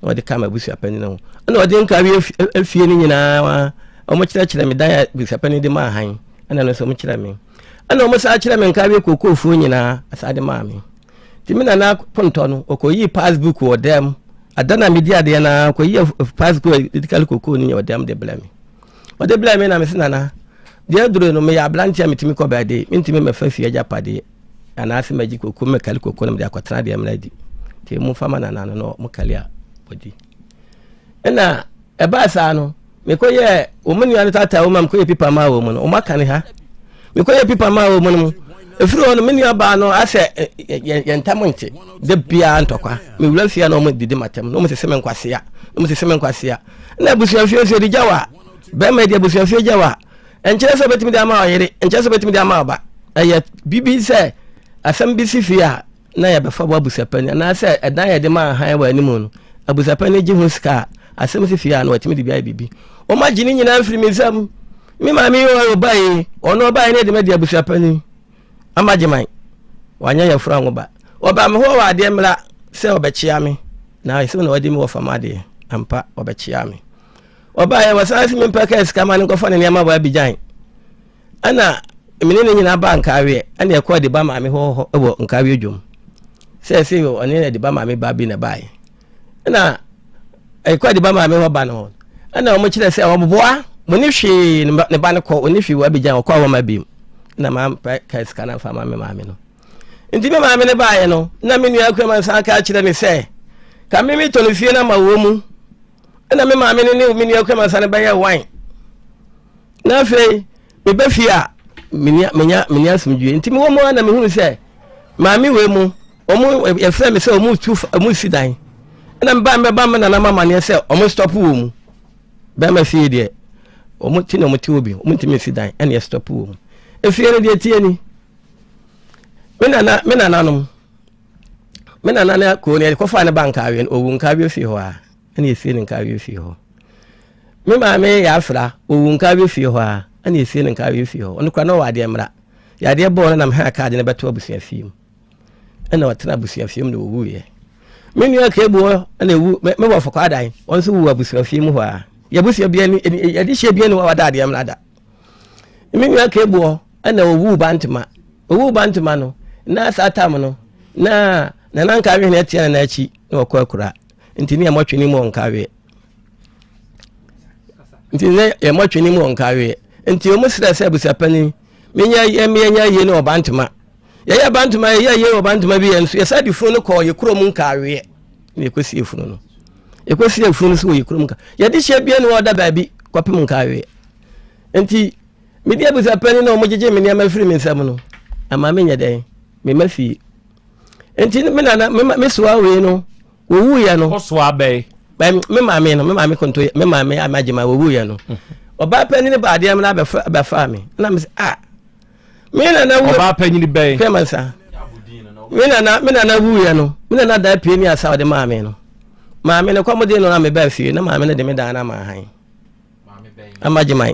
na ɔde ka m'abusuapanin ho ɛna ɔde nkawie afie no nyinaa wɔn kyerɛkyerɛ me dan a abusuapanin de maa han ɛna no nso wɔn kyerɛ me ɛna wɔn san kyerɛ me nkawie kookoofuo nyinaa asa de maa me nti me nana pontɔ no ɔkɔyii passbook wɔ dɛm ada na medi adeɛ no ara ɔkɔyii passbook a ɛdi kale kookoo no nyɛ wɔ dɛm de brɛ me ɔde brɛ me na mese nana deɛ aduro no meyɛ aberanteɛ a metumi kɔ baabi mentumi mɛfa fie agyapadeɛ anaasɛ magye koko mɛkali koko no mede akɔtena deɛ mmra di nti momfa ma nana no na mokali a ɔdi ɛna ɛbaa saa no mekɔyɛ wɔn nua no taataa wɔn ma mekɔyɛ pipa maa wɔn no wɔn aka ne ha mekɔyɛ pipa maa wɔn no mu ɛfiri hɔ no me nua baa no asɛ yɛn ntam nte da biara ntɔkwa mewura fie na wɔn didi matam na wɔn sese me nkwasea na wɔn sese me nkwasea na abusuafie nso yɛde gya wa bɛrima de abusuafie gya wa ɛnkyerɛ sɛ ɔbɛtumi de ama ɔyere ɛnkyerɛ sɛ ɔbɛtumi de ama ɔba ɛyɛ biribi sɛ asɛm bi si fie a na yɛbɛfa bɔ abusuapani anaasɛ ɛdan yɛde ma ahan wɔ anim no abusuapani gye ho sika a asɛm si fie a na watumi de bi ayɛ biribi wɔn agye ne nyinaa mfiri me nsam me maame yi ɔyɛ ɔba yi ɔno ɔba yi ne de ma di abusuapani ama gye man wanyɛ yɛ fura ngo ba ɔba me hɔ wɔ adeɛ mmra sɛ ɔbɛkyea me na ɛsɛ na ɔde me wɔ fam adeɛ ampa ɔbɛkyea me Ɔbaeɛ wɔsan se mempɛ kaa sika ma no nkɔfa ne nneɛma wɔ Abidjan. Ɛna mene ne nyinaa baa Nkaweɛ ɛna ɛkɔ Adiba maame hɔ hɔ wɔ Nkaweɛ dwom. Sɛ ɛse ɔne Adiba maame ba bi na ɛbaeɛ. Ɛna ɛkɔ Adiba maame hɔ ba no hɔ. Ɛna wɔn kyerɛ sɛ ɔboa mo ne hwee ne ba no kɔ ɔne hwee wɔ Abidjan ɔkɔ a wɔma biem. Ɛna mampɛ kaa sika no amfa ma me maame no. Nti me maame no baeɛ no na me nua Akuama san ka kyerɛ me sɛ ka me metɔ no fie no ama wɔ mu. Ɛna me maame no ne me nua kuama sane bɛyɛ wine. Na afei meba fie a menya menya menya asomdwie. Nti mewɔ mu a na mehunu sɛ maame wei mu wɔn yɛfrɛ me sɛ wɔn tu wɔn si dan. Ɛna meba mebɛba me nana ma amaneɛ sɛ wɔn stop wɔ mu. Bɛrima fie deɛ wɔn ti na wɔn ti wɔ bi wɔn ntumi si dan ɛna yɛ stop wɔ mu. Efie no deɛ tie ni. Me nana me nananom me nana no koo no yɛkɔfaa ne ba nkaaweɛ no ɔwu nkaaweɛ fie hɔ a ɛna yɛsie no nkaaweɛ fie hɔ me maame yɛ afra ɔwu nkaaweɛ fie hɔ a ɛna yɛsie no nkaaweɛ fie hɔ ɔno kora na ɔwɔ adeɛ mmra yadeɛ bɔɔ no nam ha kaade no bɛto abusua fie mu ɛna ɔtena abusua fie mu na ɔwuiɛ me nua kebuo ɛna ɛwu me wɔ fɔkɔ adan wɔn nso wu abusua fie mu hɔ a yɛabusua bia ni yɛde hyɛ bia ni wɔ wada adeɛ mmra da me nua kebuo ɛna ɔwuu bantema Owuu Bantama no, na saa tam no, na Nana Nkawe hene atia Nana akyi na wɔkɔ akura. Nti ne yɛmmɔ twene mu wɔ Nkawe. Nti ne yɛmmɔ twene mu wɔ Nkawe. Nti wɔn srɛ sɛ abusuapanin, menyɛ yɛ menyɛ yie ne wɔ Bantama. Yɛyɛ Bantama, yɛyɛ yie wɔ Bantama bi yɛn nso yɛsa de funu no kɔɔ yɛ kurom Nkawe. Na yɛkɔsie funu no. Yɛkɔsie funu no so wɔ yɛ kurom Nkawe. Yɛde hyɛ bia ne wɔda baabi kɔpem Nkawe. Nti Medi abusuapanyin na wɔgyegye me nneɛma firi me nsam no, ama menyɛ dɛn? Mema fie. Nti me nana me me soa wei no wɔwuiɛ no. Ɔsoa bɛn? Me maame no me maame konto me maame amagyema wɔwuiɛ no. Mhm. Ɔbaa panyin ba adeɛ no abɛfa abɛfa me na me sɛ ah me nana wu. Ɔbaa panyin bɛn? Kɛmɛ nsa. Me nana me nana wuiɛ no me nana dan pie ni asa ɔde maame no maame no kɔm de no na me ba fie na maame no de me dan na ma han. Ama Gyeman.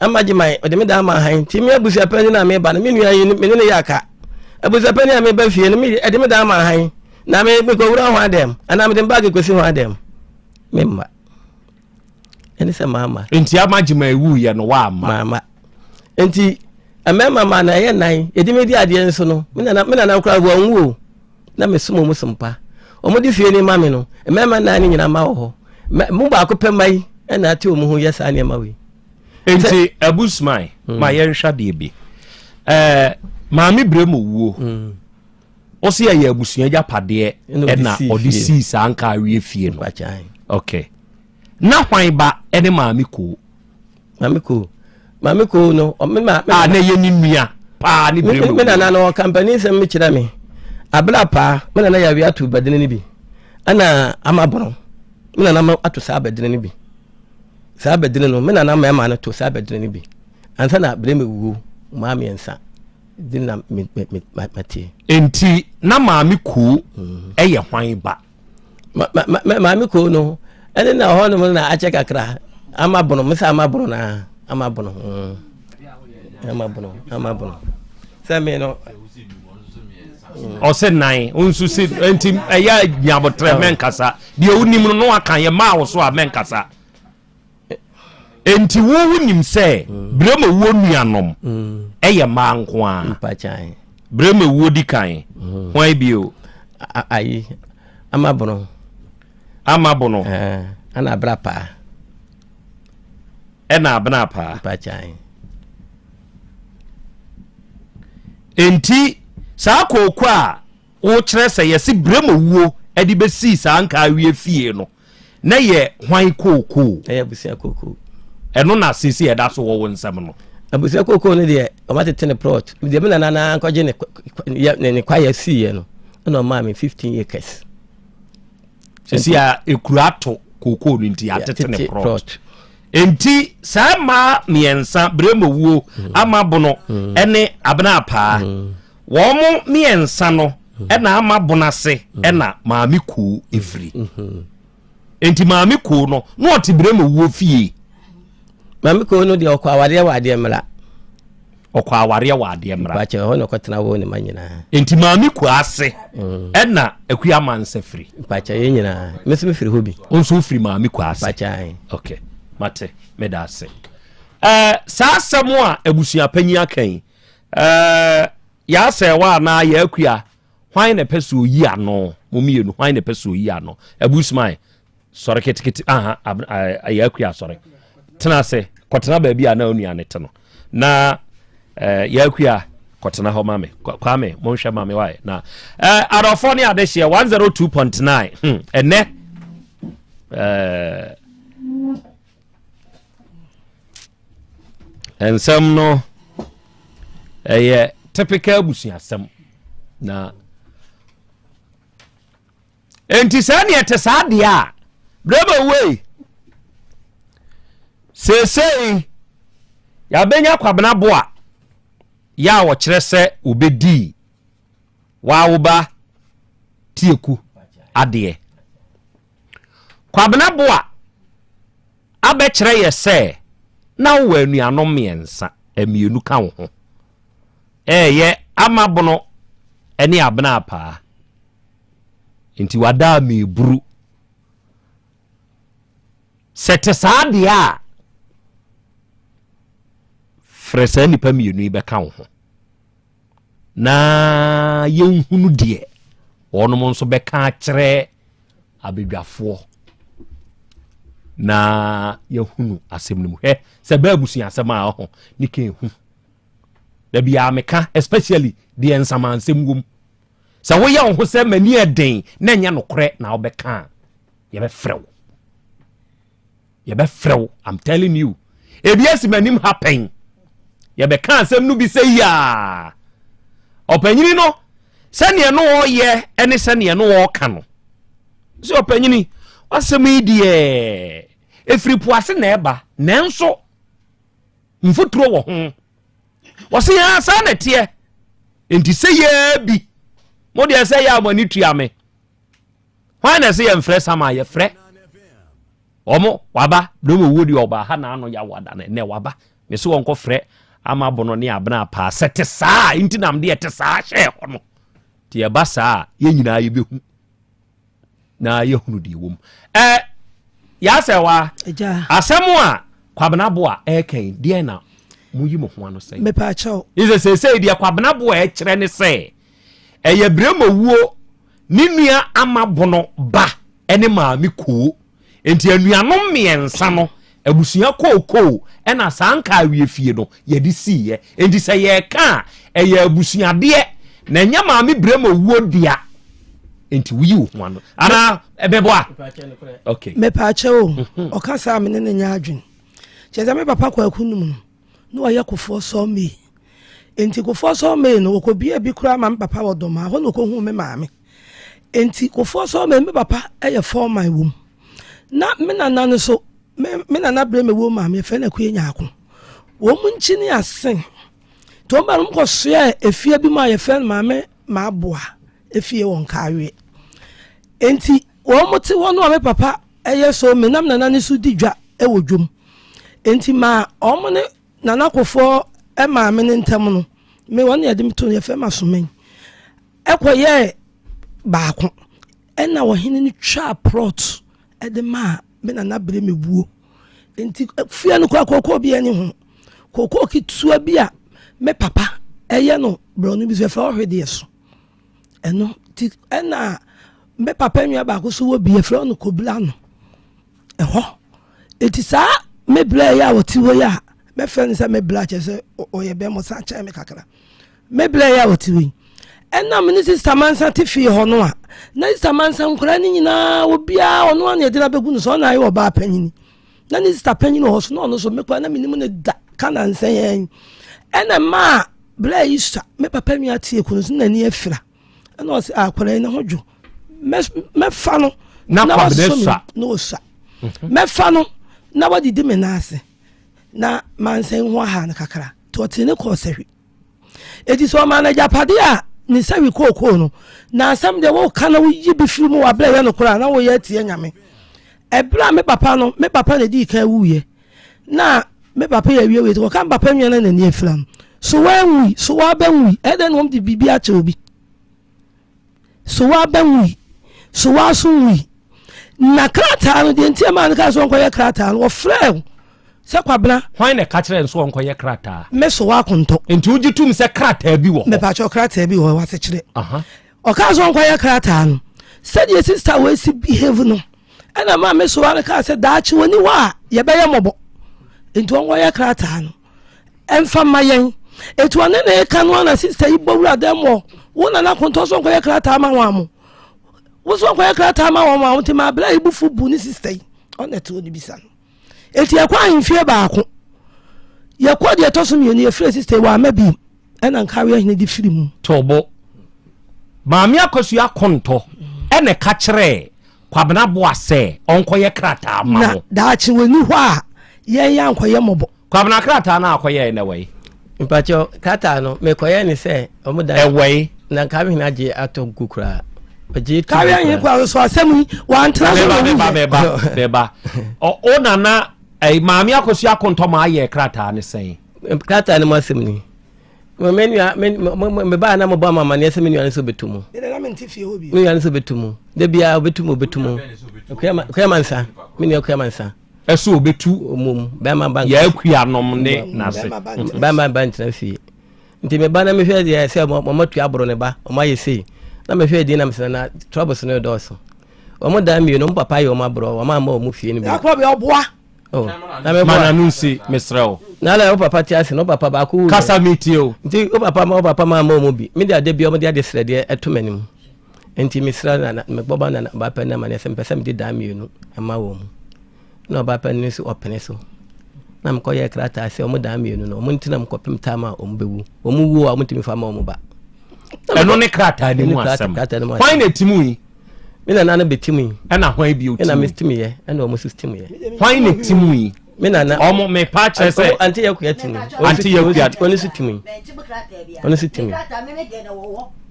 Ama Gyeman, ɔde me dan ma han. Nti me abusuapanyin a meba no, me nua yi, me ne no yɛ aka. Abusuapanyin a meba fie no, me ɛde me dan ma han. Na me mekɔwura ho adɛm, anaa mede me baage kɔsi ho adɛm. Me mma. Ɛne sɛ maama. Nti Ama Gyeman wuiɛ no, woamma? Maama. Nti mmarima ma na ɛyɛ nan, yɛde me di adeɛ nso no, me nana me nana koraa wɔnwu o. na mesom wɔn som pa. Wɔde fie no ma me no, mmarima nnan no nyinaa mma wɔ hɔ. Mu baako pɛ mma yi na ate wɔn ho yɛ saa nneɛma wei. Nti Abusman, hmm. ma yɛnhwɛ adeɛ bi. Ɛɛ maame brɛ mu wuo. Hmm. Ɔsi ɛyɛ abusua agyapadeɛ ɛna ɔde sii saa nka awie fie no. Okay. Na hwan ba ɛne maame koo? Maame Koo. Maame Koo no, me ma. A na ɛyɛ ne nua paa ne bere mu. Me nana no ɔka mpanin nsɛm mi kyerɛ me. Abira paa, me nana yɛ awia ato badini no bi. Ɛna ama bono. Me nana ma ato saa badini no bi. Saa badini no, me nana mmarima no to saa badini no bi. Ansa na bere me wuo, mmaa mmiɛnsa. Di na me me me ma tie. Nti na maame Koo mm. ɛyɛ hwan ba? Maame koo no ɛne na hɔ nom na akyɛ kakra ama bono mesa ama bono na ama bono mm. ama bono ama bono. Sɛ me no. Ɔse nan, wo nso se nti ɛyɛ nyabotrɛ mɛnkasa. Deɛ wonim no no waka yɛ maa wo so a mɛnkasa. Enti wo wonim sɛ Bremowuo nuanom ɛyɛ mmaa nko a. Bremowuo di kan. Hwan bio? Ayi, Amabono. Amabono. Ɛna abena paa. Ɛna abena paa. Enti saa kooko a wokyerɛ sɛ yɛse Bremowuo de bɛsii saa nkaawie fie no, na yɛ hwan kookoo? Ɛyɛ abusua kookoo. Ɛno na sisi ɛda so wɔ wo nsɛm no. Abusua kookoo no deɛ ɔma tete ne plot. Deɛ me nana na nkɔgye ne ne kwaeɛ siiɛ no ɛna ɔmaa me 15 acres. Sisi a ekura ato kookoo no nti atete ne plot. Nti saa mmaa mmiɛnsa Bremowuo, mm. Amabono mm. ɛne Abena Apaa mm. wɔn mmiɛnsa no ɛna ama bono ase ɛna maame koo efiri. Mm-hmm. Nti maame koo no na ɔte Bremowuo fie. Maame koo no deɛ ɔkɔ awareɛ wɔ adeɛ mmra. Ɔkɔ awareɛ wɔ adeɛ mmra. Mpakyɛ ɛhɔ na ɔkɔtena wɔ ne ma nyinaa. Nti maame koo ase mm. ɛna akua mansa firi. Mpakyɛ yɛn nyinaa me nso mefiri hɔ bi. Wo nso wofiri maame koo ase. Mpakyɛ. Ok mate meda ase. Ɛɛ saa asɛm a abusua panyin aka yi ɛɛ yɛasɛwa anaa yɛakua hwan na ɛpɛ sɛ oyi ano mo mmienu hwan na ɛpɛ sɛ oyi ano abusman sɔre ketekete aha ɛyɛ akua sɔre tena ase kɔtena baabi a na onua ne te no na ɛɛ yɛ akua kɔtena hɔ ma me kwame monhwɛ ma me wae na ɛɛ adɔfoɔ ne adehyeɛ 102.9 hmm ɛnɛ ɛɛ nsɛm no ɛyɛ typical abusuasɛm na Enti sɛ ɛne ɛte saa deɛ a, berɛ wei seesei yɛabɛnya Kwabena Boa yɛ a wɔkyerɛ sɛ wɔbɛdii wawoba tieku adeɛ. Kwabena Boa abɛkyerɛ yɛ sɛ na wowɔ anuanom mmiɛnsa, mmienu ka wo ho. Ɛyɛ Amabono ne Abena Apaa. Nti wada a meburu. Sɛ te saa deɛ a, frɛ saa nnipa mmienu yi bɛka wo ho na yɛnhunu deɛ wɔnom nso bɛka akyerɛ abadwafoɔ na yɛhunu asɛm no mu. Hwɛ sɛ bɛɛ abusua asɛm a ɔho ne ka ehu. Da biara meka especially deɛ nsamansɛm wom. Sɛ woyɛ wo ho sɛ m'ani ɛden na ɛnyɛ nokorɛ na wobɛka a, yɛbɛfrɛ wo. Yɛbɛfrɛ wo. I'm telling you. Ebi asi m'anim ha pɛn. Yɛbɛka asɛm no bi sɛ yaa. Ɔpanyini no, sɛdeɛ no ɔyɛ ne sɛdeɛ no ɔka no. Sɛ ɔpanyini, asɛm yi deɛ, ɛfiri po ase na ɛba, nanso mfuturo wɔ ho. Wɔse yaa saa na ɛteɛ. Enti sɛ yɛa bi, mo deɛ sɛ yɛ a mo ani tua me. Hwan na ɛsɛ yɛmfrɛ sama a yɛfrɛ? Wɔn waba, na wɔn owuo deɛ ɔbaa ha na ano yawo ada no, ɛnɛ waba. Me so wɔn kɔfrɛ ama abono ne abena paa sɛ te saa, nti nam deɛ te saa hyɛɛ hɔ no. Nti ɛba saa a, yɛn nyinaa yɛbɛhu. na yɛhunu deɛ ɛwɔ mu. Ɛ yɛasɛ wa asɛm a Kwabena Boa ɛreka yi deɛ na moyi mo ho ano sɛn? Mepaakyɛw. Sɛ seesei deɛ Kwabena Boa ɛkyerɛ ne sɛ ɛyɛ Bremowuo ne nua ama bono ba ɛne maame koo nti anuanom mmiɛnsa no Abusua kookoo na saa nkaawie fie no yɛde siiɛ. Enti sɛ yɛreka a, ɛyɛ abusuadeɛ na ɛnyɛ maame Brema owuo dea. Enti woyi wo ho ano. Anaa ɛbɛboa? Okay. Mepaakyɛ o, mhm. ɔka saa me ne ne nyɛ adwene. Kyerɛ sɛ me papa Kwaku num no, na ɔyɛ Kofoɔ Sawmill. Enti Kofoɔ Sawmill no, wɔkɔbia bi koraa ma me papa wɔ Dɔmaa, hɔ na ɔkɔhuu me maame. Enti Kofoɔ Sawmill, me papa yɛ foreman wɔ mu. Na me nana no so, me me nana berɛ me wɔ maame yɛfrɛ no Akua Nyaako. Wɔn mu nkyini ase. Nti wɔn ba no kɔsoɛ efie bi mu a yɛfrɛ no maame Maaboa efie wɔ Nkaaweɛ. Nti wɔn te hɔ no a me papa ɛyɛ so me nam nana no so di dwa wɔ dwom. Nti ma wɔn ne Nana Kofoɔ maame no ntam no. Me wɔn na yɛde me to no yɛfrɛ me Asomɛn. Ɛkɔyɛɛ baako ɛna ɔhene no twaa plot ɛde maa me nana bere me wuo. Nti fie no koraa kookoo bi ɛni ho. Kookoo ketewa bi a me papa ɛyɛ no borɔno bi so yɛfrɛ ɔhwedeɛ so. Ɛno nti ɛna me papa nua baako so wɔ bi yɛfrɛ no kobla no. Ɛhɔ. Nti saa me bla yi a ɔte hɔ yi a mɛfrɛ no sɛ me bla kyerɛ sɛ ɔyɛ bɛrima ɔsan kyɛn me kakra. Me bla yi a ɔte hɔ yi ɛna me ne sista Mansa te fie hɔ no a na sista Mansa nkwadaa no nyinaa obiara ɔno ana yɛde no abɛgu no so ɔna ayɛ ɔbaa panyini na ne sista panyini wɔ hɔ so na ɔno so me koraa na menim no da ka na nsɛn yɛn ɛna mmaa bla yi sua me papa nua tie kunu so n'ani afira ɛna ɔsɛ akwadaa yi ne ho dwo mɛfa no na wasɔ me na ɔsua mhm. mɛfa no na wadidi me nan ase na mansa ho aha no kakra nti ɔtee ne kɔɔ sahwi eti sɛ ɔmaa no agyapadeɛ a ne sahwi kookoo no na asɛm deɛ woka na woyi bi firi mu wabrɛ yɛ no koraa na woyɛ atie nyame ɛberɛ a me papa no me papa na ɛdii kan wuiɛ na me papa yɛ awie wei wɔka me papa nua no n'ani afira no so wanwui so wabɛnwui ɛdɛn na wɔn de biribi akyɛ obi So w'aba nwui? So w'aso nwui? Na krataa no, deɛ nti ɛmaa no kaa sɛ ɔnkɔyɛ krataa no, wɔfrɛɛ wo sɛ Kwabena. Hwan na ɛka kyerɛɛ no sɛ ɔnkɔyɛ krataa? Me so w'akontɔ. Nti wogye tom sɛ krataa bi wɔ hɔ? Mepakyɛw, krataa bi wɔ hɔ, w'asekyerɛ. Ɔkaa sɛ ɔnkɔyɛ krataa no, sɛdeɛ sista wei si behave no, ɛna maa me soa no kaa sɛ daakye wɔni hɔ a yɛbɛyɛ mmɔbɔ. Nti ɔnkɔyɛ krataa no. Ɛmfa mma yɛn. Eti ɔne ne reka no ana sista yi bɔ wura dɛm wɔ wo nana kontɔ so nkɔyɛ krataa ma wɔn amo. Wo so nkɔyɛ krataa ma wɔn amo nti maa bla yi bufu bu ne sista yi. Ɔna ɛte hɔ ne bisa no. Eti yɛkɔ ahemfie baako. Yɛkɔ deɛ ɛtɔ so mmienu yɛfrɛ sista yi wɔ ama bi ɛna nkawe ahene de firi mu. Tobo. Maame Akosua Kontɔ ɛna ɛka kyerɛɛ Kwabena Boa sɛ ɔnkɔyɛ krataa ma Na mo. daakye wɔni hɔ a yɛn yɛ ankɔyɛ mmɔbɔ. Kwabena krataa no a akɔyɛɛ no ɛwɔ he? Mpakyɛw, krataa no, mekɔyɛɛ ne sɛ ɔmo dan. Ɛwɔ he? Na Nkawe agye atɔ gu koraa. Ɔgye tu gu Nkawe ahene koraa. koraa so asɛm yi, wantena so na Meba, meba, owuiɛ. meba, meba. Ɔ, o nana, ɛyi, Maame Akosua Akontɔmaa yɛɛ krataa no sɛn? Krataa no mu asɛm ni. Me nua, me, me, me baa na mobɔ ama amaneɛ sɛ me nua no sɛ ɔbɛtu mu. Me nua no sɛ ɔbɛtu mu. Da biara ɔbɛtu mu, ɔbɛtu mu. Akua Mansa, me nua Akua Mansa. Ɛsɛ ɔbɛtu mu, bɛrima ba yɛ akuanom ne n'ase. Bɛrima ba ntena fie. Nti me ba na mehwɛ deɛ sɛ wɔn atu aboro ne ba, wɔn ayɛ sei. Na mehwɛ din na mesɛ na troubles no dɔɔso. Wɔn dan mmienu, wɔn papa ayɛ wɔn aborɔ, wɔn amma wɔn fie no bi. Akɔ bɛ ɔboa. Oh, na me Ma n'ano nsi, mesrɛ wo. Na na wo papa te ase na wo papa baako wu. Kasa mi tie o. Nti wo papa ma wo papa ma ama wɔn bi. Me de ade bi wɔn de ade srɛdeɛ ɛto m'anim. Nti mesrɛ na na mebɔ ba na ɔbaa pɛ no amaneɛ sɛ mepɛ sɛ mede dan mmienu ɛma wɔn mu. Na ɔbaa pɛ no nso ɔpene so. Na mekɔyɛɛ krataa sɛ wɔn dan mmienu no wɔn ntena mu kɔpem tam a wɔn bɛwu. Wɔn wuo a wɔn ntumi fa ma wɔn ba. Ɛno ne krataa no mu asɛm. Hwan na ɛti mu yi? Me nana no bɛti mu yi. Ɛna hwan bio ti mu? Ɛna me ti mu yɛ, ɛna wɔn nso ti mu yɛ. Hwan na ti mu yi? Me nana. Ɔmo me pa kyerɛ sɛ. Ante yɛ kuya ti mu. Ante yɛ kuya. Ɔno nso ti mu yi. Ɔno nso ti mu yi.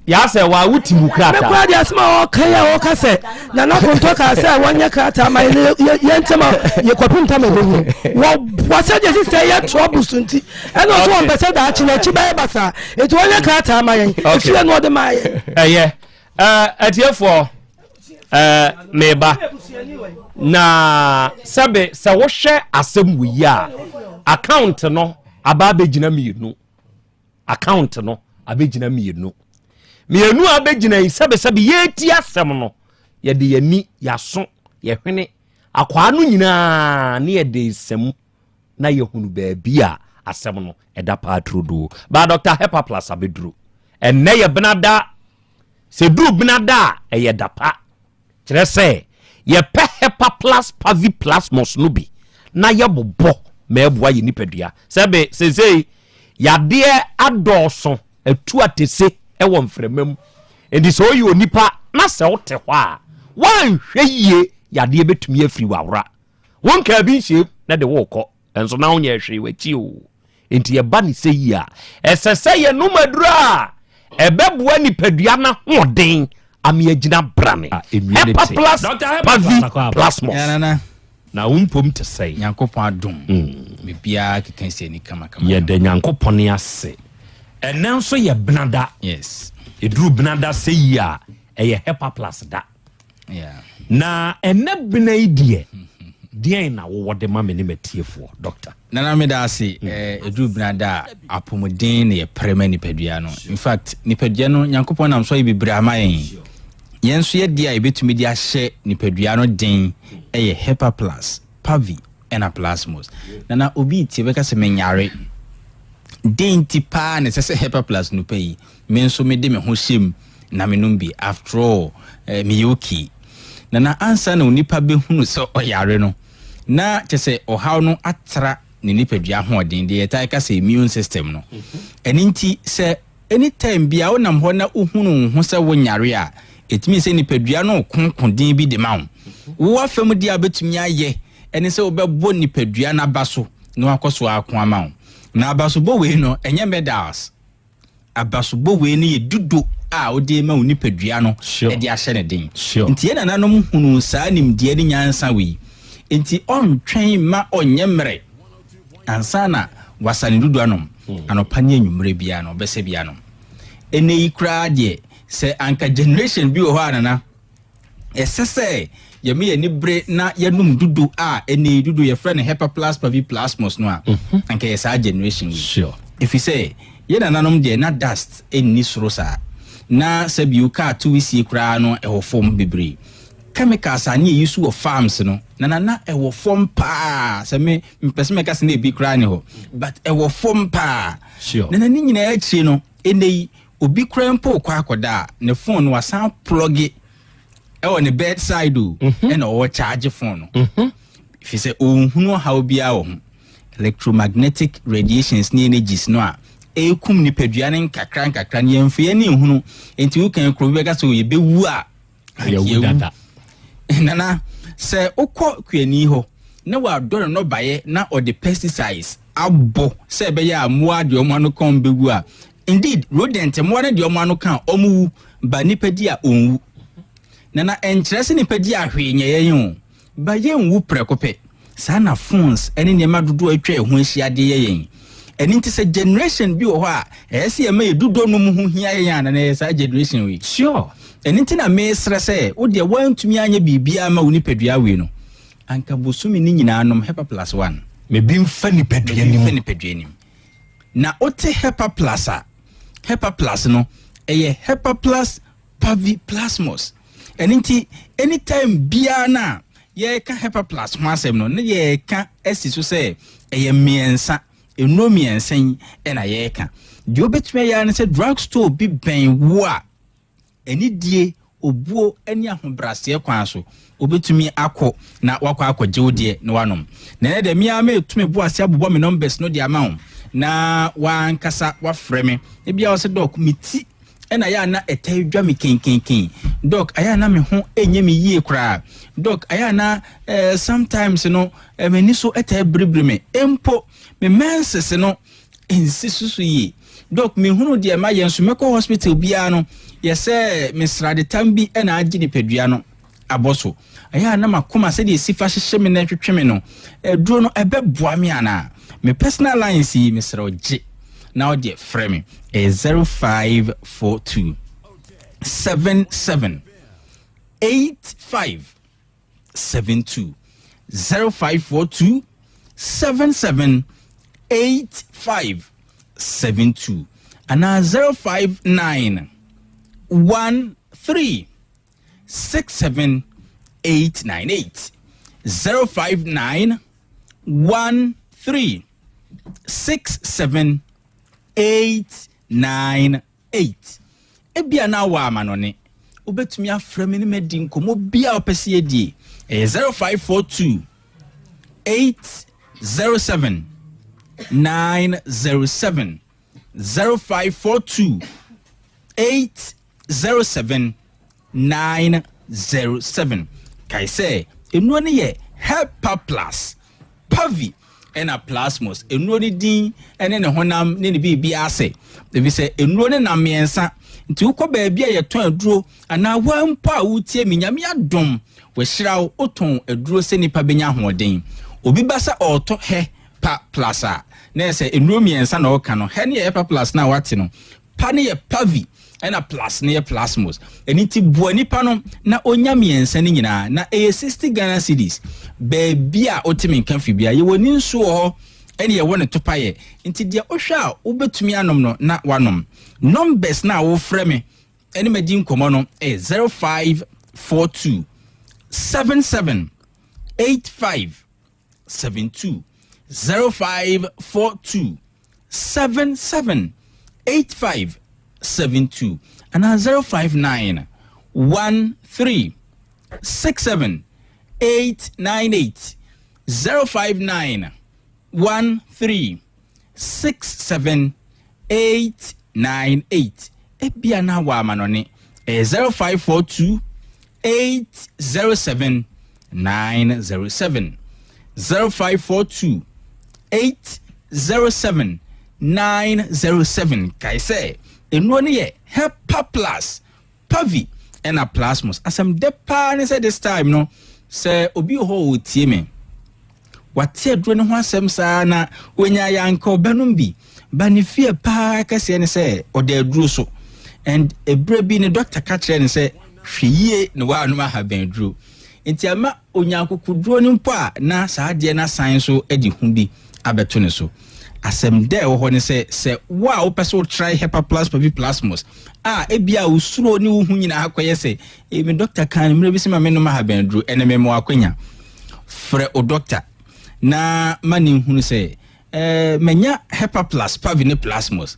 Yasɛ wa wo ti mu krataa. Me kura deɛ asɛm a ɔka yi a ɔka sɛ nana kontɔ kaa sɛ wɔnyɛ krataa ma yɛn yɛn ntɛm a yɛkɔpem tam ɛbɛwu wɔ wɔsɛ deɛ sisi yɛ trouble so nti ɛna ɔsɛ wɔn pɛ sɛ daakye n'akyi bɛyɛ basaa eti wɔnyɛ krataa ma yɛn efie no ɔde ma yɛn. Ɛyɛ. Atiefoɔ, meba na sɛbe sɛ wohwɛ asɛm wɔ yi a account no aba abɛgyina mmienu account no abɛgyina mmienu mmienu a abɛgyina yi sɛbesɛbe yɛreti asɛm no yɛde yɛni yɛaso yɛhwene akwaa no nyinaa ne yɛde nsɛm na yɛhunu baabi a asɛm no ɛda paa turodoo baa Dr. Hepaplus abɛduru ɛnnɛ yɛ benada Sɛ ɛduru benada a, ɛyɛ da pa. Kyerɛ sɛ, yɛpɛ Hepaplus paviplasmus no bi na yɛbobɔ ma ɛboa yɛn nipadua. Sɛbe seesei yadeɛ adɔɔso, atu atese wɔ mframa mu. Enti sɛ woyɛ onipa na sɛ wote hɔ a, woanhwɛ yie, yadeɛ bɛtumi afiri w'awora. Wonkaa bi nhyɛm na de worekɔ. Nso na wonyɛ hwee w'akyi o. Enti ɛba ne sɛ yi a, ɛsɛ sɛ yɛnom aduro a ɛbɛboa nipadua no ahoɔden ama agyina brane. Hepaplus Pavi Plasmos. Na wo mpom te sɛn? Nyankopɔn adom, biribiara keka si ani kamakama. Yɛda Nyankopɔn ase. Ɛnɛ nso yɛ benada. Yes. Ɛduru benada sɛ yi a, ɛyɛ Hepa Plus da. Yeah. Na ɛnɛ bena yi deɛ, deɛn na wowɔ de ma me ne matiefoɔ, Doctor? Nana meda ase. Ɛduru benada a, apɔmuden na yɛpere ma nipadua no. In fact, nipadua no, Nyankopɔn nam so ayɛ bebree ama yɛn. Yɛn nso yɛ deɛ a yɛbɛtumi de ahyɛ nipadua no den yɛ Hepa Plus, Pavi ɛna Plasmos. Nana obi retie bɛka sɛ menyare. Dɛn nti paa na ɛsɛ sɛ Hepa Plus nupa yi, me nso mede me ho hyɛ mu na menom bi? After all, eh, meyɛ okay. Nana ansa na onipa bɛhunu sɛ ɔyare no, na kyɛ sɛ ɔhaw no atra ne nipadua ahoɔden, deɛ yɛtaa ka sɛ immune system no. Ɛno nti sɛ Anytime biara wonam hɔ na wohunu wo ho sɛ wonyare a, ɛtumi sɛ nipadua no reko koden bi de ma wo. Wo afa mu deɛ a wobɛtumi ayɛ ne sɛ wobɛbɔ nipadua no aba so na wakɔ so ako ama wo. Na abasobɔ wei no, ɛnyɛ medals. Abasobɔ wei no yɛ dudo a wode ma wo nipadua no de ahyɛ no den. Nti yɛn nananom hunuu saa nimdeɛ ne nyansa wei. Nti ɔntwɛn mma ɔnyɛ mmerɛ. Ansa na wasa ne dudu anom anɔpa ne anwummerɛ biara no, ɔbɛsa bi anom. Ɛnɛ yi koraa deɛ, sɛ anka generation bi wɔ hɔ a nana, ɛsɛ sɛ yɛma yɛn ani bere na yɛnom dudu a ɛnɛ yi dudu yɛfrɛ no Hepaplus paviplasmus no a, anka yɛ saa generation yi. Ɛfiri sɛ yɛn nananom deɛ na dust nni soro saa. Na sɛbio kaa to wisie koraa no ɛwɔ fam bebree. Chemicals a ne yɛyi so wɔ farms no na na na ɛwɔ fam paa sɛ me mpɛ sɛ mɛka sɛ na ebi koraa ne hɔ but ɛwɔ fam paa sure. Na na ne nyinaa akyire no ɛnɛ yi obi koraa mpo kɔ akɔda a ne phone no wasan plɔge ɛwɔ ne bed side o ɛna ɔwɔ charge phone no fi sɛ ɔnhunu ɔhaw biara wɔ ho electromagnetic radiations ne energies no a ɛrekum nipadua no nkakra nkakra no yɛmfa yɛn ani nhunu nti wokan kuro bi bɛka sɛ yɛbɛwu a Yɛwu dada. Nana, sɛ wokɔ kuani hɔ na wadɔ ne nnɔbaeɛ na ɔde pesticides abɔ sɛ ɛbɛyɛ a mmoa deɛ wɔn ano ka wɔn bɛwu a, indeed rodent mmoa no deɛ wɔn ano ka a wɔn wu, ba nipa di a ɔnwu. Nana, ɛnkyerɛ sɛ nipa di a hwee nyɛ yɛn o. Ba yɛnwu prɛko pɛ. Saa na phones ne nneɛma dodoɔ a atwa yɛn ho ahyia de yɛ yɛn. Ɛno nti sɛ generation bi wɔ hɔ a ɛyɛ sɛ yɛma yɛ dodɔ nom ho hia yɛn a, na ɛyɛ saa generation wei. Sure. Ɛno nti na mesrɛ sɛ wo deɛ woantumi anyɛ biribiara ama wo nipadua wei no, anka bosome no nyinaa nom Hepa Plus One. Ma bi mfa nipadua nim. Ma bi mfa nipadua nim. Na wote Hepa Plus a, Hepa Plus no, ɛyɛ Hepa Plus Paviplasmos. Ɛno nti, anytime biara no a yɛreka Hepaplas ho asɛm no, na yɛreka asi so sɛ ɛyɛ mmiɛnsa, nnuro mmiɛnsa yi na yɛreka. Deɛ wobɛtumi ayɛ ara ne sɛ drug store bi bɛn wo a, anidie, obuo ne ahobrɛaseɛ kwan so, wobɛtumi akɔ na wakɔ akɔgye wo deɛ na wanom. Na ɛnɛ deɛ me ara mereto me bo ase abobɔ me numbers no de ama wo na w'ankasa wafrɛ me. Ebia wo sɛ dɔk, me ti ɛna ayɛ a na ɛtaa dwa me kenkenken. Doc, ayɛ a na me ho nyɛ me yie koraa. Doc, ayɛ a na eh, sometimes no eh, m'ani so ɛtaa biribiri me. Mpo me menses no nsi so so yie. Doc, mehunu deɛ mayɛ nso mɛkɔ hospital biara no yɛ sɛ me sradetam bi na agye nipadua no abɔ so. Ɛyɛ a na m'akoma sɛdeɛ ɛsi fa hyehye me na ɛtwetwe me no, aduro no ɛbɛboa me anaa? Me personal lines yi mesrɛ wo gye na wo deɛ frɛ me. Ɛyɛ 0542 77 85 72 0542 77 85 72 anaa 059 13 67 898 059 13 67 898 Ebia na wɔ amanɔne, wobɛtumi afrɛ me ne madi nkɔmmɔ biara a wopɛ sɛ yɛdie. Ɛyɛ 0542 807 907 0542 807 907. Kae sɛ nnuro no yɛ Hepa Plus, Pavi ɛna Plasmos. Nnuro no din ne ne honam ne ne biribiara ase, efisɛ nnuro no nam mmiɛnsa. Nti wokɔ baabi a yɛtɔn aduro anaa woa mpo a wotie me, Nyame adom wahyira wo, wotɔn aduro sɛ nipa bɛnya ahoɔden. Obi ba sɛ ɔretɔ Hepa Plus a, Na yɛ sɛ nnuro mmiɛnsa na ɔka no. Hɛ ne yɛ Hepa Plus no a wate no. Pa no yɛ Pavi ɛna Plus no yɛ Plasmos. Ɛno nti boa nipa no na ɔnya mmiɛnsa no nyinaa. Na ɛyɛ 60 Ghana cedis. Baabi a wote me nka firi biara, yɛwɔ ne nsuo wɔ hɔ ɛne yɛwɔ ne topayɛ. Nti deɛ wohwɛ a wobɛtumi anom no na wanom. Numbers no a wofrɛ me ɛne madi nkɔmmɔ no ɛyɛ 0542 77 85 72 0542 77 85 72 anaa 059 13 67 898 059 13 67 898 Ebia na wɔ amanɔne ɛyɛ 0542 807 907 0542 807 907 Kae sɛ nnuro no yɛ Hepa Plus, Pavi ɛna Plasmos. Asɛm dɛ paa ne sɛ this time no sɛ obi wɔ hɔ a ɔretie me wate aduro no ho asɛm saa na wɔnya yɛ anka ɔbɛnom bi ba ne fie paa kɛseɛ ne sɛ ɔda aduro so and ɛberɛ bi ne dɔkta ka kyerɛ ne sɛ hwɛ yie na woanom ahaban aduro nti ama onya akokoduro no mpo a na saa adeɛ no asan so de hu bi abɛto ne so. Asɛm dɛ ɛwɔ hɔ ne sɛ, sɛ wo a wopɛ sɛ wotrae Hepaplus parviplasmus a ebia wo suro ne wo hu nyinaa akɔyɛ sɛ, ee, me dɔkta kaa no mmerɛ bi sɛ ma mennom ahaban aduro, ɛnɛ mema wo akwanya. Frɛ wo dɔkta na ma ne nhunu sɛ, eh, manya Hepaplus parvi ne plasmus.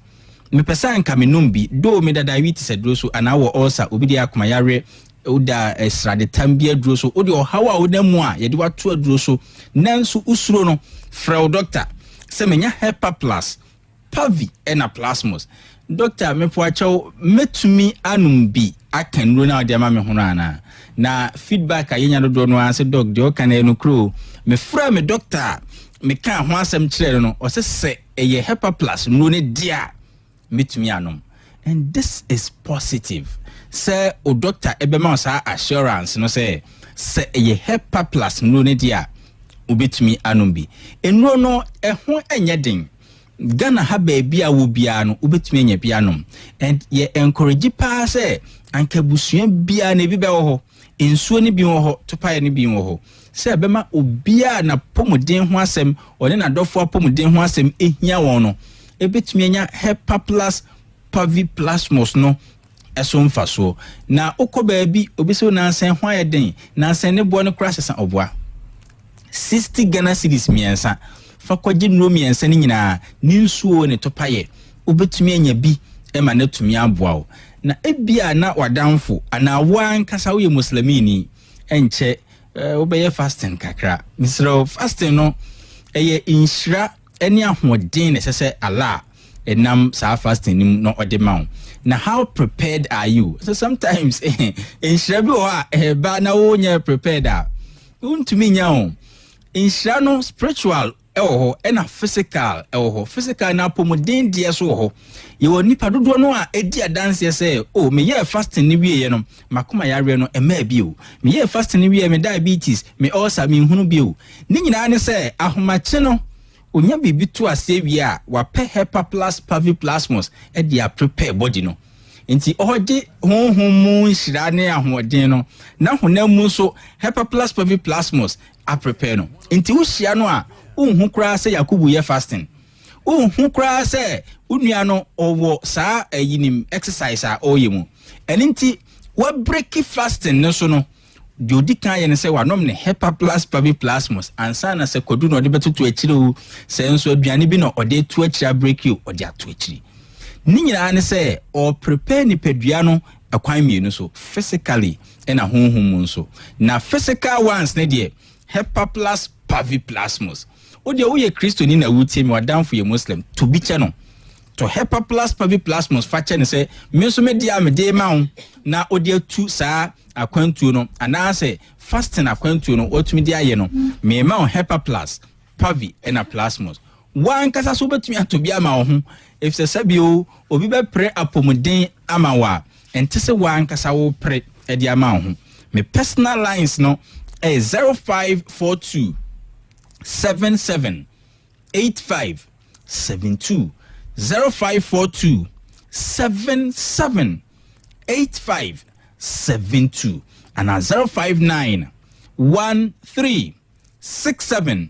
Mepɛ sɛ anka menom bi, though meda diabetes aduro so anaa wɔ ulcer, obi deɛ akomayareɛ, woda eh, sradetam bi aduro so, wode ɔhaw a woda mu a yɛde wato aduro so, nanso wosuro no, frɛ wo dɔkta sɛ manya Hepaplus, Pavi ɛna Plasmos. Dɔkta, mepoakyɛw, mɛtumi anom bi aka nnuro no a wode ama me ho no anaa? Na feedback a yɛnya dodoɔ no ara sɛ dɔk, deɛ ɔka no ɛyɛ nokorɛ o. Mefrɛɛ me dɔkta a mekaa ho asɛm kyerɛɛ no no, ɔsɛ sɛ ɛyɛ Hepaplus nnuro no deɛ a, mɛtumi anom. And this is positive sɛ o doctor ɛbɛma wo saa assurance no sɛ sɛ ɛyɛ Hepaplus nnuro no deɛ a wobɛtumi anom bi. Nnuro no ɛho ɛnyɛ den. Ghana ha baabi a wɔ biara no wobɛtumi anya bi anom. And yɛ encourage paa sɛ anka abusua biara na ebi bɛwɔ hɔ. Nsuo no bi wɔ hɔ, topaeɛ no bi wɔ hɔ. Sɛ ɛbɛma obiara a n'apɔmuden ho asɛm, ɔne n'adɔfoɔ apɔmuden ho asɛm hia wɔn no, ɛbɛtumi anya Hepaplus parviplasmus no so mfasoɔ. Na wokɔ baabi, obi sɛ nansa ho ayɛ den, nansa ne boɔ no koraa sesa ɔboa. 60 Ghana cedis mmiɛnsa, fa kɔgye nnuro mmiɛnsa no nyinaa, ne nsuo ne topayɛ, wobɛtumi anya bi ma no atumi aboa wo. Na ebia na w'adamfo anaa wo ankasa woyɛ Muslimini, ɛnkyɛ wobɛyɛ fasting kakra. Mesrɛ wo, fasting no ɛyɛ nhyira ne ahoɔden na ɛsɛ sɛ Allah ɛnam saa fasting no mu na ɔde ma wo. Na how prepared are you? So sometimes nhyira bi wɔ hɔ a ɛba na wonyɛ prepared a wontumi nya o. Nhyira no spiritual ɛwɔ hɔ ɛna physical ɛwɔ hɔ. Physical na apɔmuden deɛ so wɔ hɔ. Yɛwɔ nipa dodoɔ no a ɛdi adanseɛ sɛ o oh, meyɛɛ fasting no wieɛ no makoma yareɛ no ɛmaa bio. Meyɛɛ fasting no wieɛ me diabetes, me ulcer menhunu bio. Ne nyinaa ne sɛ ahomakye no onya biribi to aseɛ wie a wapɛ Hepaplus parviplasmus de aprepare body no. Nti ɔgye honhom mu nhyira ne ahoɔden no na honam mu nso Hepaplus parviplasmus aprepare no. Nti wohyia no a wonhu koraa sɛ Yakubu yɛ fasting. Wonhu koraa sɛ wo nua no ɔwɔ saa ayinim exercise a ɔreyɛ mu. Ɛno nti wabreki fasting no so no, deɛ ɔdi kan yɛ ne sɛ wanom ne Hepaplus parviplasmus ansa na sɛ kwadu na ɔde bɛtoto akyire o, sɛ nso aduane bi na ɔde to akyire abreki o, ɔde ato akyire. Ne nyinaa ne sɛ ɔreprepare nipadua no ɛkwan mmienu so, physically ɛna honhom mu nso. Na physical ones ne deɛ, Hepaplus parviplasmus. Wo deɛ woyɛ Kristoni na wotie me, w'adamfo yɛ Muslim, to bi kyɛ no. To Hepaplus parviplasmus fa kyɛ no sɛ, me nso me deɛ a mede ma wo na wode atu saa akwantuo no anaasɛ fasting akwantuo no watumi de ayɛ no, mema wo Hepaplus parvi ɛna plasmus. W'ankasa so wobɛtumi atɔ bi ama wo ho, efisɛ sɛbio obi bɛpere apɔmuden ama wo a, ɛnte sɛ w'ankasa wopere de ama wo ho. Me personal lines no ɛyɛ 0542 77 85. 72. 0542 77 85 72 anaa 059 13 67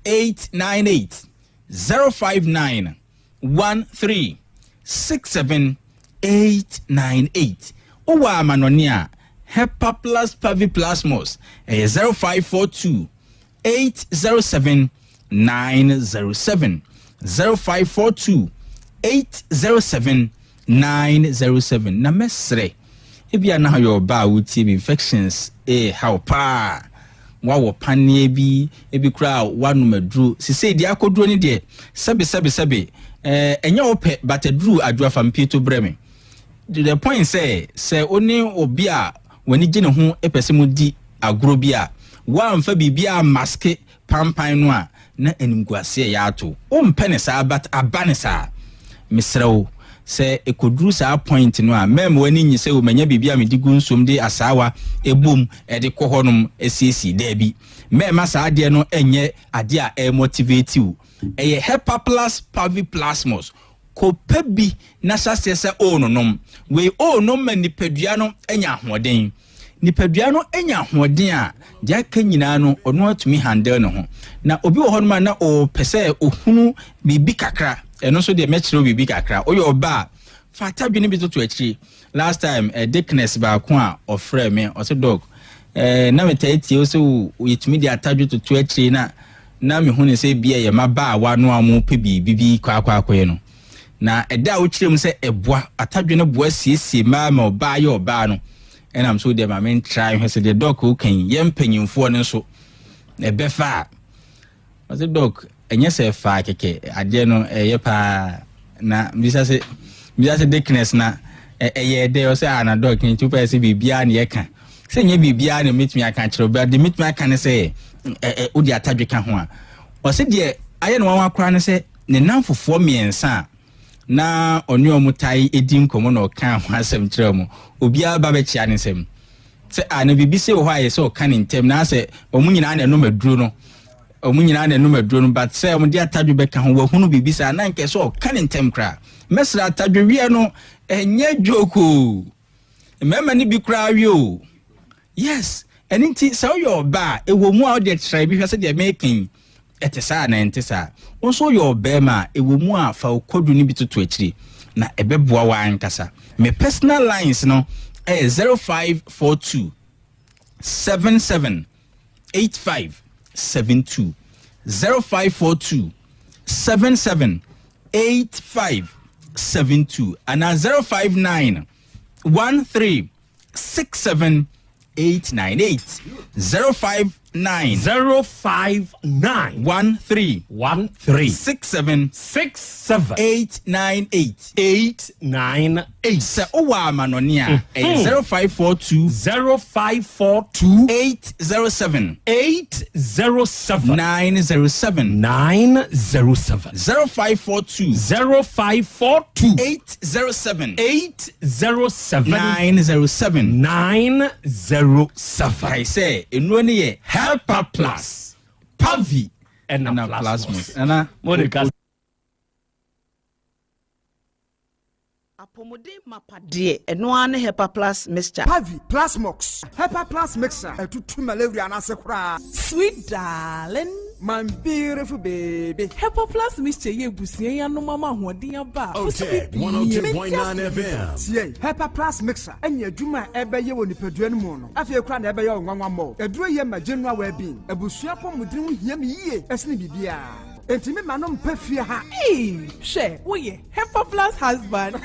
898. 059 13 67 898. Wowɔ amanɔne a, Hepaplus Paviplasmos, ɛyɛ 0542 807 907. 0542 807 907. Na mɛsrɛ, ebia na ɔyɛ ɔbaa a wotie bi, infections ɛreha wo paa, woawɔ paneɛ bi, ebi koraa woanom aduro, sesei deɛ akɔduro ne deɛ, sɛbe sɛbe sɛbe, ɛnyɛ wo pɛ, but aduru adwo afa mpieto brɛ me. To the point sɛ, sɛ wo ne obi a w'ani gye ne ho pɛ sɛ modi agorɔ bi a, woamfa biribiara maske pampan no a, na animguaseɛ yɛ ato. Wompɛ ne saa but aba ne saa. Mesrɛ wo, sɛ ɛkɔduru saa point no a, mɛmma w'ani nnye sɛ o manya biribi a mede gu nsuom de asaawa bom de kɔ hɔnom asiesie. Daabi. Mɛmma saa adeɛ no nyɛ adeɛ a ɛremotivate wo. Ɛyɛ Hepaplus paviplasmus. Kɔpɛ bi na hyɛ aseɛ sɛ ɔrenonom. Wei ɔrenom ma nipadua no anya ahoɔden. Nipadua no anya ahoɔden a, deɛ aka nyinaa no, ɔno atumi handle ne ho. Na obi wɔ hɔnom a na ɔpɛ sɛ ɔhunu biribi kakra. Ɛno nso deɛ mɛkyerɛ wo biribi kakra. Woyɛ ɔba a, fa atadwene bi toto akyiri. Last time, eh, Dickness baako a ɔfrɛɛ me, ɔse Doc, eh, na metaa tie wo sɛ yɛtumi de atadwe toto akyiri na na mehu ne sɛ ebia yɛ mmabaawa no a wɔpɛ biribi bi kɔ akɔ akɔyɛ no. Na ɛda a wokyerɛ mu sɛ ɛboa, atadwe no boa siesie mmaa ma ɔbaa yɛ ɔbaa no, ɛnam so deɛ ma mentra nhwɛ sɛ deɛ Doc woka yi, yɛn mpanyimfoɔ no nso, ɛbɛfa a. Ɔse doc ɛnyɛ sɛ ɛfaa kɛkɛ adeɛ no ɛyɛ paa na bisa se bisa se dickness na ɛyɛ dɛ ɔsɛ ah na doc nti wopɛ sɛ biribiara na yɛka sɛ nyɛ biribiara na mɛtumi aka akyerɛ wo but deɛ mɛtumi aka ne sɛ ɛ wode atadwe ka ho a ɔse deɛ ayɛ no nwanwa koraa ne sɛ ne namfofoɔ mmiɛnsa a na ɔne ɔmo tae di nkɔmmɔ na ɔka ho asɛm kyerɛ ɔmo obiara ba bɛkyea ne nsam Sɛ a na biribi sei wɔ hɔ a yɛ sɛ ɔka ne ntɛm na asɛ wɔn nyinaa na ɛnom aduro no wɔn nyinaa na ɛnom aduro no but sɛ wɔn de atadwe bɛka ho wɔahunu biribi saa na nkɛ sɛ ɔka ne ntɛm koraa mɛsrɛ atadwe wiɛ no ɛnyɛ joke o mmarima no bi koraa wie o yes ɛno nti sɛ woyɛ ɔbaa ɛwɔ mu a wode tra bi hwɛ sɛ deɛ meka yi Ɛte saa anaa ɛnte saa? Wo nso woyɛ ɔbarima a, ɛwɔ mu a, fa wo kwadu no bi toto akyiri, na ɛbɛboa wo ankasa. Me personal lines no yɛ 0542 77 85 72. 0542 77 85 72 anaa 059 13 67 898 059 059 13 13 67 67 898 898 Sɛ wowɔ amanɔne a, ɛyɛ 0542 0542 807 807 907 907 0542 0542 807 807 907 907 Kae sɛ nnuro no yɛ Helper Plus, Pavi ɛna ɛna Plasmos. Plasmos. Nana, Mo de ka Apɔmuden mapa deɛ, ɛno ara ne Hepa Plus Mixture. Pavi, Plasmox, Hepa Plus Mixture, ɛtutu malaria no ase koraa. Sweet darling. My beautiful baby. Hepa Plus Mixture yɛ abusua yi anom ama ahoɔden aba a, wosi Otec bi pii. 102.9 FM. Tie, Hepa Plus Mixture ɛnyɛ adwuma a ɛbɛyɛ wɔ nipadua no mu no. Afei koraa na ɛbɛyɛ wo nwanwa mmɔ. Aduro yɛ ma general well-being. Abusua apɔmuden ho hia me yie ɛsene biribiara. Enti me ma no mpɛ fie ha. Ee, hwɛ, woyɛ Hepa Plus husband.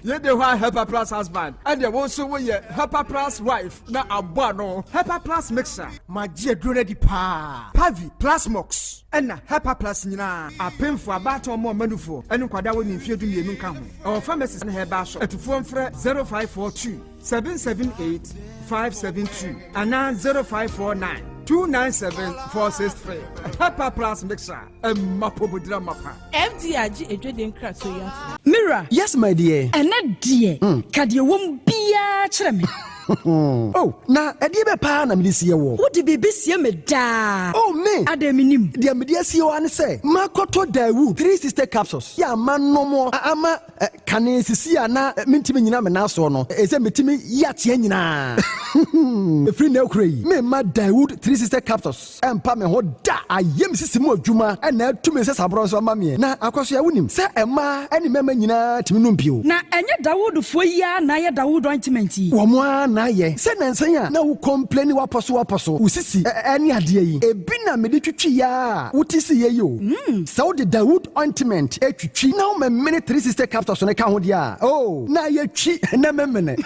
Yɛde hɔ a Hepa Plus husband. Ɛdeɛ wo nso woyɛ Hepa Plus wife na abɔ ano. Hepa Plus mixer. Magye aduro no adi paa. Pavi, Plasmox, ɛna Hepa Plus nyinaa. Apemfo, abaatan, ɔmo ɔmanufoɔ, ɛne nkwadaa wɔ ne mfeɛ 12 nka ho. Ɛwɔ pharmacies ne herbal shop. Atufoɔ mfrɛ 0542 778 572 anaa 0549 297 463. Hepa Plus mixer. Ɛmma pɔmudira mapa. FDA agye adwadie nkratoɔ yi atom. Mira. Yes my dear. Ɛnɛ deɛ, ka deɛ ɛwɔ mu biara kyerɛ me. Oh, na ɛdeɛ bɛ paa na mede sie woɔ? Wode biribi sie me daa. Oh, me! Adɛn mennim? Deɛ mede asie wo ara ne sɛ, makɔtɔ Daewoo 360 capsules yɛ a manom ama kane sisi a na mentumi nnyina me nan soɔ no, ɛsɛ metumi yi ateɛ nyinaa. Ɛfiri nnɛ rekora yi, meremma Daewoo 360 capsules ɛmpa me ho da. Ayɛ me sisi mu adwuma na atu me nsasaborɔ nso ama meɛ. Na Akwasoa, wonim sɛ mmaa ne mmarima nyinaa tumi nom bio. Na ɛnyɛ Dawoodfoɔ yi ara na ayɛ Dawood ointment yi? Wɔn ara na ayɛ. Sɛ nnansa yi a na wo complaini w'apɔso w'apɔso, wo sisi ne adeɛ yi, ebi na mede twitwiiɛ ara a wote siiɛ yi o. Sɛ wode Dawood ointment twitwi na womemene 360 capsules no ka ho deɛ a, oh, na ayɛ twi na memene.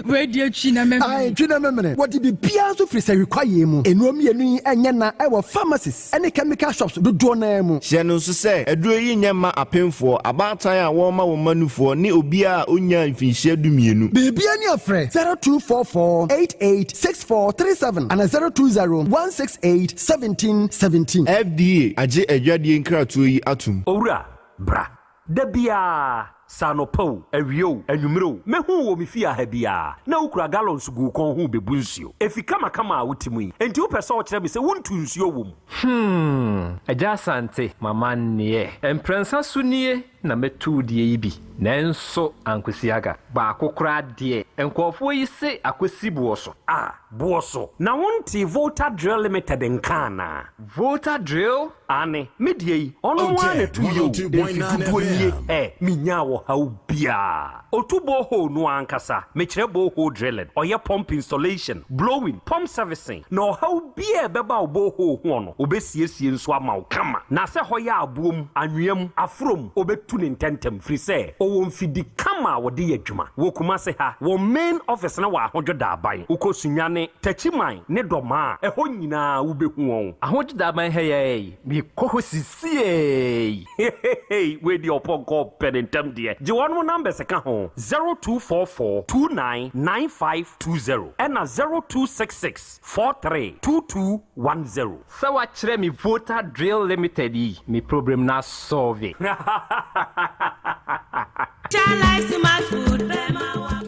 Wei deɛ twi na memene. Ae, twi na memene. Wɔde biribiara nso firi sahwi kwaeɛ mu. Nnuro mmienu yi nyɛ na ɛwɔ pharmacies ne chemical shops dodoɔ no ara mu. Hyɛ no nso sɛ, aduro yi nyɛ mma apemfoɔ, abaatan a wɔrema wɔn mma nufoɔ ne obiara a ɔnnyaa mfinhyia dumienu. Biribiara ni a frɛ 0244 88 64 37 anaa 020 168 17 17. FDA agye adwadie nkratoɔ yi atom. Owura, bra. Da biara, sɛ anɔpa o, awia o, anwummere o, mɛhu wo wɔ me fie ha biara, na wokura gallons gu wo kɔn ho rebebu nsuo. Efi kamakama a wote mu yi, enti wopɛ sɛ wokyerɛ me sɛ wontu nsuo wɔ mu? Hmm, Agya Asante, m'amanneɛ. Mprɛnsa so nie na mɛtu wo deɛ yi bi, nanso ankosi aga. Baako koraa deɛ, nkurɔfoɔ yi se akɔsi boɔ so. Ah, boɔ so. Na wontee Volta Drill Limited nka anaa? Volta Drill? Aane, me deɛ yi, ɔno ara na ɛtu yɛ o, mfe dodoɔ nie ɛ, menyaa ɔhaw biara. Ɔtu borehole no ankasa, mekyerɛ borehole drilling, ɔyɛ pump installation, blowing, pump servicing, na ɔhaw biara a ɛbɛba wo borehole hoɔ no, ɔbɛsiesie nso ama wo kama. Na sɛ hɔ yɛ aboɔ mu, anwea mu, aforɔ mu, ɔbɛtu no ntɛntɛm, firi sɛ ɔwɔ mfidi kama a wɔde yɛ adwuma. Wɔ Kumase ha, wɔn main office no wɔ Ahodwo Daaban. Wokɔ Sunyani, Techiman ne Dɔmaa a, ɛhɔ nyinaa wobɛhu wɔn. Ahodwo Daaban ha yi ara yi, mekɔ hɔ sisiei. Hehehe wei deɛ ɔpɔnkɔ pɛ ne ntɛm deɛ. Gye wɔnom numbers ka ho, 0244 29 9520 ɛna 0266 43 2210. Sɛ wakyerɛ me Volta Drill Limited yi, me problem no asɔlve.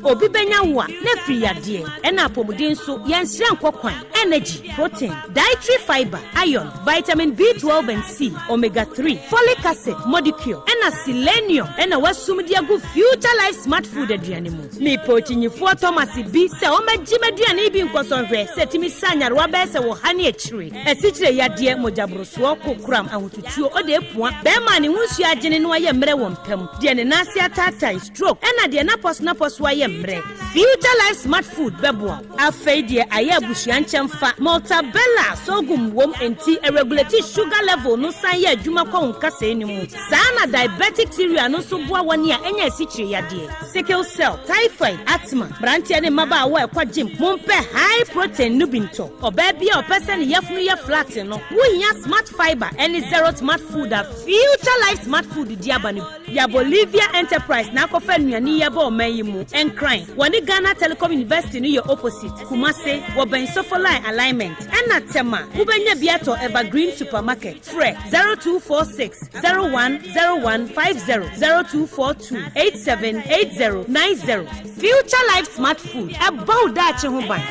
Obi bɛnya wo a, na afiri yadeɛ, ɛna apɔmuden nso, yɛnsrɛ nkɔ kwan, energy, protein, dietary fiber, iron, vitamin B12 and C, omega 3, folic acid, modicure, ɛna selenium ɛna wasum de agu Future Life Smart Food aduane mu. Mepɛ okyinyifoɔ Thomas bi sɛ ɔmmɛgye m'aduane yi bi nkɔsɔ nhwɛ sɛ ɛtumi sa nyarewa bɛyɛ sɛ ɔha ne akyire, asikyire yadeɛ, mogyaborosoɔ, kokoram, ahotutuo, ɔde apua, bɛrima a ne ho nsuo agyene na wayɛ mmerɛ wɔ mpa mu, deɛ ne nan ase ataatae, stroke, ɛna deɛ n'apɔso-n'apɔso ayɛ mmerɛ. Future Life Smart Food bɛboa wo. Afei deɛ ayɛ abusua nkyɛmfa, Maltabella sorghum wom enti ɛregulate sugar level no san yɛ adwuma kɔ wo nkasɛɛ no mu. Saa na diabetic cereal no nso boa wɔn a anya asikyire yadeɛ, sickle cell, typhoid, asthma, mmeranteɛ ne mmabaawa a ɛkɔ gym, mompɛ high protein no bi ntɔ. Ɔbaa bi a ɔpɛ sɛ ne yafunu yɛ flat no, wohia Smart Fiber ne Zero Smart Food a Future Life Smart Food de aba no bi. Ya Bolivia Enterprise na akɔfa nnuane yi aba ɔman yi mu. Nkran, wɔne Ghana Telecom University no yɛ opposite. Kumase, wɔbɛn Sofoline Alignment. Ɛna Tema, wobɛnya bi atɔ Evergreen Supermarket. Frɛ 0246 010150, 0242 878090. Future Life Smart Food, ɛbɔ wo daakye ho ban.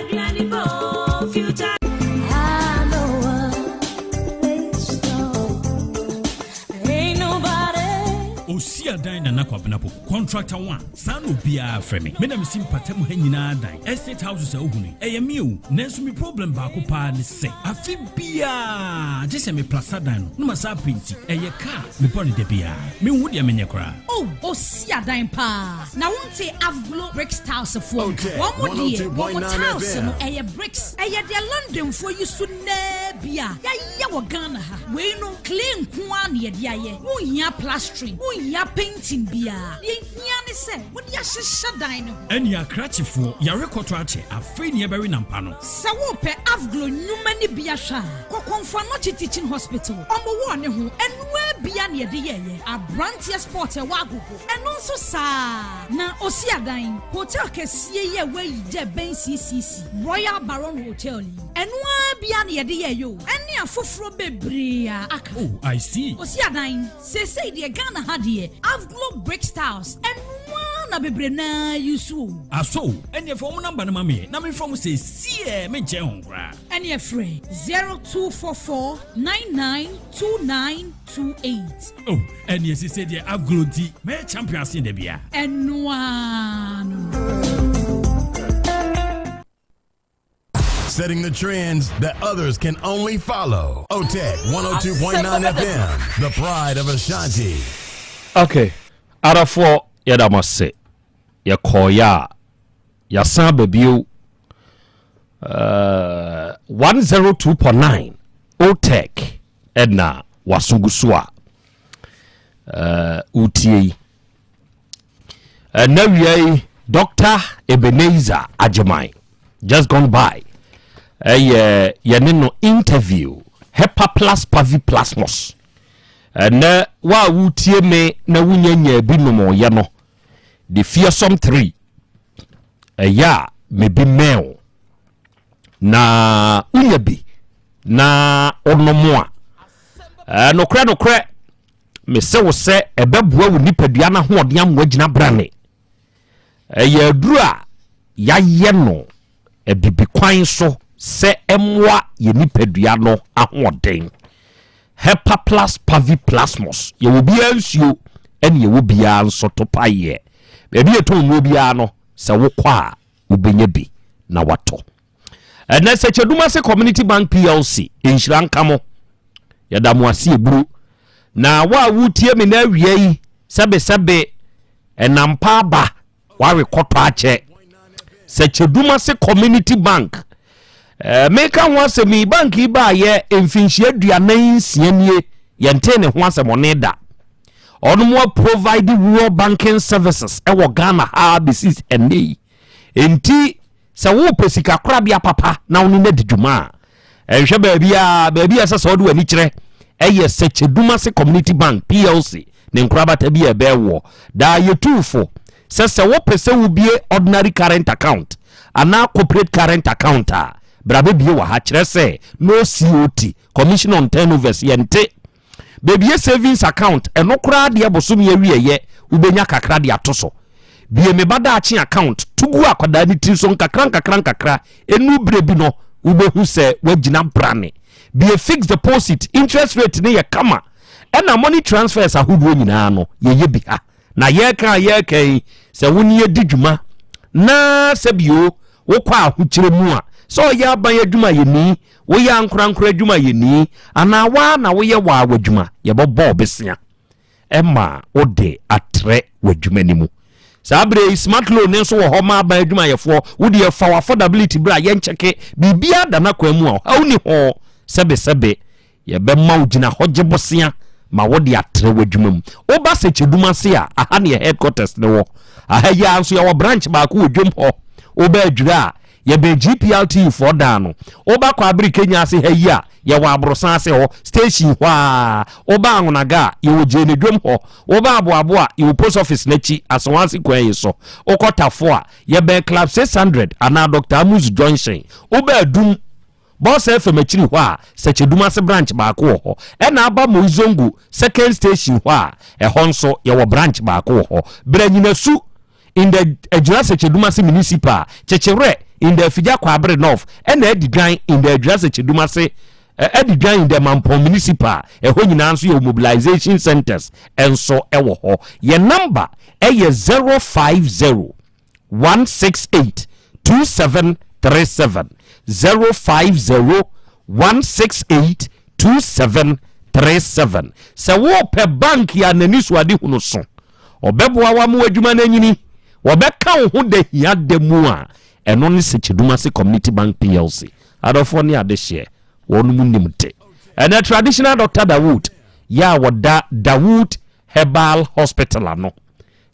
Osi adan Nana Kwabena Poku, contractor one, saa na obiara frɛ me. Me na mesi mpatamu ha nyinaa dan, estate houses a wohu no yi, ɛyɛ me o. Nanso me problem baako paa ne sɛ, afe biara gye sɛ me plasta dan no na masan apenti. Ɛyɛ ka a mebɔ no da biara. Menhu deɛ menyɛ koraa. Oh, osi adan paa. Na wonte Avglo bricks tiles foɔ nka? Wɔn deɛ, wɔn tiles no, ɛyɛ bricks. Ɛyɛ deɛ Londonfoɔ yi so nnɛɛ bi a yɛayɛ wɔ Ghana ha. Wei no, clay nko ara na yɛde ayɛ. Wonhia plastering, wonhia painting biara. Deɛ ehia ne sɛ wode ahyehyɛ dan no ho. Ɛnea akrakyefoɔ, yare kɔtɔ akyɛ, afei na yɛbɛwe nampa no. Sɛ worepɛ Avglo nnwuma no bi ahwɛ a, kɔ Komfo Anokye Teaching Hospital. Wɔwɔ ne ho, ɛnoaa bia na yɛde yɛeɛ. Abranteɛ Sport a ɛwɔ Agogo, ɛno nso saa ara. Na Osiadan, hotel kɛseɛ yi a wɔayi dɛ bɛn CCC, Royal Baron Hotel yi, ɛno ara bia na yɛde yɛeɛ o. Ɛne afoforɔ bebree a aka. Oh, I see. Osiadan, seesei deɛ Ghana ha deɛ, Avglo Brick Styles, ɛno ara. na bebree no ara use o. Aso o, ɛneɛ fa wɔn number no ma me na memfrɛ wɔn seesieɛ, menkyɛn ho koraa. Ɛneɛ frɛ 0244 99 2928. Oh, ɛneɛ seesei deɛ agorɔ nti mɛyɛ champion asen da biara. Ɛno ara no no. Setting the trends that others can only follow. OTEC 102.9 FM, the pride of Ashanti. Okay, arafoɔ yɛda mo ase. Yɛkɔɔeɛ a, yɛasan aba bio. Uh, 102.9 OTEC ɛna waso gu so a uh, wotie yi. Ɛna wia yi Dr. Ebenezer Agyeman just gone by ɛyɛ yɛne no interview Hepa Plus Pavi Plasmos. Ɛnɛ wo a wotie me na wonya nyaa bi nomɔyɛ no the fearsome 3 ɛyɛ a mebi mɛn wo na wonya bi na wonom a nokorɛ nokorɛ Mese wo sɛ ɛbɛboa wo nipadua no ahoɔden ama woagyina brane. Ɛyɛ aduru a yɛayɛ no abibi kwan so sɛ ɛmmoa yɛn nipadua no ahoɔden. Hepaplus paviplasmus, yɛwɔ biara nsuo ɛne yɛwɔ biara nso topaeɛ. Baabi yɛtɔn nnuro biara no, sɛ wokɔ a wobɛnya bi na watɔ. Ɛnɛ Sɛkyɛdumase Community Bank PLC, nhyira nka mo. Yɛda mo ase eburu. Na wo a wotie me na awia yi, sɛbesɛbe ɛnam pa aba, wawe kɔtɔ akyɛ. Sɛkyɛdumase Community Bank. Eh, meka ho asɛm yi, bank yi baayɛ mfinhyia 46 nie, yɛntee ne ho asɛm ɔne da. Ɔno mo provide rural banking services ɛwɔ Ghana ha bɛsi ɛnɛ yi. Enti Sɛ worepɛ sikakorabea papa na wo ne no adi dwuma a, nhwɛ baabiara. Baabi a ɛsɛ sɛ wode w'ani kyerɛ yɛ Sɛkyɛdumase Community Bank, PLC, ne nkorabata bi a ɛbɛn woɔ. Daa yɛtu fo sɛ sɛ wopɛ sɛ wobue ordinary current account anaa corporate current account a, bra bɛbue wɔ ha. Kyerɛ sɛ, no COT, Commission on Turnovers, yɛnte. Bebue savings account, ɛno koraa deɛ bosome awieɛ wobɛnya kakra de ato so. Bue me ba daakye account, to gu akwadaa no tiri so nkakra nkakra nkakra, ɛnu berɛ bi no wobɛhu sɛ woagyina brane. Bue fixed deposit, interest rate no yɛ kama, ɛna money transfers ahodoɔ nyinaa no yɛyɛ bi ha. Na yɛreka a yɛreka yi, sɛ wo ne yɛdi dwuma na sɛbio wokɔ ahokyerɛ mu a, sɛ ɔyɛ aban adwuma yɛni, woyɛ ankorankoro adwuma yɛni, anaa waa na woyɛ waa w'adwuma, yɛbɛbɔ wo besea ma wode atrɛ w'adwuma no mu. Saa berɛ yi smart loan nso wɔ hɔ ma aban adwumayɛfoɔ. Wo deɛ fa w'affordability berɛ a yɛnkyɛke biribiara da n'akwan mu a ɔhaw ni ho sɛbesɛbe. Yɛbɛma wo gyinahɔgye bosea ma wode atrɛ w'adwuma mu. Woba Sekyedum ase a, aha ne yɛ headquarters no wɔ. Aha yi ara nso yɛwɔ branch baako wɔ dwom hɔ. Woba Adwira a, yɛbɛn GPRTU foɔ dan no. Woba Kwabere Kenya ase ha yi a, yɛwɔ Aborosan ase hɔ, station hɔ ara. Woba Anwonaga a, yɛwɔ Gyeene dwom hɔ. Woba Aboabo a, yɛwɔ post office no akyi, Asawase kwan yi so. Wokɔ Tafo a, yɛbɛn Club 600 anaa Doctor Amuzu Junction. Woba Adum, Bɔsɛ FM akyiri hɔ a, Sɛkyɛdumase branch baako wɔ hɔ. Ɛna aba Moizongo second station hɔ a, ɛhɔ nso yɛwɔ branch baako wɔ hɔ. Berɛ Nyinasu in the Adwira Sɛkyɛdumase Municipal, Kyekyewerɛ in the Afigya Kwaabere North, ɛna Adidwan in the Adwira Sɛkyɛdumase Adidwan in the Mampong Municipal. Ɛhɔ nyinaa nso yɛwɔ mobilization centers nso wɔ hɔ. Yɛn number ɛyɛ 050 168 2737 050 168 2737 Sɛ worepɛ bank a n'anisoadehunu so, ɔbɛboa wo ama w'adwuma no anyini, wɔbɛka wo ho da hia da mu a, ɛno ne Sekyedumase Community Bank PLC. Adɔfoɔ ne adehyeɛ, wɔnom nim de. Ɛnɛ Traditional Doctor Dawood yɛ a wɔda Dawood Herbal Hospital ano.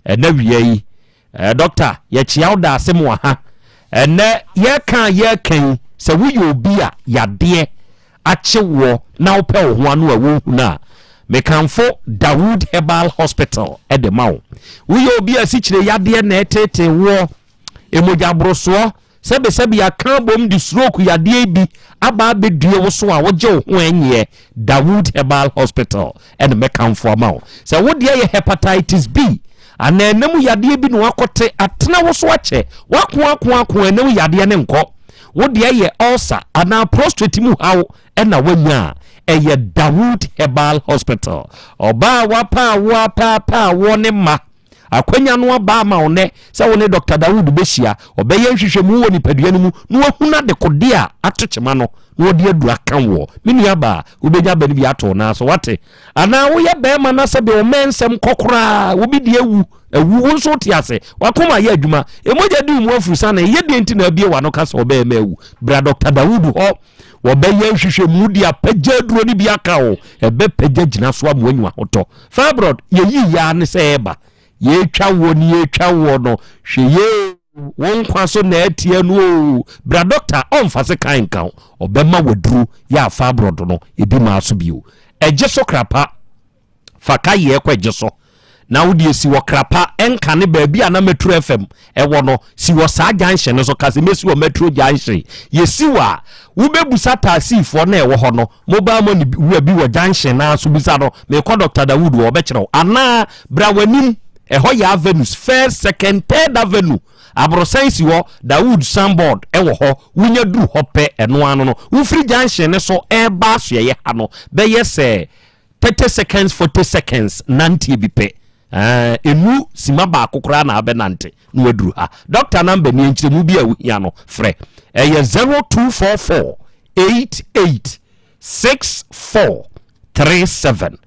Ɛnɛ wia yi, eh, dɔkta, yɛkyea wo daase mo aha. Ɛnɛ yɛka a yɛka yi, sɛ woyɛ obi a yadeɛ akye woɔ na wopɛ wo ho ano a wonhunu a, mekamfo Dawood Herbal Hospital de ma wo. Woyɛ obi a sikyire yadeɛ na ɛtetee woɔ, emogya borosoɔ, Sɛbesɛbe yɛaka abom de stroke yadeɛ yi bi aba abɛdue wo so a wogye wo ho ɛnyeɛ, Dawood Herbal Hospital ɛna mɛkamfo ama wo. Sɛ wo deɛ yɛ Hepatitis B Anaa ɛna mu yadeɛ bi na wakɔte atena wo so akyɛ, wako ako ako ɛna mu yadeɛ ne nkɔ. Wo deɛ yɛ ulcer anaa prostate mu haw ɛna wanya a, ɛyɛ Dawood Herbal Hospital. Ɔbaa a wapa awoɔ apaapa awoɔ ne mma. Akwanya no aba ama wo nnɛ sɛ wo ne Dɔkta Dawood bɛhyia. Ɔbɛyɛ nhwehwɛmu wɔ nipadua no mu na wahunu adekodeɛ a ato kyema no na ɔde aduru aka woɔ. Me nuabaa, wobɛnya aba no bi ato wo nan so, woate? Anaa woyɛ barima na sɛbe wo mmɛn nsɛm kɔ koraa, obi deɛ awu, awu, wo nso wote ase, w'akoma yɛ adwuma, mogya di wo mu afurusane, ɛyɛ deɛn nti na abue w'ano ka sɛ ɔbarima awu? Bra Dɔkta Dawood hɔ. Wɔbɛyɛ nhwehwɛmu de apagya aduro no bi aka wo. Ɛbɛpagya gyina so ama woanya ahotɔ. Fibroid, yɛyi yɛ ara ne sɛ ɛreba. Yɛretwa woɔ ne yɛretwa woɔ no, hwɛ yie o, wo nkwa so na atia no o. Bra dɔkta, ɔmfa sekan nka wo. Ɔbɛma waduro yɛ a fibroid no, ebi maa so bio. Ɛgye so krapa. Fa ka yɛ kɔ ɛgye so na wode asi wɔ krapa ɛnka ne baabi a na metro fm ɛwɔ no si wɔ saa junction no so ka sɛ mɛsi wɔ metro junction yɛsi wɔ a wobɛbusa taasifoɔ na ɛwɔ hɔ no mobile money wura bi wɔ junction naa so bisa no mekɔ Dr. Dawood wɔ ɔbɛkyerɛ wo anaa bra w'anim ɛhɔ yɛ avenues first second third avenue aborosan si hɔ Dawood signboard ɛwɔ hɔ wonya duru hɔ pɛ ɛno ano no wofiri junction no so ɛreba asoɛyɛ ha no bɛyɛ sɛ 30 seconds 40 seconds nanteɛ bi pɛ ɛnu sima baako koraa na abɛnante na waduru ha. Dɔkta namba ni, nkyerɛmu bi a wohia no frɛ ɛyɛ 0244 88 64 37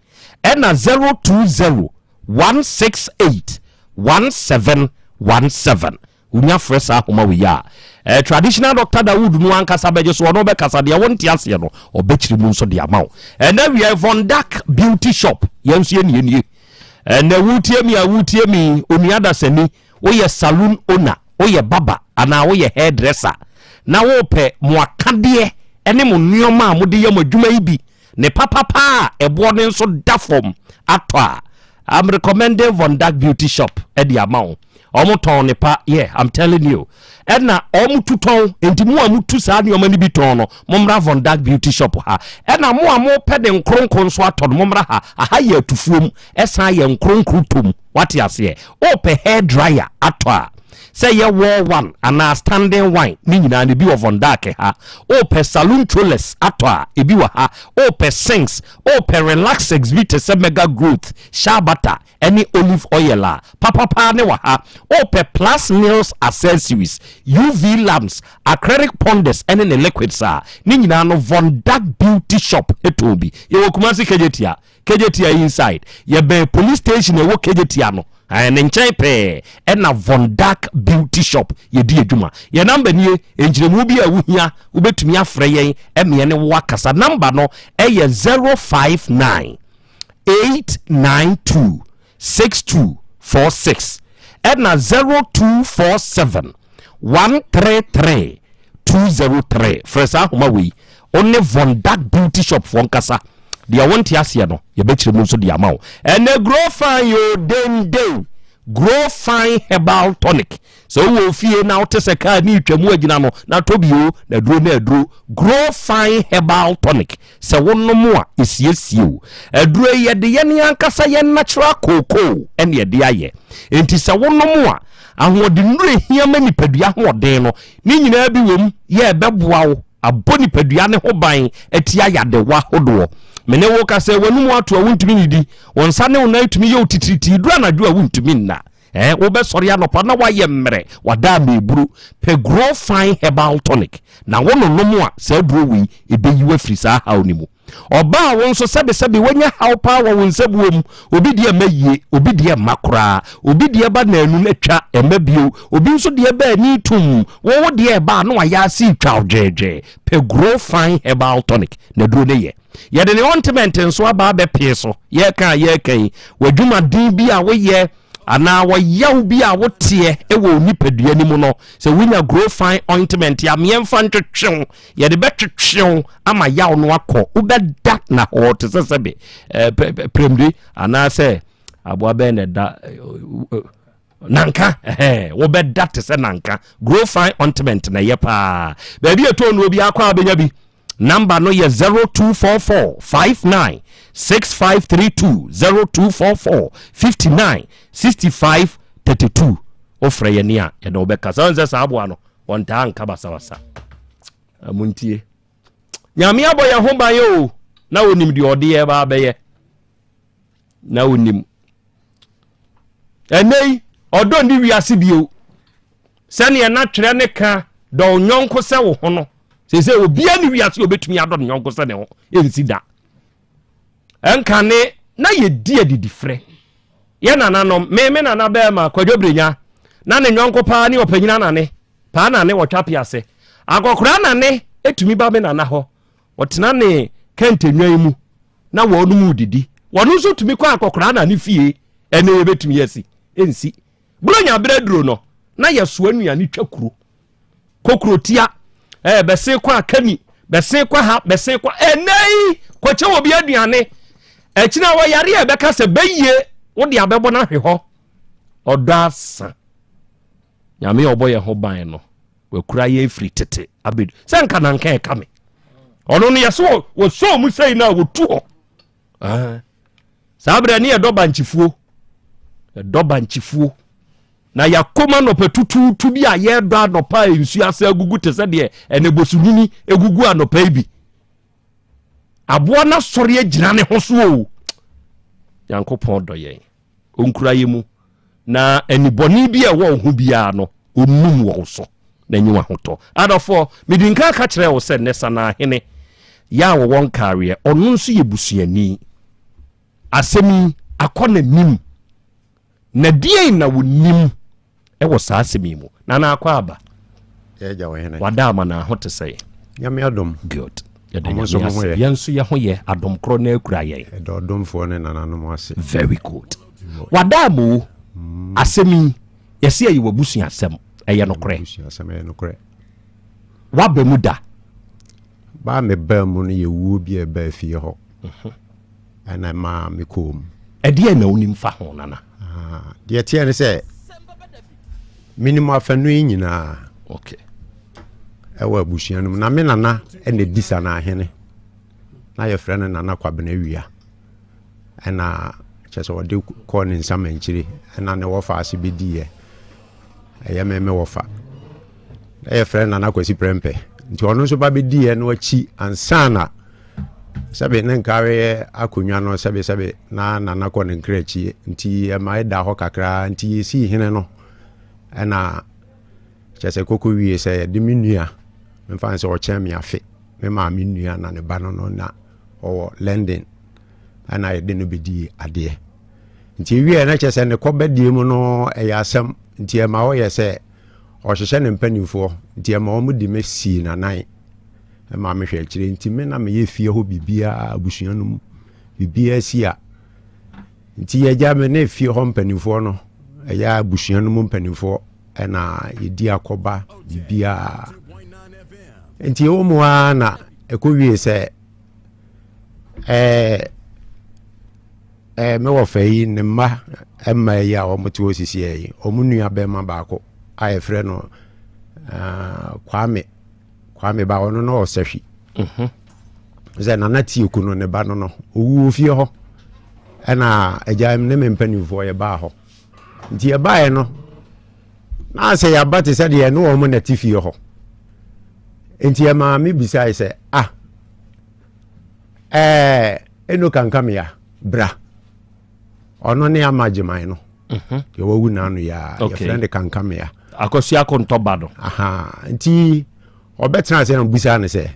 ɛna 020 168 1717. Wonya frɛ saa ahoma wei a, eh, traditional Doctor Dawood no ankasa bɛgye so, ɔno bɛkasa deɛ wonte aseɛ no, ɔbɛkyerɛ mu nso de ama wo. Ɛnɛ wiɛ Von Dark Beauty Shop, yɛn nso yɛnie nie. Ɛnɛ wotie mi a wotie mi, onua dasani, woyɛ saloon owner, woyɛ barber anaa woyɛ hairdresser, na wopɛ mo akadeɛ ne mo nneɛma a mode yɛ mo adwuma yi bi ne papapa a ɛboɔ no nso da fam atɔ a, I'm recommending Von Dark Beauty Shop ɛde ama wo. Ɔmo tɔn ne pa, yeah, I'm telling you. Ɛna ɔmo tu tɔn, nti mo a mo tu saa nneɛma no bi tɔn no, mo mmra Von Dark Beauty Shop ha. Ɛna mo a mo pɛ de nkronkron nso atɔ no, mo mmra ha. Aha yɛ atufuom, ɛsan yɛ nkronkron tom, wate aseɛ. Wopɛ hair dryer atɔ a, sɛ yɛ wall one anaa standing one ne nyinaa no ebi wɔ Von Dark ha. Wopɛ saloon trollers atɔ a, ebi wɔ ha. Wopɛ sinks, wopɛ relaxers bi te sɛ mega growth, shea butter ɛne olive oil a, papapaa ne wɔ ha. Wopɛ plus nails accessories, UV lamps, acrylic ponders ɛne ne liquids a, ne nyinaa no Von Dark Beauty Shop ɛtɔn bi. Yɛwɔ Kumasi Kejetia, Kejetia inside, yɛbɛn police station ɛwɔ Kejetia no ne nkyɛn pɛɛ ɛna Von Dark Beauty Shop yɛdi adwuma. Yɛ namba nie, nkyerɛmu bi a wohia wobɛtumi afrɛ yɛn ɛmeɛ ne wo akasa. Namba no ɛyɛ 059 892 6246 ɛna 0247 133 203. Frɛ saa ahoma wei, wo ne Von Dark Beauty Shop foɔ nkasa, deɛ wonte aseɛ no yɛbɛkyerɛ mu nso de ama wo. Ɛnɛ Grow Fine yo denden Grow Fine Herbal Tonic, sɛ wowɔ fie na wote sɛ kaa ne twa mu agyina no na tɔ bio na aduro na aduro Grow Fine Herbal Tonic, sɛ wonom a ɛsiesie wo. Aduro yi yɛde yɛn ankasa yɛn natural cocoa ɛne yɛde ayɛ, nti sɛ wonom a ahoɔdennuro ehia ma nipadua ahoɔden no ne nyinaa bi wɔ mu yɛ ɛbɛboa wo abɔ nipadua ne ho ban atia yadewa ahodoɔ. Mene wo ka sɛ w'anum ato a wontumi nidi, wo nsa ne wo nan tumi yɛ wo titiritii, duru anadwo a wontumi nna, eh, wobɛsɔre anɔpa na woayɛ mmerɛ, wada ameeburu. Pɛ Grow Fine Herbal Tonic na wo nonom a, saa duro wei ɛbɛyi wo afiri saa haw no mu. Ɔbaa wo nso sɛbesɛbe woanya haw paa wɔ wo nsabuo mu, obi deɛ mma yie, obi deɛ mma koraa, obi deɛ ba naanu na twa ɛmma bio, obi nso deɛ ba ani tum, wo wo deɛ ɛba a na wayɛ ase retwa wo dweedwee. Pɛ Grow Fine Herbal Tonic na duro no yɛ. Yɛde ne ointment nso aba abɛpee so. Yɛreka a yɛreka yi, w'adwumaden bi a woyɛ anaa wɔyaw bi a woteɛ wɔ wo nipadua no mu no, sɛ wonya Grow Fine ointment a, meɛmfa ntwetwe wo, yɛde bɛtwetwe wo ama yaw no akɔ. Wobɛda na hɔ te sɛ sɛbe prɛmire anaasɛ aboa bɛn na ɛda nanka, wobɛda te sɛ nanka. Grow Fine ointment na ɛyɛ paa. Baabi ɛtɔn no obi akɔ a bɛnya bi. Number no yɛ 0244 59 6532, 0244 59 65 32. Wofrɛ yɛn a, yɛde wo bɛkasa. Wohu sɛ saa aboa no, wɔntaa nka basabasa. Montie. Nyame abɔ yɛn ho ban o, na onim deɛ ɔde yɛ ba abɛyɛ. Na onim. Ɛnɛ yi, ɔdɔ nni wiase bio. Sɛdeɛ na twerɛ ne ka dɔ wo nyɔnko sɛ wo ho no, seesei obiara ne wiase a obɛtumi adɔ ne nyɔnko sɛ ne ho, ɛnsi da. Ɛnkane na yɛdi adidifrɛ. Yɛ nananom, me me nana bɛrima Kwadwo Brenya, na ne nyɔnko paa ne ɔpanyin anane, paa nane wɔtwa pease. Akɔkora nane ɛtumi ba me nana hɔ, ɔtena ne kɛntɛnwan mu na wɔnom redidi. Wɔno nso tumi kɔ akɔkora nane fie, ɛne yɛbɛtumi asi, ɛnsi. Buronya berɛ aduro no, na yɛsoa nnuane twa kuro. Kɔ kurotia, ɛɛ bɛsen kɔ akani, bɛsen kɔ ha, bɛsen kɔ ɛnɛ yi kɔkyɛ wɔ bi aduane. Ɛkyina wɔyare a ɛbɛka sɛ bɛyie wode abɛbɔ no ahwe hɔ. Ɔdɔ asa. Nyame a ɔbɔ yɛn ho ban no, wakura yɛn firi tete abɛdu. Sɛ nka na nka ɛka me. Ɔno no yɛsɛ wɔsɔɔ mu sɛi no a wɔtu hɔ. Ah. Saa berɛ ne yɛdɔ bankyefuo, yɛdɔ bankyefuo. Na yɛakɔm anɔpa tutuutu bi a yɛdɔ anɔpa a nsuo ase agugu te sɛ deɛ ɛnɛbɔsunini egugu anɔpa yi bi. Aboa no asɔre agyina ne ho so o. Nyankopɔn dɔ yɛn, ɔnkura yɛ mu. Na anibɔne bi a ɛwɔ wo ho biara no, ɔnum wɔ wo so na nyi w'ahotɔ. Adɔfoɔ, medi nka ka kyerɛɛ wo sɛ nnɛ Sanaa-hene yɛ a wɔwɔ Nkaareɛ, ɔno nso yɛ busuani. Asɛm yi akɔ n'anim, na deɛn na wonim wɔ saa asɛm yi mu? Nana Akwaaba, Yɛagya wo hene. Wada ama na ho te sɛn? Nyame adom. Good. Yɛda Nyame ase. Yɛn nso yɛ ho yɛ, adom korɔ no akura yɛn. Yɛda ɔdomfoɔ ne nananom ase. Very good. Wada ama o, asɛm yi, yɛse ɛyɛ w'abusuasɛm, ɛyɛ nokorɛ? Abusuasɛm, ɛyɛ nokorɛ. Waba mu da? Ba a mebaa mu no yɛ wuo bi a ɛbaa fie hɔ ɛna ɛmaa mekɔɔ mu. Ɛdeɛn na wonim fa ho, Nana? Ah, deɛ ɛteɛ ne sɛ menim afanu yi nyinaa. Okay. Ɛwɔ abusua no mu na me nana ɛna ɛdi Sanahene na yɛfrɛ no Nana Kwabena Awia. Ɛna kyerɛ sɛ ɔde kɔɔ ne nsamankyire ɛna ne wɔfa ase bɛdiiɛ ɛyɛ me me wɔfa na yɛfrɛ Nana Kwasi Prɛmpɛ nti ɔno nso ba bɛdiiɛ no akyi ansa na sɛbe ne nkareɛ akonnwa no sɛbe sɛbe na Nana kɔ ne nkra akyi nti ɛma ɛda hɔ kakra nti yɛsii hene no ɛna kyerɛ sɛ kɔkɔ wie sɛ yɛde me nua mfa sɛ ɔkyɛn me afe me maame nua na ne ba no no na ɔwɔ London ɛna yɛde no bɛdii adeɛ nti ɛwieɛ na kyerɛ sɛ ne kɔbɛdie mu no ɛyɛ asɛm nti ɛma ɔyɛ sɛ ɔhyehyɛ ne mpanimfoɔ nti ɛma wɔn de me sii n'anan ɛma mehwɛ akyire nti me na meyɛ fie hɔ biribiara abusua no mu biribiara si a nti yɛgya me ne fie hɔ mpanimfoɔ no ɛyɛ abusua no mu mpanimfoɔ ɛna yɛdi akɔba biribiara nti ɛwɔ mu ara na ɛkɔwie sɛ Ɛɛ ɛɛ me wɔfa yi ne mma mma yi a wɔte hɔ sisi yi, wɔn nua bɛrima baako a yɛfrɛ no uh, Kwame Kwame ba ɔno no ɔsahwi mhm. sɛ Nana Tieku no ne ba no no ɔwu ofie hɔ ɛna agya ne me mpanimfoɔ yɛbaa hɔ nti yɛbaeɛ no na sɛ yɛaba te sɛ deɛ ɛne wɔn na te fie hɔ nti ɛmaa me bisae sɛ ah ɛɛ eno kankamea bra ɔno ne ama gyeman no mhm. deɛ wawu n'ano yɛ a yɛfrɛ no kankamea akɔsi akontɔba no nti ɔbɛtena ase na bisa no sɛ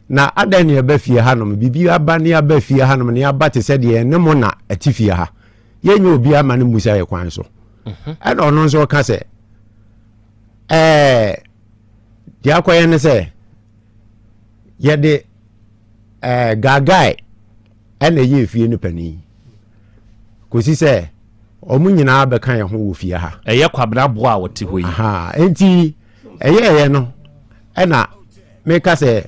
na adɛn ne ɛba fie hanom biribi aba ne aba fie hanom ne aba te sɛ deɛ ɛne mo na ɛte fie ha yɛnyɛ obi ama no mmusa yɛ kwan so mhm. ɛna ɔno nso ɔka sɛ ɛɛ deɛ akɔyɛ ne sɛ yɛde ɛɛ gaagae ɛna ɛyɛ efie no panin kòsi sɛ wɔn nyinaa bɛka yɛn ho wɔ fie ha. ɛyɛ kwabena boa a wɔte hɔ yi. nti ɛyɛ ɛyɛ no ɛna meka sɛ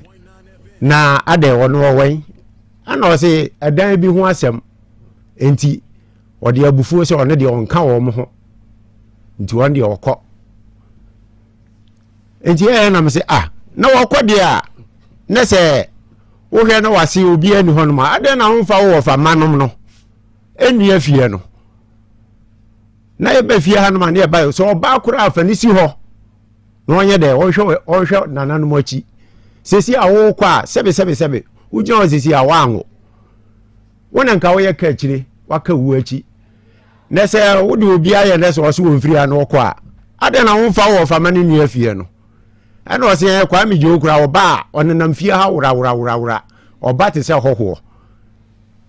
na adɛ ɔno ɔwɛn ɛna ɔse ɛdan bi ho asɛm nti ɔde abufuo sɛ ɔno deɛ ɔnka wɔn ho nti ɔno deɛ ɔkɔ. nti ɛyɛ na me sɛ ah na wɔkɔ deɛ a na sɛ Wohwɛ na wase obiara ni hɔnom a, adɛn na womfa wo wɔfa mmanom no ɛnni afie no? Na yɛba fie hanom a ne yɛba sɛ ɔbaa koraa fa ne si hɔ na ɔnyɛ dɛ ɔnhwɛ ɔnhwɛ nananom akyi. Sɛsi a wokɔ a sɛbe sɛbe sɛbe wogyina hɔ sɛsi a woanwo. Wo na nka woyɛ ka akyire waka wu akyi. Na sɛ wode obi ayɛ nɛ sɛ ɔse wɔmfiri ha na ɔkɔ a, adɛn na womfa wo wɔfa ma ne nua fie no? Ɛna ɔse ɛ Kwame Gyoo koraa ɔba a ɔnenam fie ha woraworaworawora ɔba te sɛ hɔhoɔ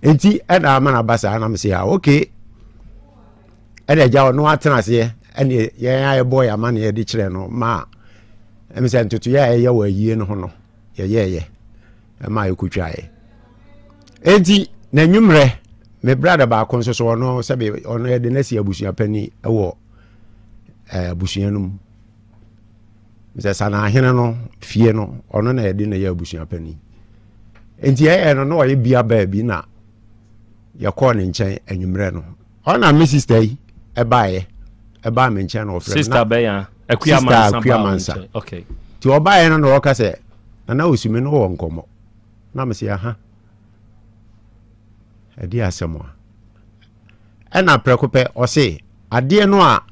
nti ɛna ama no aba saa na mese a okay ɛna agya ɔno atena aseɛ ɛne yɛn a yɛbɔ yɛ ama ne yɛde kyerɛ no ma ɛm sɛ ntotoeɛ a ɛyɛ wɔ ayie no ho no yɛyɛɛyɛ ɛma yɛkɔtwaeɛ enti na nwummerɛ me brada baako nso so ɔno sɛbe ɔno yɛde no asi abusua pani wɔ abusua no mu sɛ sanahene no fie no ɔno na yɛde no yɛ abusua panin nti ɛyɛ no na ɔyɛ bia baabi na yɛkɔɔ ne nkyɛn anwummerɛ no ɔna me sista yi ɛbaeɛ ɛbaa me nkyɛn na ɔfrɛ sista bɛya akua mansa akua mansa okay nti ɔbaeɛ no na ɔka sɛ nana osumi no wɔ nkɔmmɔ na me sɛ aha ɛde asɛm a ɛna prɛko pɛ ɔse adeɛ no a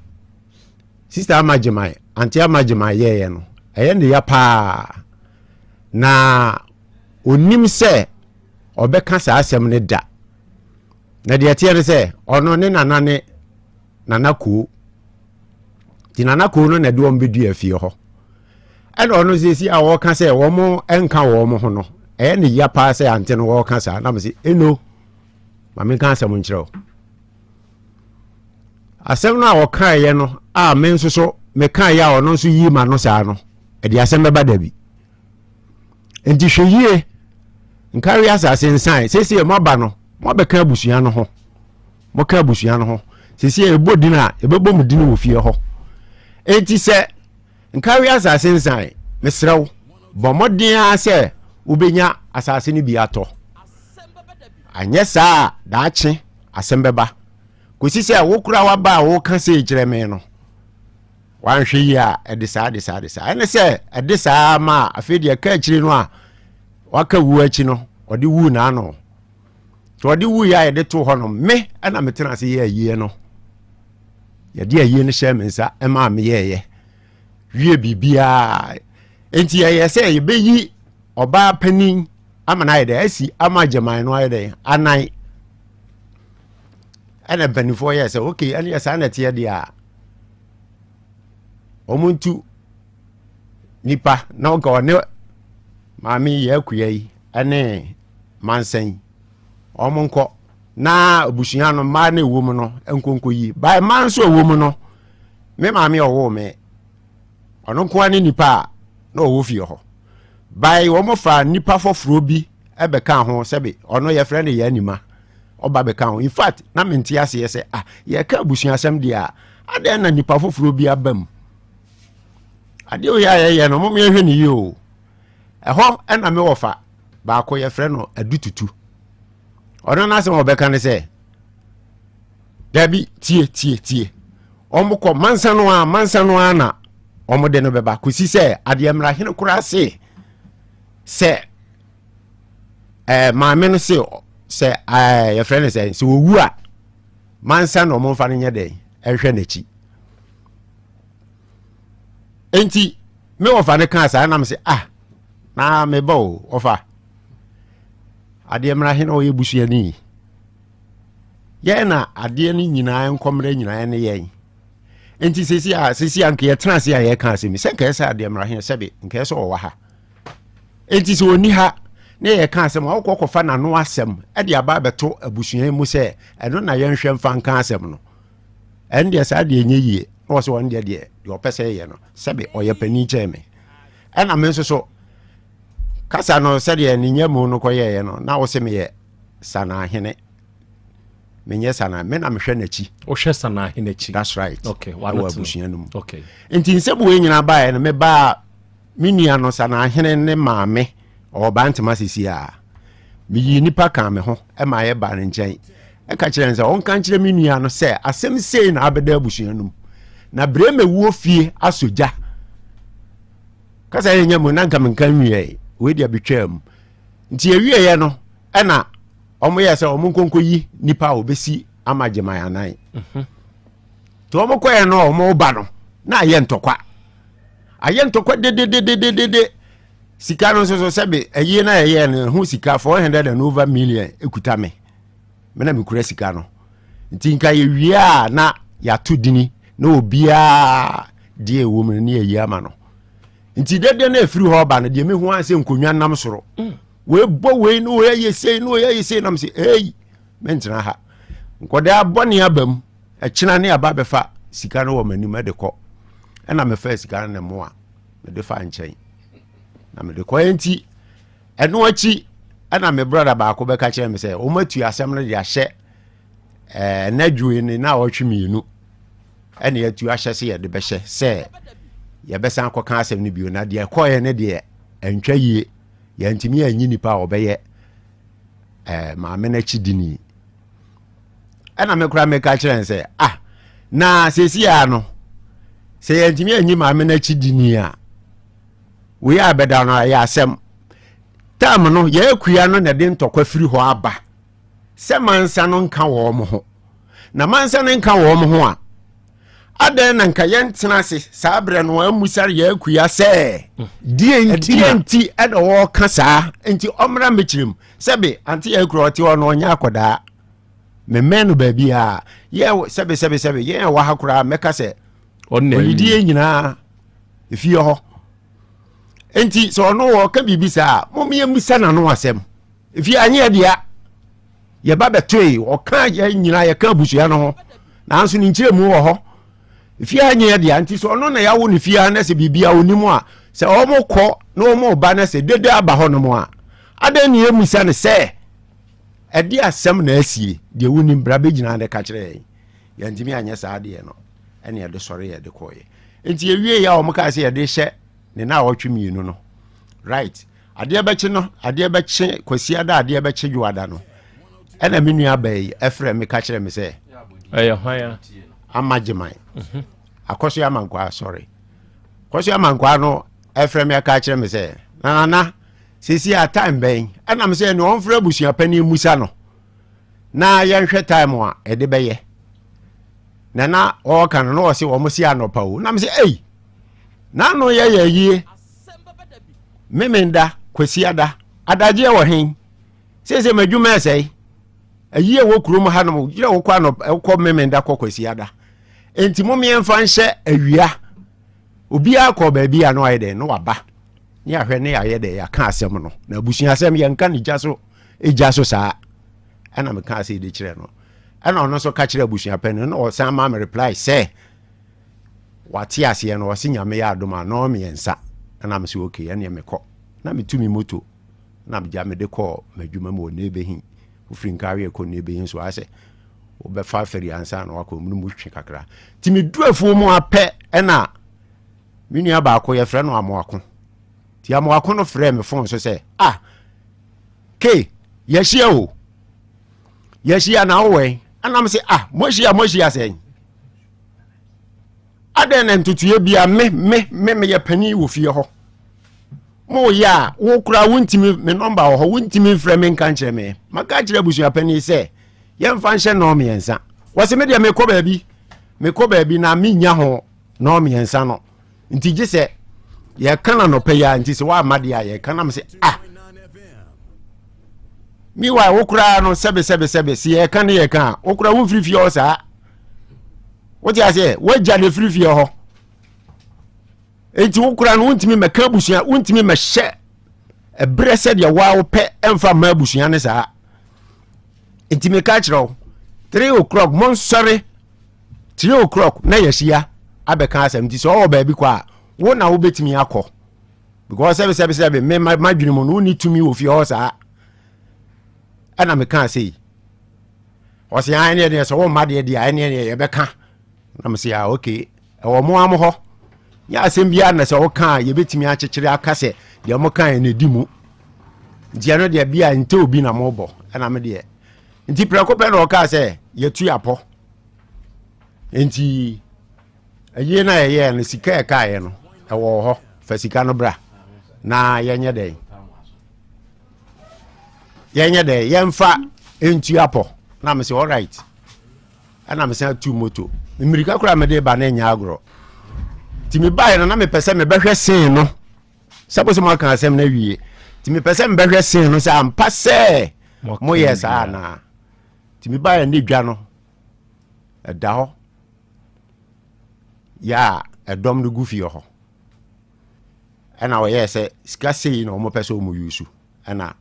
Sista Ama Gyimai, Auntie Ama Gyimai yɛeɛ no, ɛyɛ ne ya paa. Na ɔnim sɛ ɔbɛka saa asɛm no da. Na deɛ ɛteɛ ne sɛ, ɔno ne nana ne Nana Koo. Nti Nana Koo no na ɛde wɔn bɛdua fie hɔ. Ɛna ɔno sɛsi a wɔka sɛ wɔn nka wɔn ho no, ɛyɛ ne ya paa sɛ ante no wɔka saa. Na mese, eno, ma menka asɛm nkyerɛ wo. Asɛm no a ɔkaeɛ no a me nso so mekaeɛ a ɔno nso yii ma no saa no, ɛde asɛm bɛba dabi. Nti hwɛ yie, nkari asase nsan, seesei moaba no, moabɛka abusua no ho. Moka abusua no ho. Seesei ɛbɔ din a, ɛbɛbɔ mo din wɔ fie hɔ. Enti sɛ nkari asase nsan, mesrɛ wo, bɔ mmɔden ara sɛ wobɛnya asase no bi atɔ. Anyɛ saa a, daakye asɛm bɛba. Kɔsi sɛ wo koraa waba a woka sei kyerɛ me no, wanhwɛ yie a ɛde saa de saa de saa. Ɛne sɛ ɛde saa ma a afei deɛ ɛka akyire no a waka wuo akyi no, ɔde wuu n'ano. Nti ɔde wuiɛ a yɛde too hɔ no, me ɛna metena ase yɛ ayie no. Yɛde ayie no hyɛɛ me nsa ɛmaa meyɛɛyɛ wie biribiara. Nti ɛyɛ sɛ yɛbɛyi ɔbaa panin ama no ayɛ dɛ asi ama agyaman no ayɛ dɛ anan ɛna mpanimfoɔ yɛ sɛ ok ɛne yɛ saa na ɛteɛ deɛ a wɔn ntu nipa na ɔka ɔne maame yɛ akuya yi ɛne mansa yi wɔn nkɔ na abusua no mmaa no ɛwɔ mu no nkonko yi bae mmaa nso ɛwɔ mu no me maame ɔwoo me ɔno nko ara ne nipa a na ɔwɔ fie hɔ By wɔn fa nipa fɔforɔ bi bɛka ho sɛbe ɔno yɛfrɛ no yɛ anima ɔba bɛka ho in fact na mente aseɛ sɛ ah yɛka abusuasɛm deɛ a adɛn na nipa foforɔ bi aba mu adeɛ oyɛ a yɛyɛ no mom yɛhwɛ ne yie o ɛhɔ ɛna me wɔfa baako yɛfrɛ no adututu ɔno n'asɛm a ɔbɛka ne sɛ dabi tie tie tie wɔn kɔ mansa no a mansa no a na wɔn de no bɛba kɔsi sɛ adeɛ mmara hene koraa se sɛ ɛɛ maame no se sɛ ɛɛ yɛfrɛ no sɛ sɛ owu a mansa na wɔn mfa no nyɛ dɛn ɛhwɛ n'akyi nti me wɔfa no kaa saa nam sɛ ah na meba o wɔfa adeɛ mmara hene ɔyɛ busuani yɛn na adeɛ no nyinaa nkɔmmerɛ nyinaa ne yɛn nti sisi a sisi a nka yɛtena ase a yɛka asɛm sɛ nka ɛsɛ adeɛ mmara hene sɛbe nka ɛsɛ ɔwɔ ha nti sɛ ɔni ha ne yɛka asɛm a wokɔ kɔfa n'ano asɛm ɛde aba abɛto abusua mu sɛ ɛno na yɛnhwɛ mfa nka asɛm no ɛno deɛ saa deɛ ɛnyɛ yie na wɔ sɛ ɔno deɛ deɛ deɛ ɔpɛ sɛ yɛ no sɛbe ɔyɛ panin kyɛn me ɛna me nso so kasa no sɛdeɛ ne nya mu no kɔyɛeɛ no na wo se meyɛ sanahene menyɛ sana me na mehwɛ n'akyi wohwɛ sanahene akyi that's right okay wɔ abusua no mu okay nti nsɛm wei nyinaa baeɛ no mebaa me nua no sanahene ne maame ɔwɔ bantema sisi a meyii nipa kaa me ho ma yɛbaa ne nkyɛn ɛka kyerɛ no sɛ ɔnka nkyerɛ me nua no sɛ asɛm sei na abɛda abusua no mu na berɛ mɛwuo fie asɔ gya kasa yɛnya mu na nka menka nwiɛ wei deɛ betwaa mu. Nti ɛwieɛ no ɛna wɔn yɛ sɛ wɔn nkonko yi nipa a wɔbɛsi ama Gyeman anan. Nti wɔn kɔɛ no a wɔn ba no na ayɛ ntɔkwa. Ayɛ ntɔkwa dededededede. Sika no nso so sɛbe ayie no a yɛyɛɛ no ɛho sika 400 and over million ɛkuta me. Me na mekura sika no. Nti nka yɛwie a na yɛato dini na obiara deɛ ɛwɔ mu no ne yɛyi ama no. Nti dede no ɛfiri hɔ ba no deɛ mehu ara sɛ nkonnwa nam soro. Mm. Wei bɔ wei na wei ayɛ sei na wei ayɛ sei nam sɛ ei mentena ha. Nkɔdaa bɔne aba mu ɛkyena ne aba bɛfa sika no wɔ m'anim ɛde kɔ. Ɛna mefaa sika no ne mmoa mede fa nkyɛn na mede kɔ nti ɛno akyi ɛna me brɔda baako bɛka kyerɛ me sɛ wɔn atu asɛm no de ahyɛ ɛɛ n'adwoe ne na ɔtwe mmienu ɛna yɛatu ahyɛ sɛ yɛde bɛhyɛ sɛ yɛbɛsan akɔka asɛm no bio na deɛ ɛkɔɛ ne deɛ ɛntwa yie yɛntumi anyi nipa a ɔbɛyɛ ɛɛ maame no akyi dini ɛna me koraa meka kyerɛ n sɛ ah na seesi a no sɛ yɛntumi anyi maame no akyi di ni a wei a bɛda no ɛyɛ asɛm tam no yɛakua no na ɛde ntɔkwa firi hɔ aba sɛ mansa no nka wɔn ho na mansa no nka wɔn ho a adɛn na nka yɛntena ase saa berɛ no amusa yɛakua sɛ deɛ nti ɛna wɔka saa nti ɔmmra mmɛkyerɛ mu sɛbe ante yɛ kura ɔte hɔ no ɔnyɛ akɔdaa memmɛn no baabi a yɛ sɛbe sɛbe sɛbe yɛn a wɔ ha koraa mɛka sɛ ɔnidi yɛ nyinaa efie hɔ nti sɛ ɔno wɔka biribi saa mom yɛmmisa n'ano asɛm efie anyɛ dea yɛba bɛtoe ɔka yɛn nyinaa yɛka abusua no ho nanso ne nkyerɛmu wɔ hɔ efie ha nyɛ dea nti sɛ ɔno na yɛawo ne fie ha na sɛ biribi a ɔnim a sɛ wɔn kɔ na wɔn ba na sɛ dede aba hɔ nom a adɛn ne yɛmmisa no sɛ ɛde asɛm na asie deɛ wonim bra bɛgyina ne ka kyerɛ yɛn yɛntumi anyɛ saa adeɛ no ɛne yɛde sɔre yɛde kɔɔyɛ nti yɛwie yɛ a wɔn kaa sɛ yɛde hyɛ ne na awɔtwe mmienu no right Adeɛ bɛkye no, adeɛ bɛkye Kwasiada, adeɛ bɛkye Dwoada no, ɛna me nua baa yi ɛfrɛ me ka kyerɛ me sɛ. Ɛyɛ hwan a? Ama Gyeman. Mhm. Akɔso Amankwaa, sorry. Akɔso Amankwaa no ɛfrɛ me aka kyerɛ me sɛ, na nana, sisi a time bɛn? Ɛna me sɛ, ne ɔmfrɛ abusua panin musa no. Na yɛnhwɛ time a ɛde bɛyɛ. Na na ɔɔka no na ɔse wɔn se anɔpa o. Na me sɛ, ei, na ano yɛ yɛ yie. Memenda, Kwasiada, adagyeɛ wɔ hen? Seesei m'adwuma ɛsɛe. Ayi a ɛwɔ kurom ha nom, gyina wokɔ anɔp wokɔ Memenda kɔ Kwasiada. Enti mo mmiɛnfa nhyɛ awia. Obiara kɔ baabi a na wayɛ dɛn na waba. Ne ahwɛ ne ayɛ dɛn yɛaka asɛm no. Na abusua asɛm yɛnka ne gya so gya so saa. Ɛna meka asɛ de kyerɛ no. Ɛna ɔno nso ka kyerɛ abusua pɛ no na ɔsan ma me reply sɛ Wate aseɛ no ɔse Nyame yɛ adom a nɔɔ miɛnsa ɛna mese ok ɛneɛ mekɔ na metu me moto na gya mede kɔɔ m'adwuma mu wɔ Nebehin wofiri Nkawie kɔ Nebehin so ayɛ sɛ wobɛfa afɛri ansa na wakɔ mu no mu twe kakra nti medu afuo mu apɛ ɛna me nua baako yɛfrɛ no Amoako nti Amoako no frɛ me fon so sɛ ah ke yɛahyia o yɛahyia na wowɛn ɛna mese ah moahyia moahyia sɛn Adɛn na ntotoeɛ bia me me me meyɛ panin wɔ fie hɔ moyɛ a wo koraa wontumi me nɔmba wɔ hɔ wontumi mfrɛ me nka nkyerɛ me maka kyerɛ abusua panin sɛ yɛmfa nhyɛ nɔɔ mmiɛnsa wɔse me deɛ mekɔ baabi mekɔ baabi na menya ho nɔɔ mmiɛnsa no nti gye sɛ yɛka na nɔpɛ yi a nti sɛ woamma deɛ a yɛka nam sɛ ah meanwhile wo koraa no sɛbe sɛbe sɛbe sɛ yɛka ne yɛka a wo koraa womfiri fie hɔ saa wote aseɛ woagya ne firi fie hɔ nti wo koraa no wontumi mɛka abusua wontumi mɛhyɛ ɛberɛ sɛdeɛ woa wopɛ ɛmfa mma abusua ne saa nti meka kyerɛ wo 3 o'clock monsɔre 3 o'clock na yɛahyia abɛka asɛm nti sɛ ɔwɔ baabi kɔ a wo na wobɛtumi akɔ because sɛbe sɛbe sɛbe me madwene mu no wonni tumi wɔ fie hɔ saa ɛna mekaa sei ɔsɛ ah ɛneɛ deɛ sɛ womma deɛ deɛ ɛneɛ deɛ yɛbɛka na mesɛ ah okay ɛwɔ mo am hɔ nyɛ asɛm biara na sɛ woka a yɛbɛtumi akyekyere aka sɛ deɛ moka ɛ na ɛdi mu nti ɛno deɛ bia nte obi na mobɔ ɛna me deɛ nti prɛko pɛ na ɔkaa sɛ yɛtu apɔ nti ɛyie no a yɛyɛɛ no sika ɛkaeɛ no ɛwɔ hɔ fa sika no bra na yɛnyɛ dɛn. Yɛnyɛ dɛ yɛmfa ntua pɔ na me sɛ alright ɛna me san tu moto mmirika koraa mede ba na ɛnyɛ agorɔ nti mebaeɛ no na mepɛ sɛ mebɛhwɛ sen no sɛ bo sɛ moaka asɛm no awie nti mepɛ sɛ mebɛhwɛ sen no sɛ ampa sɛ moyɛ saa anaa nti mebaeɛ ne dwa no ɛda hɔ yɛ a ɛdɔm no gu fie hɔ ɛna ɔyɛɛ sɛ sika sei na wɔpɛ sɛ wɔn yusu ɛna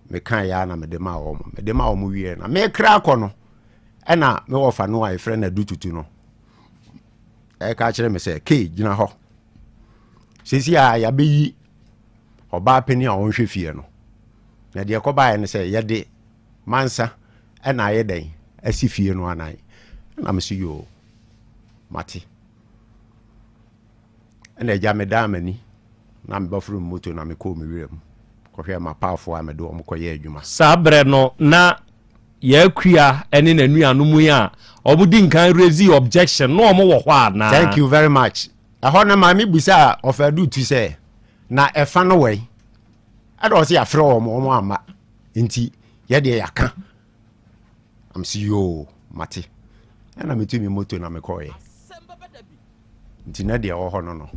meka yɛ a na mede maa wɔn mede maa wɔn wie na mekra akɔ no ɛna me wɔfa no a yɛfrɛ no adututu no ɛka kyerɛ me sɛ kei gyina hɔ sisi a yɛabɛyi ɔbaa panin a ɔnhwɛ fie no na deɛ ɛkɔbaeɛ no sɛ yɛde mansa ɛna ayɛ dɛn asi fie no anan ɛna me so yoo mate Ɛna agya medaa m'ani na mebɛforo me moto na mekɔɔ me wura mu kɔhwɛɛ m'apaafoɔ a mede wɔn kɔyɛ adwuma. Saa berɛ no na Yaa Akua ne n'anuanom yi a wɔdi nkan raisee objection no wɔn wɔ hɔ anaa? Thank you very much. Ɛhɔ no maame bisaa Ɔfɛdu tu sɛ, na ɛfa no wɛn? Ɛna ɔsɛ yɛafrɛ wɔn, wɔn amma. Nti yɛdeɛ yɛaka. I'm si yoo, mate. Ɛna metu me moto na mekɔɔyɛ. Nti na deɛ ɛwɔ hɔ no no.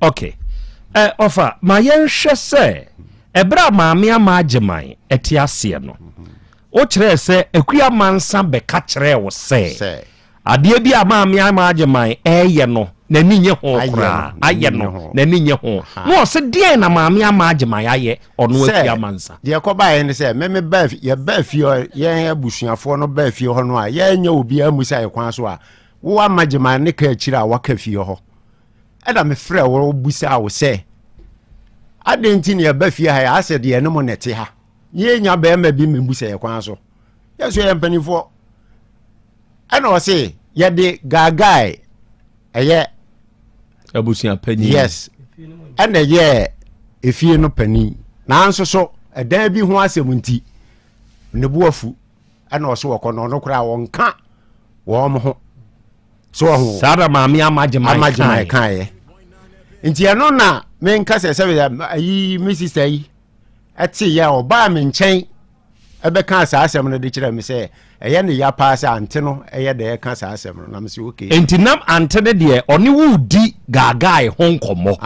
Ok. Eh, ɔfa, ma yɛnhwɛ sɛ ɛberɛ a Maame Ama Agyeman ɛte aseɛ no, wokyerɛɛ sɛ Akua Mansa bɛka kyerɛɛ wo sɛ adeɛ bi a Maame Ama Agyeman ɛreyɛ no n'ani nye ho koraa, ayɛ no n'ani nye ho. Na ɔse deɛn na Maame Ama Agyeman ayɛ ɔno Akua Mansa? Deɛ ɛkɔbaeɛ ne sɛ, me me baa yɛbaa fie hɔ, yɛn abusuafoɔ no baa fie hɔ no a, yɛnyɛ obiara mmu sɛ kwan so a, Wo ama gyeman ne ka akyiri a waka fie hɔ. Ɛna mefrɛ wo bisaa wo sɛ, adɛn nti na yɛba fie ha yɛ asɛ deɛ ɛne mo na ɛte ha? Ne yɛnya bɛrima bi mmɛbu sɛ yɛ kwan so. Yɛ so yɛ mpanimfoɔ. Ɛna ɔse yɛde gaagae ɛyɛ abusua panyin. Yes. Ɛna ɛyɛ efie no panin. Nanso so ɛdan bi ho asɛm nti ne bo afu. Ɛna ɔso wɔkɔ no ɔno koraa wɔnka wɔn ho so ɔho. Saa na maame ama gyeman kaeɛ. Nti ɛno na menka sɛ sɛ ayi me sista yi ɛte yɛ ɔbaa me nkyɛn ɛbɛka saa asɛm no de kyerɛ me sɛ ɛyɛ ne ya paa sɛ ante no ɛyɛ dɛ ɛka saa asɛm no na me sɛ okay. Nti nam ante no deɛ ɔne wo di gaagae ho nkɔmmɔ.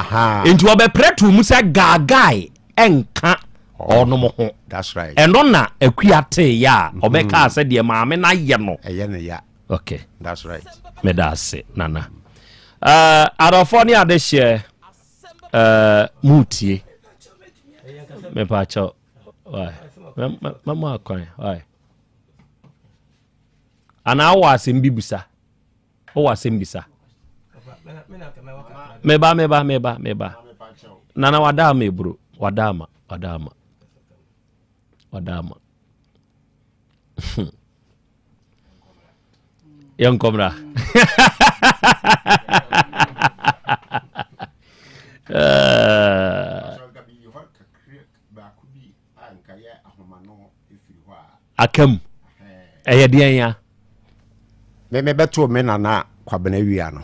Nti ɔbɛprɛ to mu sɛ gaagae ɛnka ɔnom ho. That's right. Ɛno na Akua teeɛ a ɔbɛkaa sɛ deɛ maame no ayɛ no. Ɛyɛ ne ya. Okay. That's right. Meda ase nana. Uh, adɔfoɔ ne adehyeɛ uh, mutie. Mepaakyɛw. Why? Mɛmɔ akwan. Why? Anaa wɔ asɛm bi bisa. Wowɔ asɛm bisa? Meba, meba, meba, meba. Nana wada ama eburo. Wada ama, wada ama. Wada ama. Yɛnkɔmra. Uh, Aka mu. Ɛyɛ deɛn ya? Me mebɛtoo me nana Kwabena Wia no.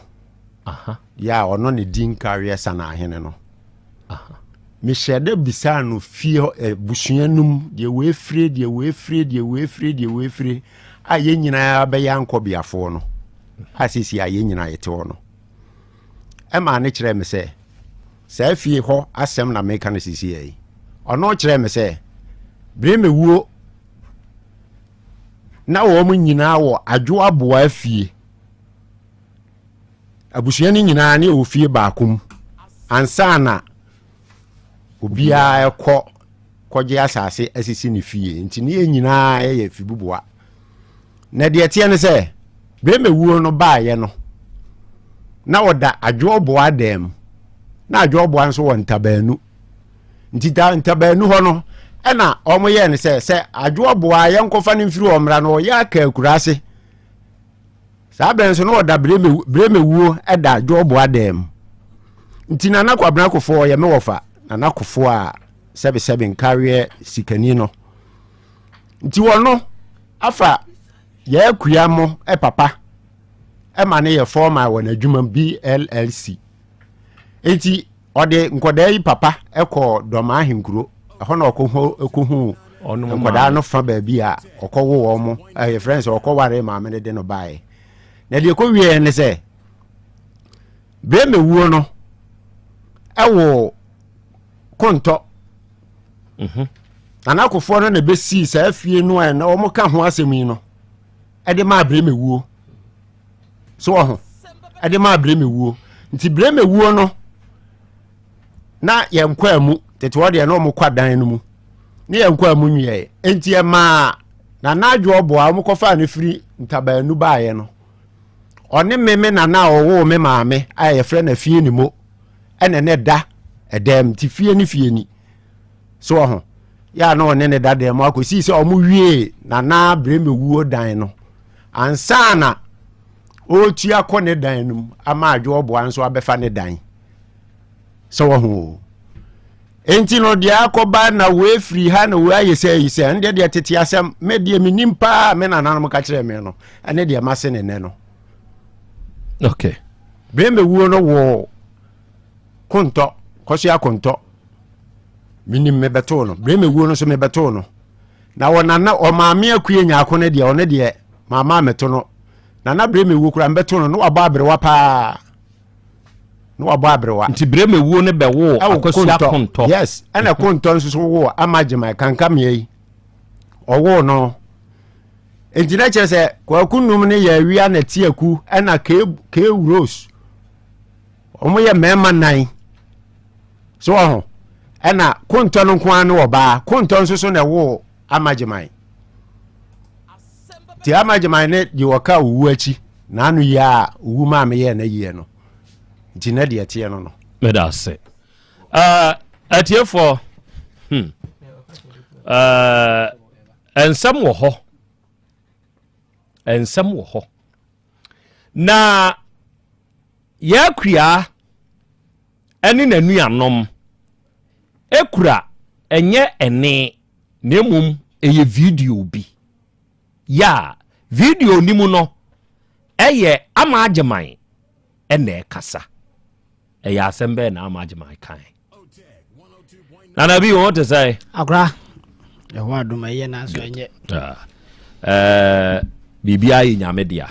Yɛ a ɔno ne di nkareɛ Sanahene no. Mehyɛ da bisaa no fie hɔ busua no mu deɛ wɔafire deɛ wɔafire deɛ wɔafire deɛ wɔafire a yɛn nyinaa bɛyɛ ankɔbeafoɔ no a sisi a yɛn nyinaa yɛte hɔ no. Ɛmaa ne kyerɛɛ me sɛ Saa fie hɔ asɛm na meka no sisiɛ yi. Ɔno kyerɛɛ me sɛ, bere mewuo na wɔn nyinaa wɔ adwo aboa fie. Abusua no nyinaa ne wɔ fie baako mu ansa na obiara kɔ kɔgye asase asisi ne fie. Nti ne yɛn nyinaa yɛ fibuboa. Na deɛ ɛteɛ ne sɛ, berɛ mewuo no baeɛ no, na ɔda adwoɔboa dan mu. Na adwoɔboa nso wɔ ntabaanu. Nti ta ntabaanu hɔ no, ɛna wɔyɛɛ no sɛ, sɛ adwoɔboa yɛnkɔfa no mfiri hɔ mmra no, ɔyɛ aka akura ase. Saa berɛ nso na ɔda berɛ mewuo da adwoɔboa dan mu. Nti Nana Kwabena Kofoɔ ɔyɛ me wɔfa, Nana Kofoɔ a sɛbesɛbe nkareɛ sikani no. Nti wɔno afa yɛ akua mo papa ɛma no yɛ foreman wɔ n'adwuma mu BLLC. Nti ɔde nkɔdaa yi papa ɛkɔ Dɔmaa ahenkuro ɛhɔ na ɔkɔhu. Nkwadaa no fa baabi a ɔkɔwo wɔn mo ɛyɛ frɛ sɛ ɔkɔware maame no de no baeɛ. Na deɛ ɛkɔ wieɛ ne sɛ berɛmɛwuo no ɛwɔ kontɔ mhm. Nana Akofoɔ no na ɛbɛsii saa fie no a na wɔn ka ho asɛm yi no ɛde maa berɛmɛwuo so wɔ ho ɛde maa berɛmɛwuo nti berɛmɛwuo no na yɛn kɔ amu tete hɔ deɛ na wɔn kɔ adan no mu ne yɛn kɔ amu nwiɛ nti ɛmaa nana adwo ɔboa wɔn kɔfaa no firi ntabaanu baeɛ no ɔne me me nana a ɔwoo me maame a yɛfrɛ no afie ne mo ɛna ne da ɛdɛm nti fie ne fie ni so wɔ ho yɛ a na ɔne ne da dɛm akɔsii sɛ ɔmo wie nana berɛmɛwuo dan no ansa na ɔretua kɔ ne dan no mu ama adwo ɔboa nso abɛfa ne dan sɛ wɔ ho o enti no deɛ akɔba na wɔafiri ha na wɔayɛ sɛ ayi sɛ ɛndeɛ deɛ tete asɛm me deɛ menim paa me nananom ka kyerɛ me no ɛne deɛ mase ne nɛ no okay berɛmɛwuo no wɔ kontɔ kɔsoa kontɔ menim mebɛtoo no berɛmɛwuo no so mebɛtoo no na ɔnana ɔmaame akue nyaako no deɛ ɔno deɛ maama meto no nana berɛmɛwuo koraa mebɛtoo no na wabɔ aberewa paa na wabɔ aberewa. Nti Bremewuo no bɛwoo Akosua Kontɔ. Yes, ɛna Kontɔ nso so woo Ama Gyimai kankamea yi. Ɔwoo no. Nti na kyerɛ sɛ Kwaku Num ne yɛ awia na Tiaku ɛna K Rose. Wɔn yɛ mmarima nan. So wɔ ho. Ɛna Kontɔ no nko ara ne ɔbaa. Kontɔ nso so na ɛwoo Ama Gyimai. Nti Ama Gyimai ne deɛ ɔka owu akyi. N'ano yi a owu maa meyɛɛ n'ayie no nti na deɛ ɛteɛ no no. Meda ase. Uh, atiefoɔ, hmm. uh, nsɛm wɔ hɔ. Nsɛm wɔ hɔ. Na yɛakua ne n'anuanom ekura ɛnyɛ ɛne na mmom ɛyɛ video bi. Yɛ a video no mu no ɛyɛ Ama Agyeman na ɛkasa. Ɛyɛ asɛm bɛyɛ na Ama Agyeman kae. Nana bi wɔn te sɛ. Akora ɛhɔ adom ɛyɛ nanso ɛnyɛ. Ah, eh, biribiara yɛ nyame dea.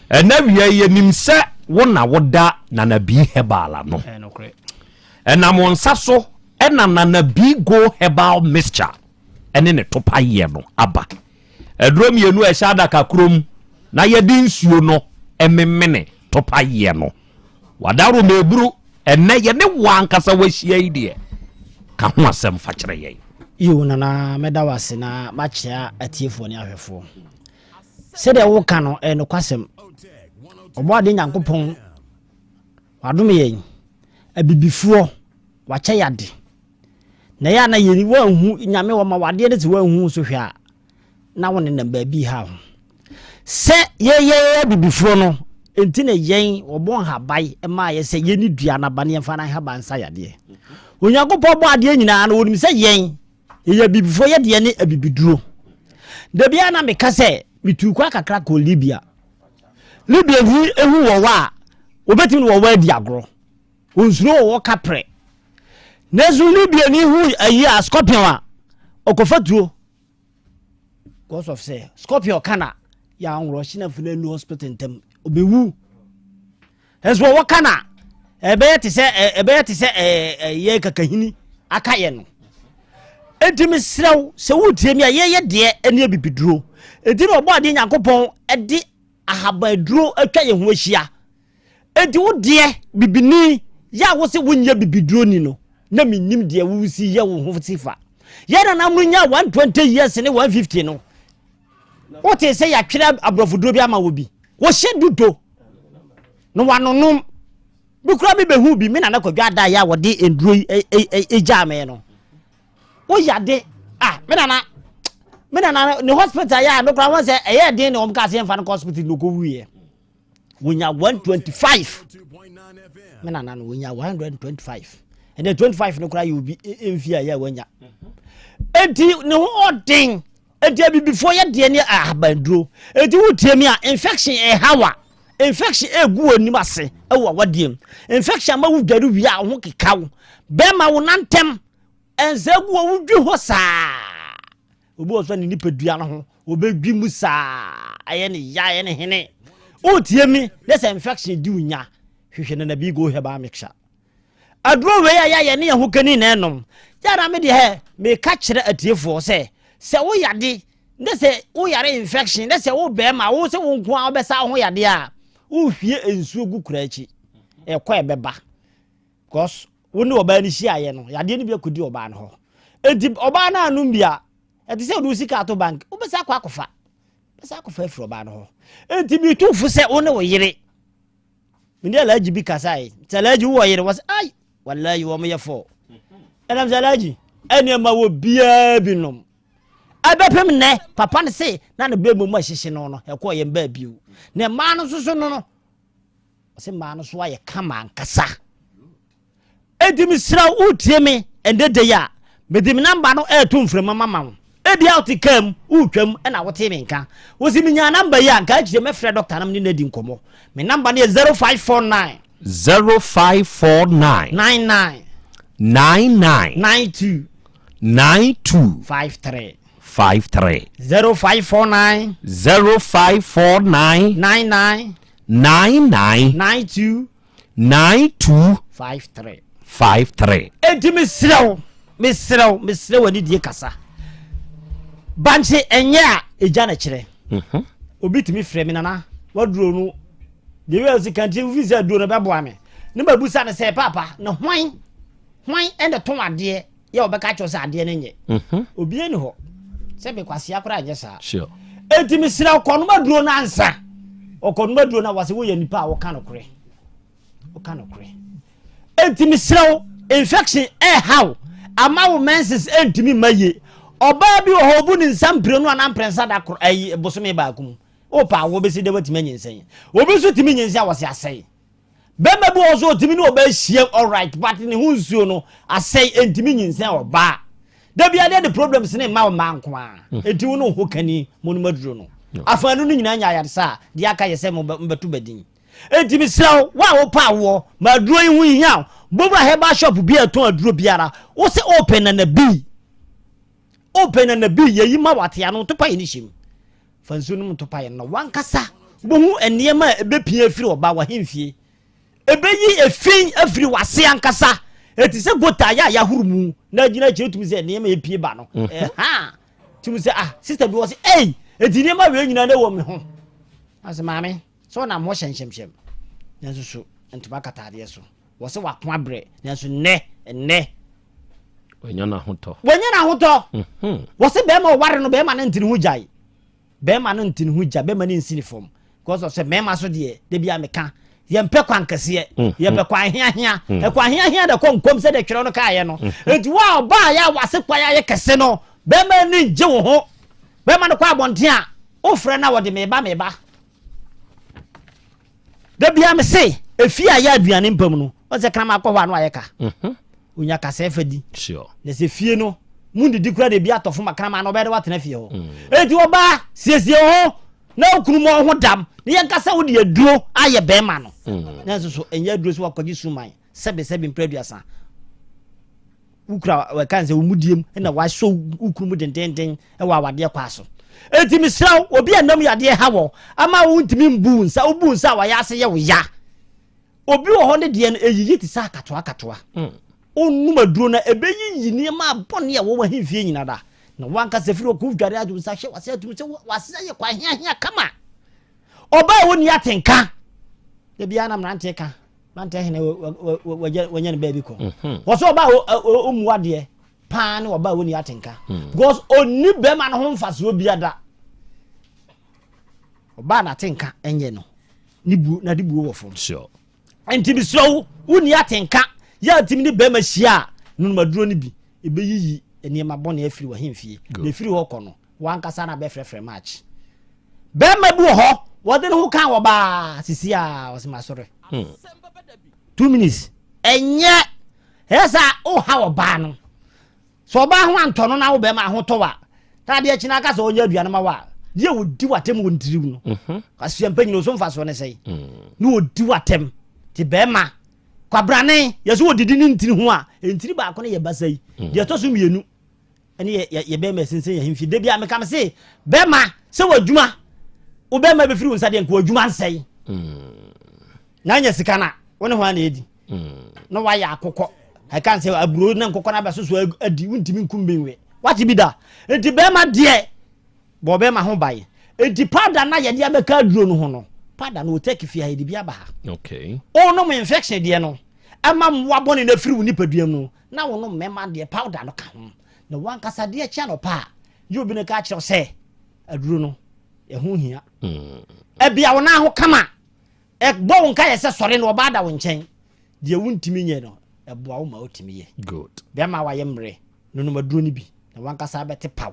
Ɛnɛ wia yi yɛnim sɛ wo na woda Nana Bi Herbal ano. Ɛnam wo nsa so ɛna Nana Bi Go Herbal Mixture ɛne ne topa yɛ no aba. Aduro mmienu a ɛhyɛ adaka koro mu na yɛde nsuo no memene topa yɛ no. Wadaworo ma eburu ɛnɛ yɛne wo ankasa wahyia yi deɛ ka ho asɛm fa kyerɛ yɛn. Yiw, Nana, mɛda wo ase na makyea atiefoɔ ne ahwɛfoɔ. Sɛdeɛ woka no, ɛyɛ nokwasɛm. Ɔbɔadeɛ Nyankopɔn wadom yɛn, Abibifoɔ, wakyɛ yɛn ade. Na ɛyɛ a na yɛn wanhu Nyame wɔma wadeɛ no sɛ wanhu nso hwɛ a na wo nenam baabi ha ho. Sɛ yɛyɛ abibifoɔ no nti na yɛn wɔbɔ nhaban maa yɛ sɛ yɛni dua no aba na yɛmfa no nhaban nsa yadeɛ. Onyankopɔn bɔ adeɛ nyinaa no wɔnim sɛ yɛn yɛyɛ abibifoɔ yɛ deɛ ne abibiduro. Da biara na meka sɛ metuu kwan kakra kɔɔ Libya. Libya ni ehu wɔwɔ a wɔbɛtumi ne wɔwɔ adi agorɔ. Onsuro ɔwɔ kaprɛ. Nanso Libiani hu ayi a scorpion a ɔkɔfa tuo. Because of sɛ scorpion ka na yɛanworɔ hyinafo no anu hospital ntam ɔbɛwu. Nanso ɔwɔ ka na ɛbɛyɛ te sɛ ɛbɛyɛ te sɛ ɛyɛ kakahini aka yɛ no. Enti mesrɛ wo sɛ wotie mi a yɛyɛ deɛ ɛne abibiduro. Enti na ɔbɔ adeɛ Nyankopɔn de ahaban aduro atwa yɛn ho ahyia. Enti wo deɛ, bibini, yɛ a wose wonyɛ bibiduroni no, na mennim deɛ wosi yɛ wo ho si fa. Yɛn nananom no nyaa 120 years ne 150 no, wotee sɛ yɛatwerɛ aborɔfoduro bi ama wɔ bi. Wɔhyɛ dudo na wanonom. Me koraa mebɛhu bi, me nana Kwadwo Adaeɛ a wɔde nduro yi gyaa me no. Woyade, ah, me nana, me nana ne hospital yɛ a, no koraa wɔn sɛ ɛyɛ den na wɔn kaa sɛ yɛmfa no kɔ hospital na ɔkɔwuiɛ. Wonya 125 me nana no wonya 125 ɛnɛ 25 no koraa yɛ obi mfi a yɛ a wanya enti ne ho ɔden enti abibifoɔ yɛ deɛ ne ahabanduro enti wotie mi a infection ɛhawa infection egu wɔ anim ase ɛwɔ awadeɛ mu infection ama wodware wie a ho keka wo bɛrima wo nantɛm ɛnsa gu wɔ wodwi hɔ saa. Obi wɔ so a ne nipadua no ho wɔbɛdwi mu saa, ɛyɛ ne ya, ɛyɛ ne hene. Wotie mi ne sɛ infection di wo nya, hwehwɛ Nana Bigo herbal mixture. Aduro wei a yɛayɛ ne yɛn ho kani na ɛnom. Yɛ na me deɛ hɛ, meka kyerɛ atiefoɔ sɛ, sɛ wo yade ne sɛ wo yare infection ne sɛ wo bɛrima wo sɛ wo nko a wobɛsa wo ho yadeɛ a, wohwie nsuo gu kura akyi, ɛkɔ ɛbɛba. Because wo ne ɔbaa no hyiaeɛ no, yadeɛ no bi akɔdi ɔbaa no hɔ. Enti ɔbaa no anom bi a, ɛte sɛ wode wo sika ato bank, wobɛsa akɔ akɔfa. Wobɛsa akɔfa afiri ɔbaa no hɔ. Enti metu fo sɛ wo ne wo yere. Me ne Alhaji bi kasae. Sɛ Alhaji wowɔ yere, wɔ sɛ ai, wallahi wɔn yɛ fɔ. Ɛnam sɛ Alhaji, ɛne ɛma wɔ biara bi nom. Ɛbɛpem nnɛ, papa no se na ne bɛɛ mu mu ahyehye no no, ɛkɔɔ yɛn baa bio. Na mmaa no nso so no no, Ɔsɛ mmaa no so ayɛ kama ankasa. Enti mesrɛ wo wotie me ɛndɛ da yi a, mede me namba no ɛreto mframa mama wo. Ebia wote kaa mu, woretwam ɛna wotee me nka. Wosi menyaa namba yi a, nka akyire mɛfrɛ dɔkta na mene no adi nkɔmmɔ. Me namba no yɛ 0549. 0549. 99. 99. 92. 92. 53. 53. 0549. 0549. 99. 99. 92. 92. 53. 53. Enti mesrɛ wo, mesrɛ wo, mesrɛ wo anidie kasa. Bankye ɛnyɛ a egya na kyerɛ. Mhm. Obi tumi frɛ me nana, waduro no, deɛ wia si kanti wofi sɛ aduro no bɛboa me. Ne ma busa no sɛ paapa, na hwan hwan ɛna tɔn adeɛ yɛ ɔbɛka kyerɛ sɛ adeɛ no nyɛ. Mhm. Obi ani hɔ sɛ mekwasea koraa nyɛ saa. Sure. Enti mesrɛ wo kɔnom aduro no ansa. Ɔkɔnom aduro no a wɔsɛ woyɛ nipa a wɔka nokorɛ. Woka nokorɛ. Enti mesrɛ wo, infection ɛreha ama wo menses ɛntumi mma yie. Ɔbaa bi wɔ hɔ obu ne nsa mprenu anaa mprɛnsa da koro ɛyi bosome baako mu. Wopɛ awoɔ bɛsi dɛ watumi anyinsɛn. Obi nso tumi nyinsɛn a wɔse asɛe. Bɛrima bi wɔ hɔ nso otumi ne ɔbaa hyia alright but ne ho nsuo no asɛe ɛntumi nyinsɛn ɔbaa. Da bi adeɛ de problems ne mma mmaa nko ara. Hmm. Enti wo ne wo ho kani mo nom aduro no. Afaanu no nyinaa nya ayaresa a deɛ aka yɛ sɛ mobɛto badin. Enti mesrɛ wo, wo a wopɛ awoɔ, ma aduro yi ho nhia wo. Bɔ wura herbal shop bi a ɛtɔn aduro biara. Wo se wopɛ nana bi. Wopɛ nana bi, yɛyi ma wate ano, ntopa yɛ ne hyɛ mu. Fa nsuo nom ntopa yɛ no na wankasa wobɛhu nneɛma a ɛbɛpia afiri ɔbaa w'ahemfie. Ɛbɛyi efi afiri w'ase ankasa. Ɛte sɛ gota yɛ a yɛahoro mu na agyina akyire tumi sɛ nneɛma ɛpie ba no. Mhm. Ɛha tumi sɛ ah sister bi wɔ se ei enti nneɛma wei nyinaa na ɛwɔ me ho. Ase maame sɛ ɔnam hɔ hyɛnhyɛmhyɛm nanso so ntoma kataadeɛ so wɔ sɛ wako abrɛ nanso nnɛ nnɛ wanya n'ahotɔ wanya n'ahotɔ mhm. wɔ sɛ bɛrima ɔware no bɛrima no ntene ho gyae bɛrima no ntene ho gya bɛrima no nsi ne fam because of sɛ mmarima so deɛ da bi a meka yɛmpɛ kwan kɛseɛ mhm. yɛpɛ kwan heahea mhm. ɛkwan heahea na ɛkɔ nkɔm sɛ deɛ twerɛ no kaeɛ no enti wo a ɔbaa yɛ a wase kwan ayɛ kɛse no bɛrima no ngye wo ho Bɛrima no kɔ abɔnten a, wofrɛ no a wɔde meba meba. Da bia me se, efie a yɛ aduane mpa mu no, wɔn sɛ kraman kɔ hɔ a no ayɛ ka. Mhm. Onya kasɛɛ fa di. Sure. Na sɛ fie no, mu didi kura na ebi atɔ fam a kraman no ɔbɛyɛ dɛ watena fie hɔ. Mm. Eti ɔbaa siesie ho na okunu mu ɔho dam na yɛn kasa wo de aduro ayɛ bɛrima no. Mm. Nanso so ɛnyɛ aduro so wakɔgye suman sɛbe sɛbe mpere aduasa. Wokura wɔka sɛ wo mudiem na wasɔ wo kunu mu dendenden wɔ awadeɛ kwaa so. Enti mesrɛ wo, obi a nam yadeɛ ha wɔ ama wontumi mbu wo nsa, wobu nsa a wayɛ ase yɛ wo ya. Obi wɔ hɔ ne deɛ no ɛyiyi te sɛ akatoa akatoa. Mm. Ɔnum aduro no ɛbɛyiyi nneɛma bɔne a wɔwɔ ahemfie nyina da. Na wankasa firi ɔkɔ dware adwo nsa hwɛ wase atum sɛ wase ayɛ kwa heahea kama. Ɔbaa a wɔnni atenka. Da biara na mmeranteɛ ka Mantɛ hene wanya ne baabi kɔ. Mhm. Wɔ sɛ ɔbaa ɔmu adeɛ paa ne ɔbaa wɔni atenka. Mm. Because ɔnni bɛrima no ho mfasoɔ biada. Ɔbaa n'atenka ɛnyɛ no. Ne buo n'ade buo wɔ fam. Sure. Nti mesrɛ wo wonni atenka yɛ atimi ne bɛrima hyia a nonomaduro no bi ɛbɛyiyi nneɛma bɔne afiri w'ahemfie. Na ɛfiri hɔ kɔ no Wankasa na bɛfrɛfrɛ match. Bɛrima bi wɔ hɔ, wɔde ne ho kan wɔ baa sisi a ɔsɛ masɔre. Hmm. 2 minutes. Ɛnyɛ ɛyɛ sɛ woha ɔbaa no. Sɛ ɔbaa ho antɔ no na wo bɛrima ho tɔ wa. Na adeɛ kyena aka sɛ ɔnyɛ aduane ma wa. Deɛ wɔdi w'atɛm wɔ ntiriw no. Mhm. Asua mpanyin so mfasoɔ ne sɛe. Hmm. Na wɔdi w'atɛm. Te bɛrima kwabrane yɛsɛ wɔdidi ne ntiri ho a ntiri baako no yɛ basa yi. Hmm. Deɛ ɛtɔ so mmienu. Ɛne yɛ yɛ yɛ bɛrima ɛsensɛn yɛn ahemfie. Da bi a meka me se bɛrima sɛ w'adwuma wo bɛrima bɛfiri wo nsa deɛ nka w'adwuma nsɛe. Na anya sika no a wo ne hwan na ɛdi? Na wayɛ akokɔ. Ɛka sɛ aburo ne nkokɔ no abɛsoso adi wontumi nkum bi nwe. Wate bi da? Nti bɛrima deɛ bɔ bɛrima ho ban. Nti powder na yɛde abɛka aduro no ho no powder no wɔ fie ha yɛde bi aba ha. Okay. Wonom infection deɛ no ɛma mmoa bɔne no afiri wo nipadua mu na wonom mmarima deɛ powder no ka ho na wankasa deɛ kyɛ anɔpa a yɛ obi no ka kyerɛ sɛ aduro no ɛho hia ɛbia wo nan ho kama ɛbɔ wo nka yɛ sɛ sɔre no ɔbaa da wo nkyɛn deɛ wontumi nyɛ no ɛboa wo ma wotumi yɛ good bɛrima wayɛ mmerɛ nonom aduro no bi na wankasa bɛte paw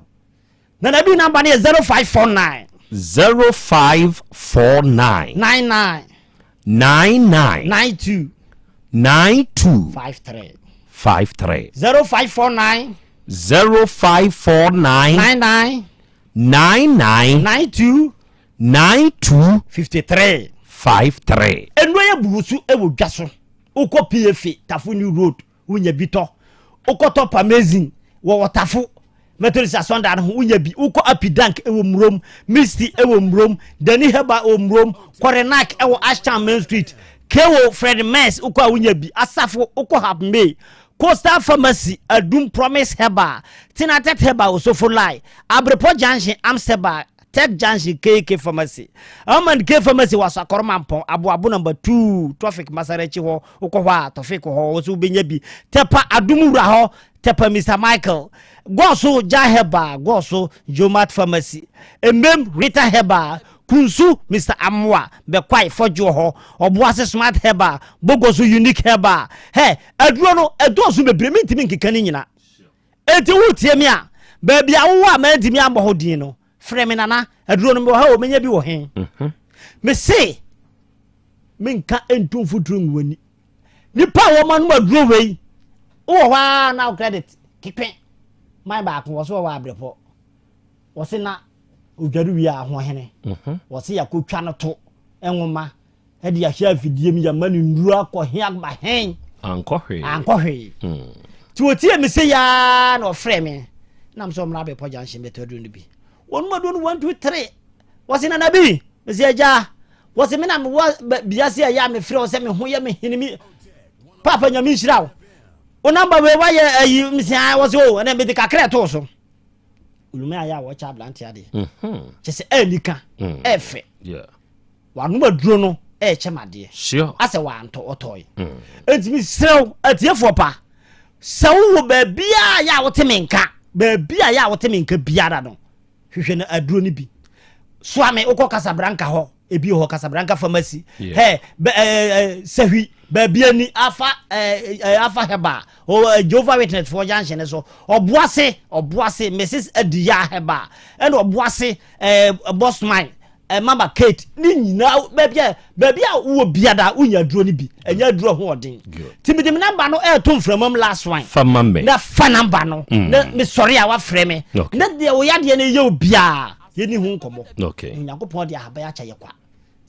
Nana bi number no yɛ 0549. 0549. 99. 99. 92. 92. 53. 53. 0549. 0549. 99. 99. 92. 92. 53. 53. Nnuro yɛ burusu wɔ dwa so. Wokɔ PFA Tafo New Road. wonya bi tɔ wokɔtɔ parmesan wɔ ɔtafo methodist asɔnda no ho wonya bi wokɔ apidank wɔ murom misty wɔ murom dani heba wɔ murom korenak wɔ ashtown main street kewo fred mess wokɔ a wonya bi asafo wokɔ hap may coastal pharmacy adum promise herbal tinatet herbal osofo lai abrepɔ junction amseba Tech Junction KK Pharmacy, Almond K Pharmacy wɔ Asakɔrɔ Mampɔn, Aboabo Number 2, Traffic Masara akyi hɔ, wokɔ hɔ a Tɔfik wɔ hɔ, wo nso wobɛnya bi. Tɛpa Adum Wura hɔ, Tɛpa Mr Michael, Gɔɔso Gya Herbal, Gɔɔso Jomat Pharmacy, Emem Rita Herbal, Kunsu Mr Amoa, Bɛkwae Fɔdwoɔ hɔ, Ɔboase Smart Herbal, Bogoso Unique Herbal. Hɛ, aduro no ɛdɔɔso bebree, mentumi nkeka ne nyina. Enti woretie me a, baabi a wowɔ a mantumi ammɔ hɔ din no, frɛ me nana. Aduro no mewɔ ha o, menya bi wɔ he? Mhm. Mese, menka ntu mfuturo ngu w'ani. Nipa a wɔma nom aduro wei, wowɔ hɔ ara na wo credit kekwe. Man baako wɔ so wɔ abrɛpɔ. Wɔse na odware wie a ahoɔhene. Mhm. Wɔse yɛakɔtwa no to nwoma ɛde ahyɛ afidie mu yɛma no nnuro akɔ he aba hɛn ankɔ hwee ankɔ hwee hmm. nti wɔtie me sɛ yaa na ɔfrɛ me nam sɛ ɔmmra bɛpɔ junction bɛtɔ aduro no bi wɔnom aduro no 1 2 3 wɔse nana bi mese agya wɔse me na mewɔ biase a ɛyɛ a mefrɛ wo sɛ me ho yɛ me hene mi papa nyame nhyira wo wo namba wei wayɛ ayi mese a wɔse o ɛnɛ mede kakra ɛtoo so olume ayɛ a wɔkyɛ aberante adeɛ mhm. kyɛ sɛ ɛnika mm. ɛfɛ Wanom aduro no ɛrekyɛ me adeɛ. Sure. Asɛ wantɔ ɔtɔe. Mm. Enti mesrɛ wo atiefoɔ pa sɛ wowɔ baabiara yɛ a wote me nka baabi a yɛ a wote me nka biara no hwehwɛ no aduro no bi. Soa me wokɔ Casablanca hɔ ebi wɔ hɔ Casablanca pharmacy. Yeah. Hey, bɛ, eh, eh, sahwi baabi ani afa eh, eh, afa heba o eh, Jehovah Witness foɔ junction so ɔboase ɔboase Mrs Adiya heba ɛna ɔboase eh, Bosman Mama Kate ne nyinaa baabi a baabi a wowɔ biada wonya aduro no bi ɛnyɛ aduro ho ɔden nti mede me namba no ɛɛto mframa mu last one fa ma me na fa namba no mm. na mesɔre a wafrɛ me na deɛ wo yadeɛ no yɛ obiaa yɛni ho nkɔmmɔ okay. Onyankopɔn de ahaban akyɛ yɛ kwa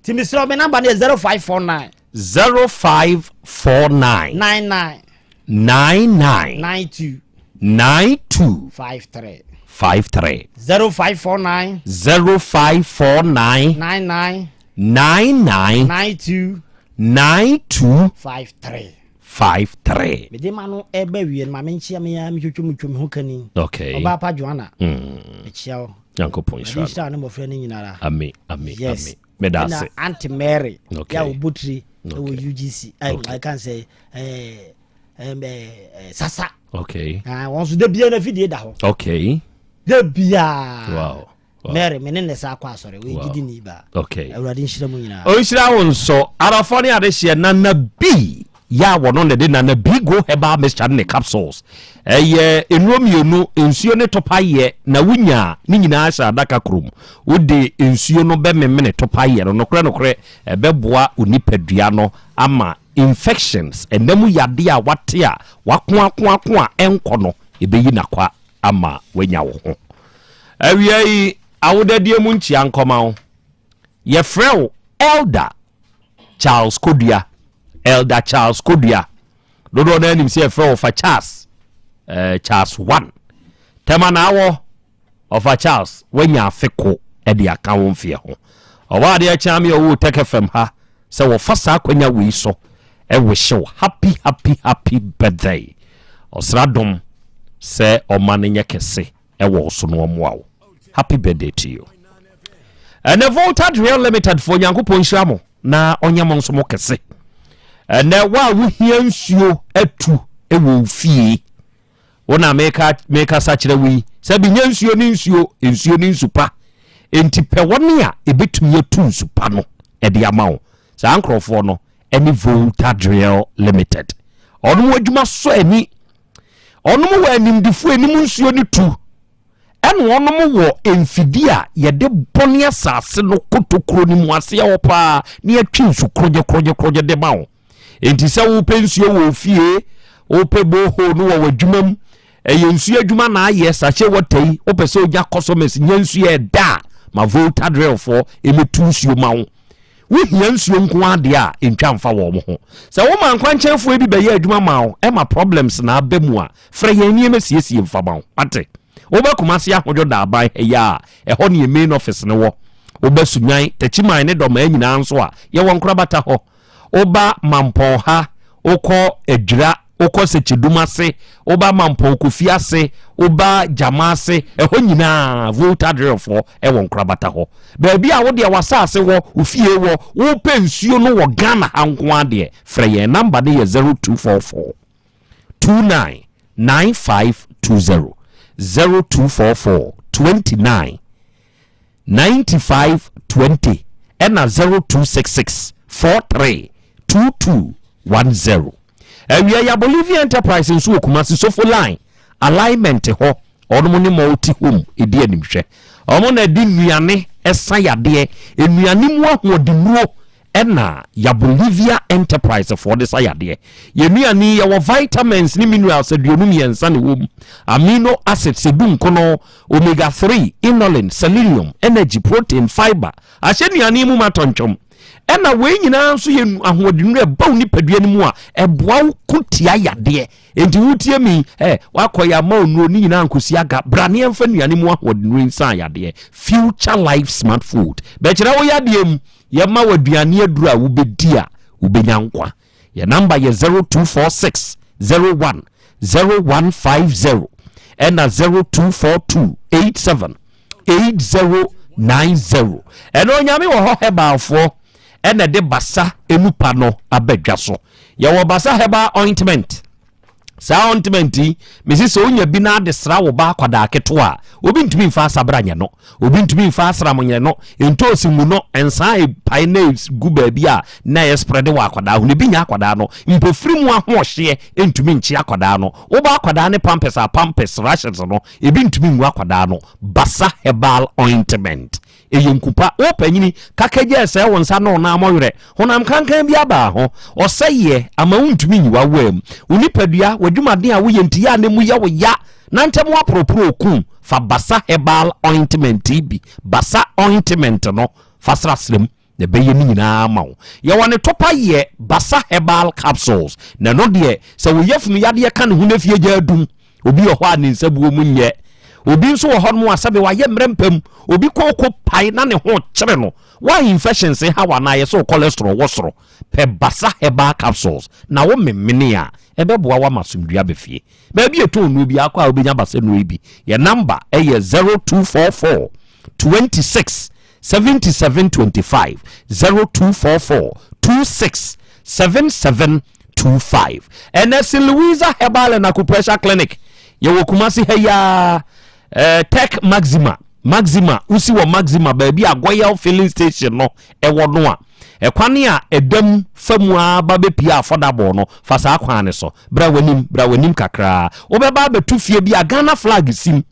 nti mesrɛ me namba no yɛ 0549 0549 99 99 92 92 53 53 0549 0549 99 99 92 92 53 53. Mede ma no ɛba wie no ma menkyia me ara metwotwo metwo me ho kani. Okay. Ɔbaa pa Joanna. Mm. Mekyia wo. Nyankopɔn nhyira no. Nhyira ne mmɔfra no nyinara. Amen. Amen. Yes. Amen. Meda ase. Ɛna Auntie Mary. Okay. Ya obotiri ɛwɔ Okay. UGC. Okay. I can say eh eh sasa. Okay. Ah, wɔn nso da biara na fidie da hɔ. Okay. Da biara. Wow. Wow. Mary me ne ne sa akɔ asɔre. Wɔyɛ Wow. gyidi ni ba. Okay. Awurade nhyira mu nyinaa. Ɔnhyira wo nso. Arafo ne adehyeɛ Nana B yɛ a wɔno na de Nana B Go Herbal Mixture ne ne capsules. Ɛyɛ nnuro mmienu, nsuo ne topayɛ na wonya a ne nyinaa hyɛ adaka koro mu. Wode nsuo no bɛmemene topayɛ no. Nokorɛ nokorɛ ɛbɛboa wo nipadua no ama Infections, ɛna mu yadeɛ a wate a wakoakoako a ɛnkɔ no, ɛbɛyi no akwa ama woanya wo ho. Awia yi, awodadie mu nkyia nkɔma wo. Yɛfrɛ wo Elder Charles Kodua. Elder Charles Kodua. Dodoɔ no anim sɛ yɛfrɛ wo fa Charles, eh, Charles 1. Tɛma na awɔ Ɔfa Charles wanya afe ko de aka wo mfeɛ ho. Ɔwɔ adeɛ kyɛn me ɔwɔ Tech FM ha sɛ wɔfa saa akwanya wei so wihye wo happy happy happy birthday. Ɔsra dom sɛ ɔma no nyɛ kɛse wɔ wo so no ɔmmoa wo. Happy birthday to you. Ɛnɛ Volta Drill Limited foɔ Nyankopɔn nhyira mo na ɔnyɛ mo nso mo kɛse. Ɛnɛ wo a wohia nsuo atu wɔ wo fie Wo na meka mekasa kyerɛ wo yi, sɛ bi nyɛ nsuo ne nsuo, nsuo ne nsu pa. Enti pɛ wɔn a ebetumi atu nsu pa no de ama wo. Saa nkurɔfoɔ no ne Volta Drill Limited. Wɔn adwuma sɔ ani. Wɔn wɔ animdefoɔ anim nsuo no tu. Ɛna wɔn wɔ mfidie a yɛde bɔne asase no kotokuro no mu aseɛ hɔ paa na yɛtwe nsu korogye korogye korogye de ma wo. Enti sɛ wopɛ nsuo wɔ ofie, wopɛ borehole no wɔ w'adwuma mu, ɛyɛ nsuo adwuma na ayɛ sachet water yi, wopɛ sɛ onya customers nya nsuo ɛda a, ma Volta Drillfoɔ ɛmɛtu nsuo ma wo. Wohia nsuo nko adeɛ a, ntwa mfa wɔn ho. Sɛ woma nkwankyɛnfoɔ bi bɛyɛ adwuma ma wo, ɛma problems na aba mu a, frɛ yɛn nneɛma siesie mfa ma wo. Wate? Woba Kumasi Ahodwo Daaban ha yi a, ɛhɔ ne yɛn main office no wɔ. Woba Sunyani, Techiman ne Dɔmaa nyinaa nso a, yɛwɔ nkorabata hɔ. Woba Mampɔn ha, wokɔ Adwira, wokɔ Sekyedum ase, woba Mampɔn Kofi ase, woba Gyama ase, ɛhɔ nyinaa Volta Drillfoɔ wɔ nkorabata hɔ. Baabi a wo deɛ w'asaase wɔ, wo fie wɔ, wopɛ nsuo no wɔ Ghana ha nko ara deɛ, frɛ yɛn. Number no yɛ 0244 29 9520, 0244 29 95 20 ɛna 0266 43 22 10. Awia ya Bolivia Enterprise nso wɔ Kumasi Sofo Line alignment hɔ. Wɔn ne Multi Home ɛdi animhwɛ. Wɔn na ɛde nnuane ɛsa yadeɛ, nnuane mu ahoɔdennuro ɛna ya Bolivia Enterprise foɔ de sa yadeɛ. Yɛn nnuane yi yɛwɔ vitamins ne minerals 53 na ɛwɔ mu, amino acids 19, omega 3, inulin, selenium, energy, protein, fiber ahyɛ nnuane yi mu ma tɔntwom. Ɛna wei nyinaa nso yɛ ahoɔdennuro ɛba wo nipadua no mu a ɛboa wo ko tia yadeɛ. Enti wotie mi ɛ wakɔ yɛ ama nnuro ne nyinaa nkosi aga bra ne yɛmfa nnuane mu ahoɔdennuro nsa yadeɛ. Future Life Smart Food bɛkyerɛ wo yadeɛ mu. Yɛma wo aduane aduru a wobɛdi a wobɛnya nkwa. Yɛn namba yɛ 0246 01 0150 ɛna 0242 87 8090. Ɛna Onyame wɔ hɔ herbalfoɔ ɛna ɛde basa enupa no aba dwa so. Yɛwɔ basa herbal ointment. Saa ointment yi, mesi sɛ wonya bi na ade sra wo ba akwadaa ketewa a, obi ntumi mfa asabra nyɛ no, obi ntumi mfa asram nyɛ no, ntoosi ngu no, nsa a epae na egu baabi a na ɛyɛ spread wɔ akwadaa ho no, ebi nyɛ akwadaa no, mpofiri mu ahoɔhyeɛ ntumi nkye akwadaa no. Wobɔ akwadaa ne pampers a pampers rashes no, ebi ntumi ngu akwadaa no. Basa herbal ointment. Ɛyɛ nku pa. Wo panyini, kakagya ɛsɛe wo nsa ne wo nan mɔwerɛ. Honam kankan bi aba ho. Ɔsɛeɛ ama wontumi nyi w'awaa mu. Wo nipadua, w'adwumaden a woyɛ nti yɛ a na emu yɛ wo ya na ntɛm woaporoporo oku. Fa Basa Herbal Ointment yi bi. Basa Ointment no, fa srasra mu na ɛbɛyɛ ne nyinaa ama wo. Yɛwɔ ne topa yɛ Basa Herbal Capsules na ɛno deɛ sɛ wo yafunu yadeɛ ka ne ho na fie gya adum. Obi wɔ hɔ a ne nsabuo mu nyɛ. Obi nso wɔ hɔnom a sɛbe wayɛ mmerɛ mpam. Obi kooko pae na ne ho kyere no. Why infections ha wo anaa yɛsɛ wo cholesterol wɔ soro? Pɛ Basa Herbal Capsules na wo memene a, ɛbɛboa wo ama asomdwoeɛ aba fie. Baabi a ɛtɔn nnuro biara kɔ a wobɛnya Basa nnuro yi bi. Yɛn number yɛ 0244 26 77 25, 0244 26 77 25. Ɛnɛ St. Louisa Herbal and Acupressure Clinic yɛwɔ Kumasi ha yi ara, eh, Tech Maxima, Maxima, wosi wɔ Maxima baabi a Goyal filling station no ɛwɔ no a, ɛkwan a ɛdam fa mu ara ba bɛpia affordable no, fa saa kwan no so. Bra w'anim, bra w'anim kakraa. Wobɛba abɛto fie bi a Ghana flag sim.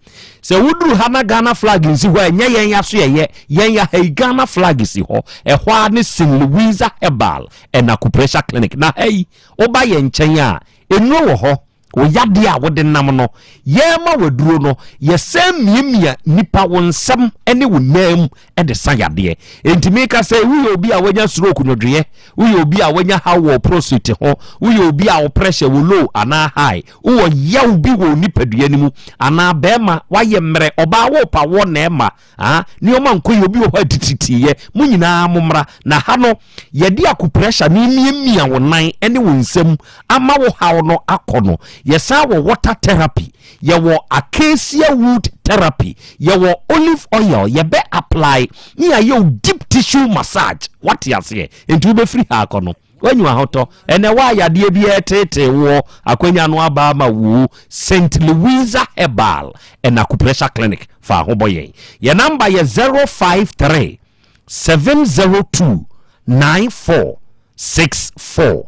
Sɛ woduru ha na Ghana flag nsi hɔ a, ɛnyɛ yɛn asoɛeɛ. Yɛn ha yi, Ghana flag si hɔ. Ɛhɔ ara ne St. Louisa Herbal and Acupressure Clinic. Na ha yi, woba yɛn nkyɛn a, nnuro wɔ hɔ. Wo yadeɛ a wode nam no, yɛrema wo aduro no, yɛsan miamia nipa wo nsam ne wo nan mu de sa yadeɛ. Enti meka sɛ woyɛ obi a wanya stroke nwodwoeɛ, woyɛ obi a wanya haw wɔ prostate ho, woyɛ obi a wo pressure wɔ low anaa high, wowɔ yaw bi wɔ wo nipadua no mu, anaa bɛrima woayɛ mmerɛ, ɔbaa worepa woɔ na ɛma Ah, nneɛma nkɔ yie, obi wɔ hɔ a tititiyɛ. Mo nyinaa mommra. Na ha no, yɛde acupressure no remiamia wo nan ne wo nsam ama wo haw no akɔ no. Yɛsan wɔ water therapy, yɛwɔ acacia wood therapy, yɛwɔ olive oil, yɛbɛ apply ne yɛayɛ wo deep tissue massage. Wate aseɛ? Enti wobɛfiri ha akɔ no. Woanya ahotɔ. Ɛnɛ wo a yadeɛ bi reteetee woɔ, akwanya no aba ama wo. St. Louisa Herbal and Acupressure Clinic, fa ho bɔ yɛn. Yɛn namba yɛ 053 702 9464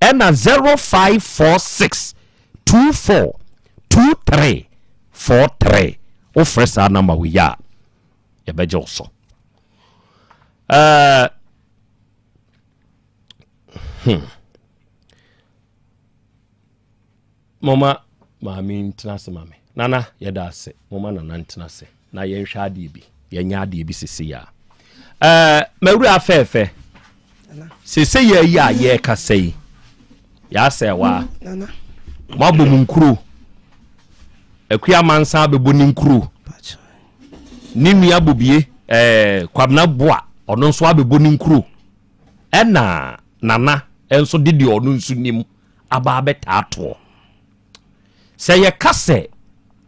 ɛna 0546 24 23 43. Wofrɛ saa namba wei a, yɛbɛgye wo so. Uh, Hmm. Moma maame ntena ase ma me. Nana, yɛda ase. Moma nana ntena ase na yɛnhwɛ adeɛ bi. Yɛnyɛ adeɛ bi sese ya. Eh, mawura afɛɛfɛ. Sese yɛ yi a yɛrekasa yi. Yɛasɛ waa. Moabɔ mu nkuro. Akua mansa abɛbɔ ne nkuro. Ne nua Bobie, eh, Kwabena Boa, ɔno nso abɛbɔ ne nkuro. Ɛna Nana nso de deɛ ɔno nso nim aba abɛtaa toɔ. Sɛ yɛka sɛ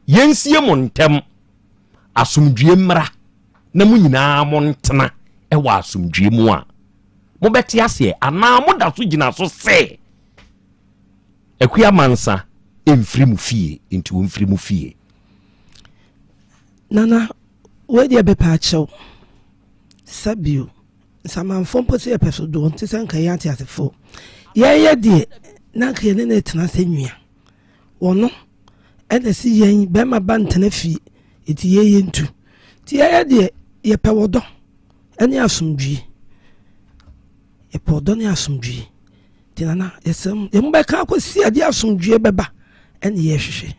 yɛnsie mo ntɛm, asomdwie mmra na mo nyinaa mo ntena wɔ asomdwie mu a, mobɛte aseɛ anaa moda so gyina so sɛ Akua Mansa mfiri mo fie nti ɔmfiri mo fie? Nana, wei deɛ bɛpaakyɛw. Sɛ bio, nsamanfoɔ mpo sɛ yɛpɛ so doɔ nte sɛ nka yɛn ateasefoɔ. Yɛyɛ deɛ na nka yɛne no retena sɛ nua. Wɔno ɛna si yɛn bɛrima ba ntena fie, nti yɛyɛ ntu. Nti yɛyɛ deɛ yɛpɛ wɔdɔ ɛne asomdwie. Yɛpɛ ɔdɔ ne asomdwie. Nti nana, yɛsrɛ mo, yɛn bɛka akɔsi adeɛ asomdwie bɛba ɛne yɛhwehwɛ.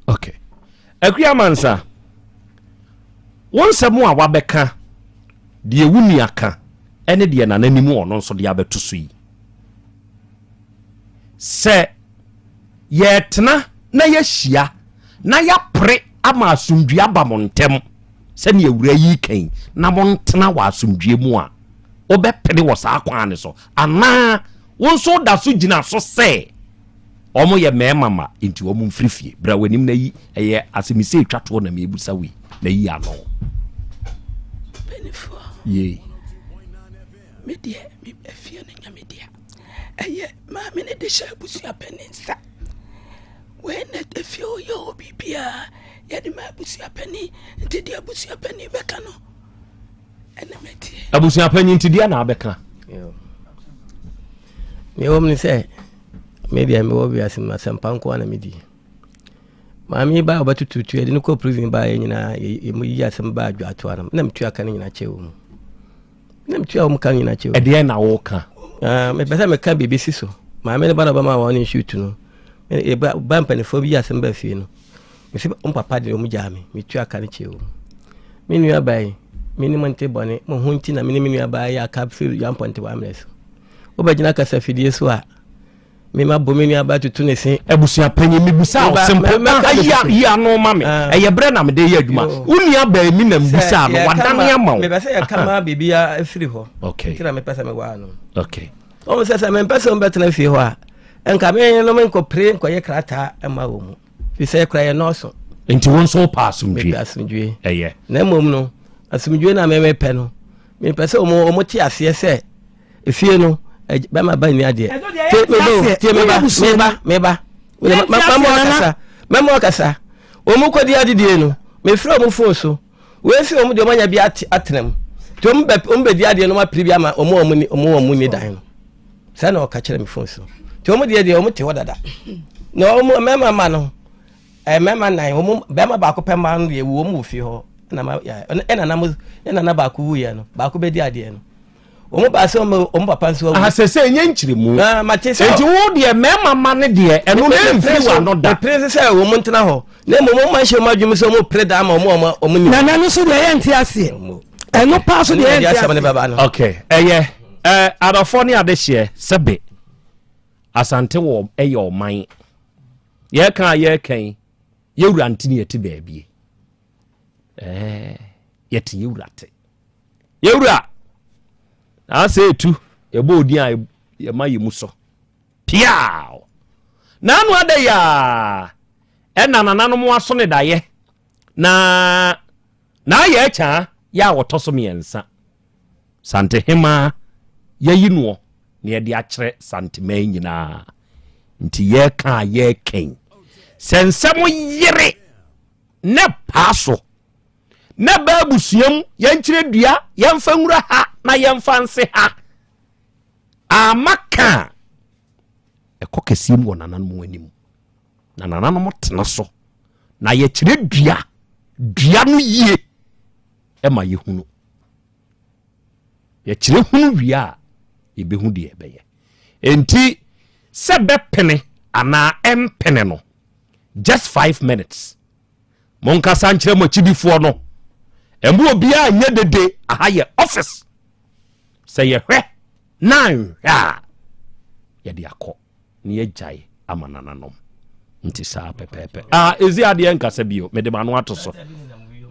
Okay. Akua Mansa, wo nsɛm a wabɛka, deɛ wo nua ka, ɛne deɛ nana nim ɔno nso de abɛto so yi. Sɛ yɛtena na yɛahyia na yɛapere ama asomdwie aba mo ntɛm sɛnea awura yi kan na montena wɔ asomdwie mu a, wobɛpere wɔ saa kwan no so anaa wo nso woda so gyina so sɛ wɔn yɛ mmarima ma nti wɔn mfiri fie bra w'anim na yi ɛyɛ asɛmisa etwa toɔ na mebusa wei na yi ano. Mpanimfoɔ. Yie. Me deɛ me efie no nyɛ me dea ɛyɛ maame ne de hyɛ abusua panin nsa wei na efie hɔ yɛ hɔ biribiara yɛde ma abusua panin nti deɛ abusua panin bɛka no. Abusua panyin nti deɛ na abɛka. Nea ɛwɔ mu ne sɛ me deɛ mewɔ wiase mu asɛmpa nko ara na medi. Maame yi baa ɔbɛtututu yɛde no kɔ prison baa yɛ nyinaa yɛmu yi asɛm baa adwatoa no na metua ka no nyinaa kyɛ wɔ mu. Na metua wɔn ka no nyinaa kyɛ wɔ mu. Ɛdeɛ na woka? Ah, mepɛ sɛ meka biribi si so. Maame no ba na ɔbɛma wɔn ne nsuo tu no. Ba mpanimfoɔ bi yi asɛm baa fie no. Mese wɔn papa deɛ wɔn gyaa me, metua ka no kyɛɛ wɔn. Me nua baa yi, me ne mo nte bɔne, mo ho nti na me ne me nua baa yi aka firi Yampɔnte wɔ amena so. Wobɛgyina kasafidie so a, me ma bɔ me nua baa tutu ne se. Abusua panyin mebusa wo simple na yi yi ano ma me. Ah. Ɛyɛ berɛ na mede yɛ adwuma. Wo nua baa mi na mbusa no, wadane ama wo. Mepɛ sɛ yɛka ma biribi afiri hɔ. Okay. Nti na mepɛ sɛ mewaa no. Okay. Wɔn sɛ sɛ mempɛ sɛ wɔbɛtena fie hɔ a, nka me no menkɔpere nkɔyɛ krataa ma wɔ mu. Firi sɛ yɛkura yɛn nɔɔso. Nti wo nso wopɛ asomdwie? Mepɛ asomdwie. Ɛyɛ. Na mmom no, asomdwie no a memepɛ no, mepɛ sɛ wɔn wɔn te aseɛ sɛ efie no bɛma ba nni adeɛ. Tie meba o, tie meba, meba, meba. Mɛma ɔkasa, mɛma ɔkasa. Wɔn kɔdi adidie no, mefrɛ wɔn fon so. Wei sɛ wɔn deɛ wɔn anya bi atena mu. Nti wɔn bɛ wɔn bɛdi adeɛ no wɔn apiri bi ama wɔn a wɔn ni wɔn wɔn ni dan no. Saa na ɔka kyerɛ me fon so. Nti wɔn deɛ deɛ wɔn te hɔ dada. Na wɔn mmarima ma no ɛɛ mmarima nan wɔn barima baako pɛ mmaa no deɛ wɔn wɔ fie hɔ. Ɛna ma ɛna na mo ɛna na baako wuiɛ no baako bɛdi adeɛ no. Wɔn ba sɛ wɔn papa nso awu. Ahasɛ sɛ ɛnyɛ nkyerɛmu. Ah, mate sɛ. Enti wo deɛ mmarima ma ne deɛ ɛno na ɛmfiri w'ano da. Mepere sɛ wɔn ntena hɔ na mmom wɔn ma nhyɛ wɔn adwene sɛ wɔn pere da ama wɔn a wɔn nim. Nana no so deɛ yɛnte aseɛ. Ɛno paa so deɛ yɛnte aseɛ. Okay, ɛyɛ ɛɛ adɔfoɔ ne adehyeɛ sɛbe Asante wɔ ɛyɛ ɔman yɛka a yɛka yi yɛwura nte ne yɛte baabie ɛɛ yɛte yɛwura te. Yɛwura, na asɛ etu, yɛbɔ odin a yɛma yɛ mu so. Piaw! Na ano ada yi a, ɛna nananom aso ne daeɛ, na na ayɛ akyaa yɛ a wɔtɔ so mmiɛnsa. Santehemaa yɛyi noɔ na yɛde akyerɛ Santeman nyinaa. Nti yɛka a yɛkɛn. Sɛ nsɛm yere ne paa so na ɛbɛ abusua mu yɛnkyerɛ dua yɛmfa nwura ha na yɛmfa nse ha ama ka a ɛkɔ kɛseɛ mu wɔ nananom anim na nananom tena so na yɛkyerɛ dua dua no yie ɛma yɛhunu yɛkyerɛ hunu wie a yɛbɛhu deɛ ɛbɛyɛ enti sɛ bɛpene anaa ɛmpene no just 5 minutes monkasa nkyerɛ mo akyidifoɔ no. Ɛmu obiara nyɛ dede. Aha yɛ office. Sɛ yɛhwɛ na nhwɛ a, yɛde akɔ na yɛgyae ama nananom. Nti saa pɛpɛɛpɛ. Ah, ɛzi adeɛ nkasa bio. Mede m'ano ato so.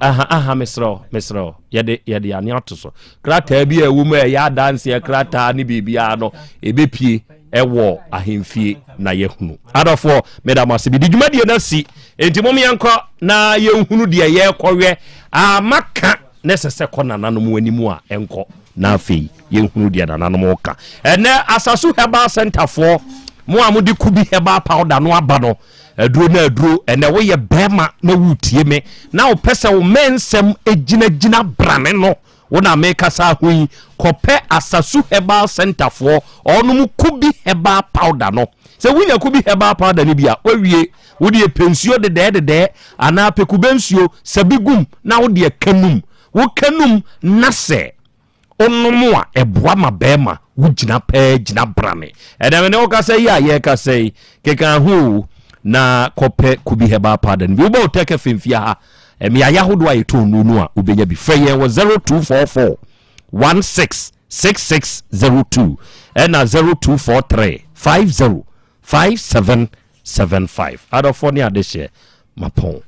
Aha, aha, mesrɛ wo, mesrɛ wo. Yɛde ane ato so. Krataa bi a ɛwɔ mu a ɛyɛ adanseɛ krataa ne biribiara no, ɛbɛpie ɛwɔ ahemfie na yɛhunu. Adɔfoɔ, meda mo ase. Mede dwumadie no asi. Enti mom yɛnkɔ na yɛnhunu deɛ yɛrekɔwɛ. Ama ka na ɛsɛ sɛ kɔ nananom anim a ɛnkɔ na afei yɛnhunu deɛ nananom ka. Ɛnɛ Asasu Herbal Centerfoɔ, mo a mode Kubi Herbal Powder no aba no, aduro no aduro. Ɛnɛ woyɛ bɛrima na woretie me na wopɛ sɛ wo mɛnsɛm gyinagyina brane no, wo na mekasa ho yi, kɔpɛ Asasu Herbal Centerfoɔ ɔnom Kubi Herbal Powder no. Sɛ wonya Kubi Herbal Powder no bi a, wawie. Wode pɛ nsuo dedɛɛ dedɛɛ anaa pɛ kube nsuo sɛ bi gum na wode ɛka num. Woka num na sɛ wonom a, ɛboa ma bɛrima wogyina pɛɛ gyina brane. Ɛnɛ me ne wo kasa yi a yɛrekasa yi, keka ho o na kɔpɛ Kubi Herbal Powder no bi. Wobɔ Otec FM fie ha, mmeaeɛ ahodoɔ a yɛtɔn nnuro no a wobɛnya bi. Frɛ yɛn wɔ 0244 166602 ɛna 0243 50 5775. Adɔfoɔ ne adehyeɛ mapɔn.